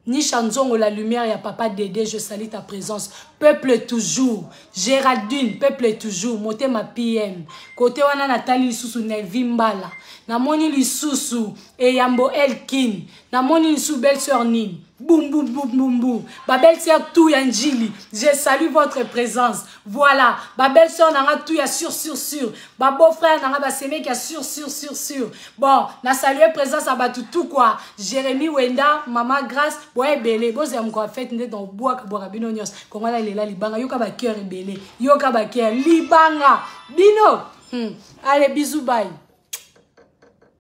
Nisha Nzongo, la lumière, ya papa Dédé, je salue ta présence. Peuple toujours, Géraldine, peuple toujours, motema PM. Côté wana Nathalie lisusu Nelvi Mbala. Namoni lisusu Eyambo Elkin. Namoni lisusu belle-sœur Nine. Boum, boum, boum, boum, boum. Ma belle-sœur Touya Njili, je salue votre présence. Voilà. Ma belle-sœur nanga Touya sûr, sûr, sûr. Ma beau-frère nanga Basemeki ya sûr, sûr, sûr, sûr. Bon, na salué présence à Batutu quoi. Jérémy Wenda, Maman Grâce, boy belé. Bo zem quoi fête nde dans bois bois bino nyos. Kongo la lela libanga yoka ba cœur belé. Yoka ba cœur libanga. Bino. Allez, bisous bye.